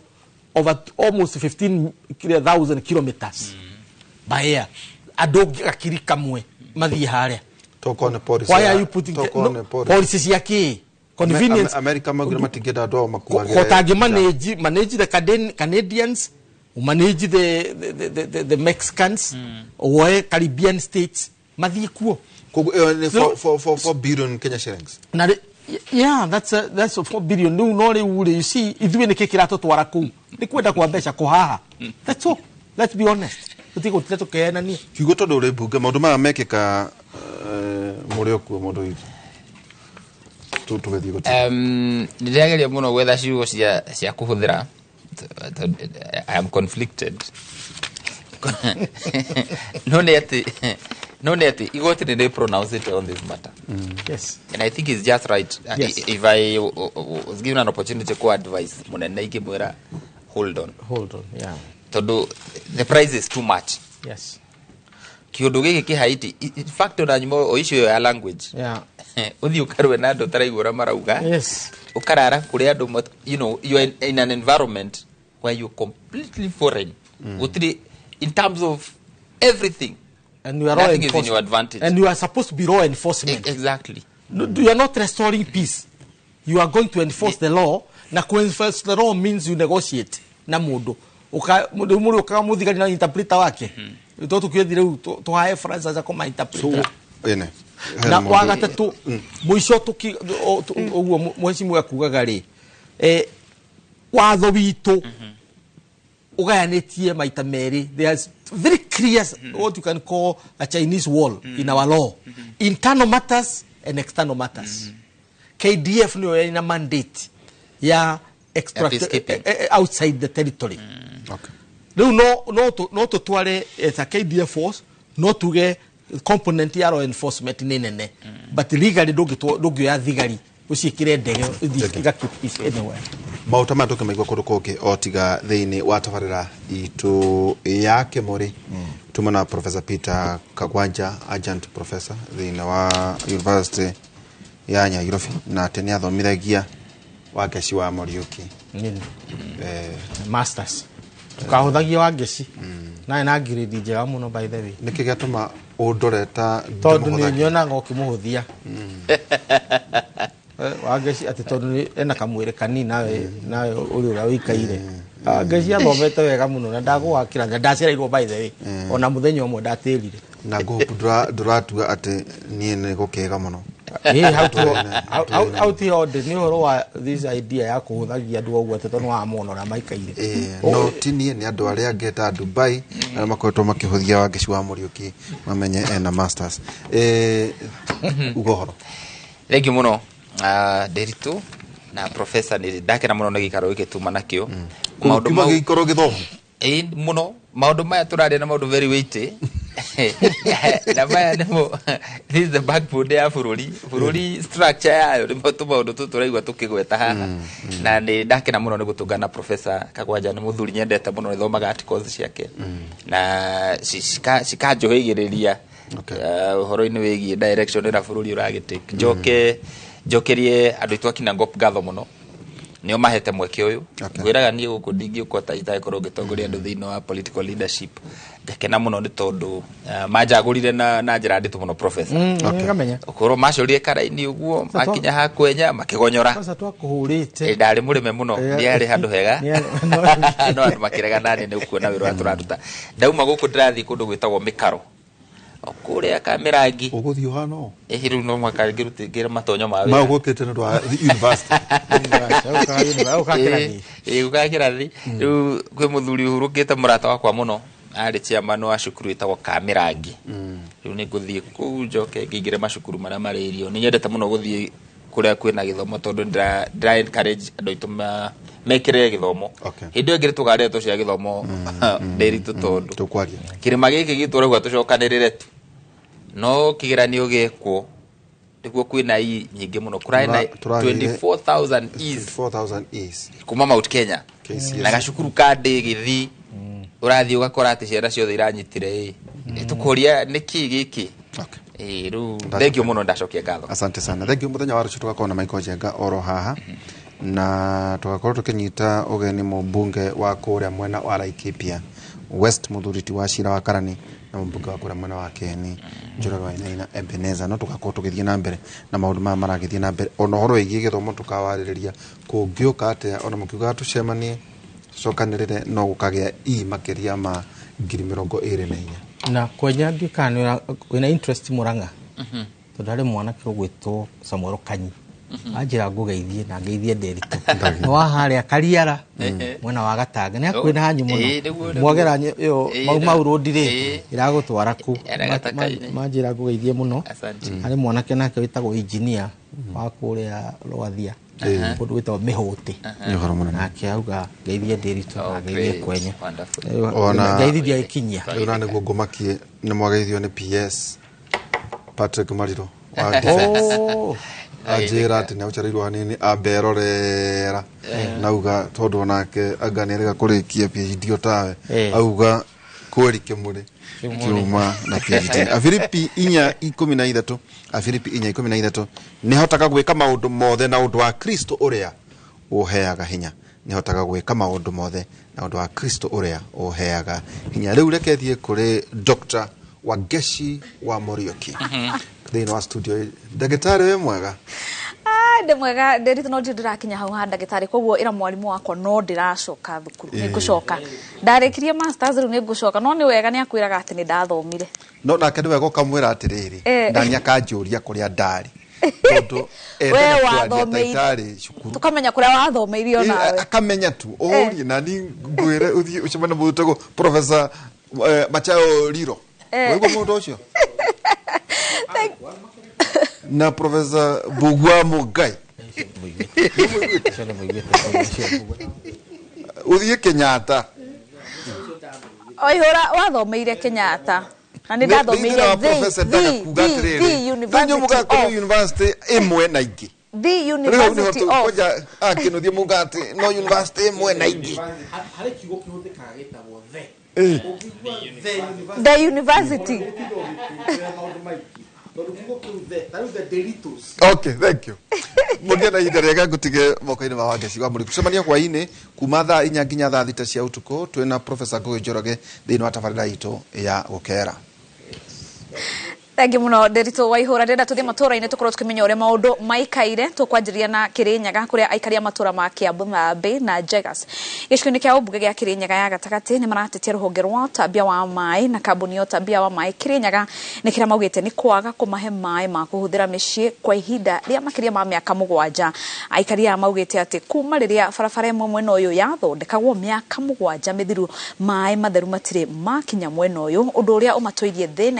over almost 15,000 kilometers by air, andũ gakiri kamwe mathiĩ harĩa. Tokorwo nĩ policy. Why are you putting Tokorwo no, nĩ policy. policy cia kĩ? Convenience. America maugire matingĩenda andũ ao makuagĩre. Kotangi manage the Canadians, manage the Mexicans, woe Caribbean states mathiĩ kuo. Koguo ĩyo nĩ 4 billion Kenya shillings. Na yeah, that's a 4 billion. Rĩu no rĩu rĩ, you see, ithuĩ nĩkĩ kĩratũtwara kũu? Nĩ kwenda kwa mbeca kũhaha. That's all. Let's be honest. Tũtigũtinda tũkĩhenania. Kiugo tondũ ũrĩ mbunge, maũndũ maya mekĩka mũrĩ o kuo mũndũ witũ. Tũgĩthiĩ gũtiga. Ndĩrageria mũno gwetha ciugo cia kũhũthĩra. I am conflicted. No nĩ atĩ igoti nĩ pronounce it on this matter. Yes. And I think it's just right. Yes. If I was given an opportunity to advise munene ikimwira hold on. Hold on, yeah. Tondu the price is too much. Yes. Kiundu giki ki Haiti, in fact ona nyuma o issue ya language. Yeah. Uthi ukarwe na andu taraigura marauga. Yes. Ukarara kuri andu, you know, you are in an environment where you're completely foreign. Gutiri in terms of everything. And you are law Nothing is in your advantage. And you are supposed to be law enforcement. Exactly. No, you are not restoring peace. You are going to enforce the law. Na ku enforce the law means you negotiate na mundu. Uka mundu uka muthigari na interpreter wake. To tukithi riu tuhae France aja koma interpreter. So ene. Na wa gatatu muico tuki uguo mheshimiwa kugaga ri watho witu ugayanĩtie maita merĩ. There's very clear what you can call a Chinese wall in our law. Internal matters and external matters. KDF nĩyo ina mandate ya extract outside the territory. Okay. Rĩu no tũtware as a KDF force, no tuge component ya law enforcement nĩ nene. But legally ndũngĩoya thigari ũciĩkĩre ndege ithiĩ igakeep peace anywhere. Maũta maya tũkĩmaigua kũndũ kũngĩ o tiga thĩinĩ wa tabarĩra itũ ya Kĩmũrĩ. Tuma na Professor Peter Kagwanja, adjunct professor thĩinĩ wa University ya Nairobi, na atĩ nĩ athomithagia Wangeci wa Muriuki. Masters. Tukahũthagia Wangeci. Naye na grade njega mũno by the way. Nĩkĩ gĩatũma ũndore ta tondũ nĩ nyonaga ũkĩmũhũthia. Wangeci atĩ tondũ ena kamwĩrĩ kanini nawe ũrĩ ũrĩa ũikaire. Wangeci athomete wega mũno na ndagũgakĩra na ndacereirwo by the way. Ona mũthenya ũmwe ndatĩrire. Na ngũhope ndũratua atĩ niĩ nĩ gũkĩga mũno. Hau ti hothe nĩ ũhoro wa this idea ya kũhũthagia andũ ũguo atĩ tondũ wamona ũrĩa maikaire. No ti niĩ, nĩ andũ arĩa angĩ ta Dubai arĩa makoretwo makĩhũthia Wangeci wa Muriuki mamenye ena masters. Uga ũhoro. Thank you mũno. Nderitu na professor nĩ ndakena mũno nĩ gĩikaro gĩkĩ tuma nakĩo. Maũndũ mau gĩikaro gĩthomu. Ĩĩ mũno, maũndũ maya tũraria na maũndũ very weighty, na maya nĩmo, this is the backbone ya bũrũri structure yayo, nĩmo tũmaũndũ tũtũ tũraigua tũkĩgweta haha. Na nĩ ndakena mũno nĩ gũtũngana na Professor Kagwanja, nĩ mũthuri nyendete mũno, nĩthomaga articles ciake na cikanjũhĩgĩrĩria ũhoro-inĩ wĩgiĩ direction ĩrĩa bũrũri ũragĩtake. Njoke njokerie andũ aitũ akina Ngop ngatho mũno, nĩo mahete mweke ũyũ. Ngwĩraga niĩ gũkũ ndingĩũkwo ta itagĩkorwo ngĩtongoria andũ thĩinĩ wa political leadership. Ngakena mũno nĩ tondũ manjagũrire na njĩra nditũ mũno, professor. Ngamenya. Ũkorwo macorire karaini ũguo, makinya hakwenya makĩgonyora. Sasa twakũhũrĩte. Ndarĩ mũrĩme mũno. Ndiarĩ handũ hega. No andũ makĩrega nani nĩ kuona wĩra ũrĩa tũraruta. Ndauma gũkũ ndĩrathiĩ kũndũ gwĩtagwo Mĩkaro, o kũrĩa Kamĩrangi. Ũgũthiĩ ũhana ũũ? Ĩhĩ, rĩu no mũhaka ngĩrute matonyo ma Ma wĩra. ũgũkĩte nĩ ũndũ wa university. Ĩĩ, gũkaga kĩrathi. Rĩu kwĩ mũthuri ũhurũkĩte, mũrata wakwa mũno, arĩ chairman wa cukuru ĩtagwo Kamĩrangi. Rĩu nĩ ngũthiĩ kũu njoke ngĩingĩre macukuru marĩa marĩ irio. Nĩ nyendete mũno gũthiĩ kũrĩa kwĩna gĩthomo tondũ ndĩra encourage andũ aitũ mekĩrĩre gĩthomo. Hĩndĩ ĩyo ĩngĩ tũkaria ndeto cia gĩthomo ndĩritũ tondũ Tũkwaria. kĩrĩma gĩkĩ gitũ ũraigua tũcokanĩrĩre tu, no kĩgeranio gĩekwo nĩguo kwĩna i nyingĩ mũno, kũrarĩ na 24,000 E's. 24,000 E's. Kuma Mount Kenya. KCSE. Na gacukuru ka ndĩ gĩthi ũrathiĩ ũgakora atĩ ciana ciothe iranyitire ĩ tũkũria nĩkĩ gĩkĩ. Ĩ rĩu thengio mũno, ndacokia ngatho. Asante sana, thank you. Muthenya wa rũciũ tũgakorwo na Michael Njenga oro haha, na tũgakorwo tũkĩnyita ũgeni mũmbunge wa kũrĩa mwena wa Laikipia West, mũthuri ti wa Cira wa Karani, na mũmbunge wa kũrĩa mwena wa Keni, Njoroge wa Wainaina Ebeneza. No tũgakorwo tũgĩthiĩ na mbere na maũndũ maya maragĩthiĩ na mbere, ona ũhoro wĩgiĩ gĩthomo tũkawarĩrĩria kũngĩũka atĩa, ona mũkiugaga tũcemanie tũcokanĩrĩre no gũkagĩa i makĩria ma 24,000. Na kwenya ndiũ kana wĩna interest Murang'a, tondũ harĩ mwanake ũgwĩtwo Samuel Kanyi anjĩra ngũgeithie na ngeithie Nderitu, nĩ wa harĩa Kariara mwena wa Gatanga, nĩ hakuhĩ na hanyu mũno. Ĩĩ, nĩguo, nĩguo. Mwagera ĩyo Mau Mau Road rĩ, ĩragũtwara ku. Ena Gataka-inĩ. Manjĩra ngũgeithie mũno. Asante. Harĩ mwanake nake wĩtagwo engineer wa kũrĩa Rwathia, kũndũ gwĩtagwo Mĩhũtĩ. Nĩ ũhoro mũnene. Nake auga ngeithie Nderitu Oh, na ngeithie great. Kwenya. Wonderful. Ngeithi ndiagĩkinyia. Rĩu na nĩguo ngũmakie, nĩ mwageithio nĩ PS Patrick Mariro wa Defense. Oh. Anjĩra atĩ nĩ aucareirwo hanini amberorera nauga tondũ onake anga nĩ arega kũrĩkia PhD o tawe. Auga kweri kĩmũrĩ kiuma na PhD. Afilipi 4:13, Afilipi 4:13, nĩ hotaga gwĩka maũndũ mothe na ũndũ wa Kristo ũrĩa ũheaga hinya. Nĩ hotaga gwĩka maũndũ mothe na ũndũ wa Kristo ũrĩa ũheaga hinya. Rĩu reke thiĩ kũrĩ Dr. Wangeshi wa Muriuki thĩinĩ wa studio. Ndagĩtarĩ, wĩ mwega? Ah, ndĩ mwega Nderitu, no ndirĩ ndĩrakinya hau ha ndagĩtarĩ, koguo ĩra mwarimũ wakwa no ndĩracoka thukuru, nĩ ngũcoka, ndarĩkirie masters, rĩu nĩ ngũcoka, no nĩ wega nĩ akwĩraga atĩ nĩ ndathomire. No nake nĩ wega ũkamwĩra atĩrĩrĩ, nani akanjũria kũrĩa ndarĩ tondũ We endaga kwaria ta wathomeire. itarĩ cukuru. Tũkamenya kũrĩa wathomeire onawe. Akamenya tu ũrie nani ngwĩre ũthiĩ ũcemanie na mũndũ ũtagwo Professor Machao Riro. Waigua mũndũ ũcio na Professor Mbugua Mũngai. Ũcio nĩ mũiguĩte, ũcio Mbugua. Ũthiĩ Kenyatta. Oihũra wathomeire Kenyatta na nĩ ndathomeire wa Professor Ndaga kuga the atĩrĩrĩ University mũgakorwo of university ĩmwe na ingĩ. The Rĩu hau nĩho University of tũkwanja akĩnũthie muga atĩ no university ĩmwe na ingĩ. Harĩ kiugo kĩhũthĩkaga gĩtagwo the. Ũngĩigua the university, the university. Maũndũ maingĩ tondũ kiugo kĩu the, ta rĩu the Deritos. Okay, thank you. Mũgĩe na ihinda rĩega, ngũtige moko-inĩ ma Wangeci wa Mũrĩku. Tũcemanie hwaĩ-inĩ kuma thaa 4 nginya thaa 6 cia ũtukũ, twĩna Professor Ngũgĩ Njoroge thĩinĩ wa tabarĩra itũ ya gũkera. Thengi muno Nderitu Waihura. Ndĩrenda tũthiĩ matũra-inĩ tũkorwo tũkĩmenya ũrĩa maũndũ maikaire. Tũkwanjĩrĩria na Kĩrĩnyaga kũrĩa aikari a matũra ma Kiambu, Thambĩ na Jegas gĩcigo-inĩ kĩa ũmbunge gĩa Kĩrĩnyaga ya gatagatĩ nĩ maratetia rũhonge rwa ũtambia wa maĩ na kambuni ya ũtambia wa maĩ Kĩrĩnyaga nĩ kĩrĩa maugĩte nĩ kwaga kũmahe maĩ ma kũhũthĩra mĩciĩ kwa ihinda rĩa makĩria ma mĩaka 7. Aikari aya maugĩte atĩ kuma rĩrĩa barabara ĩmwe mwena ũyũ yathondekagwo mĩaka 7 mĩthiru, maĩ matheru matirĩ makinya mwena ũyũ, ũndũ ũrĩa ũmatũirie thĩna.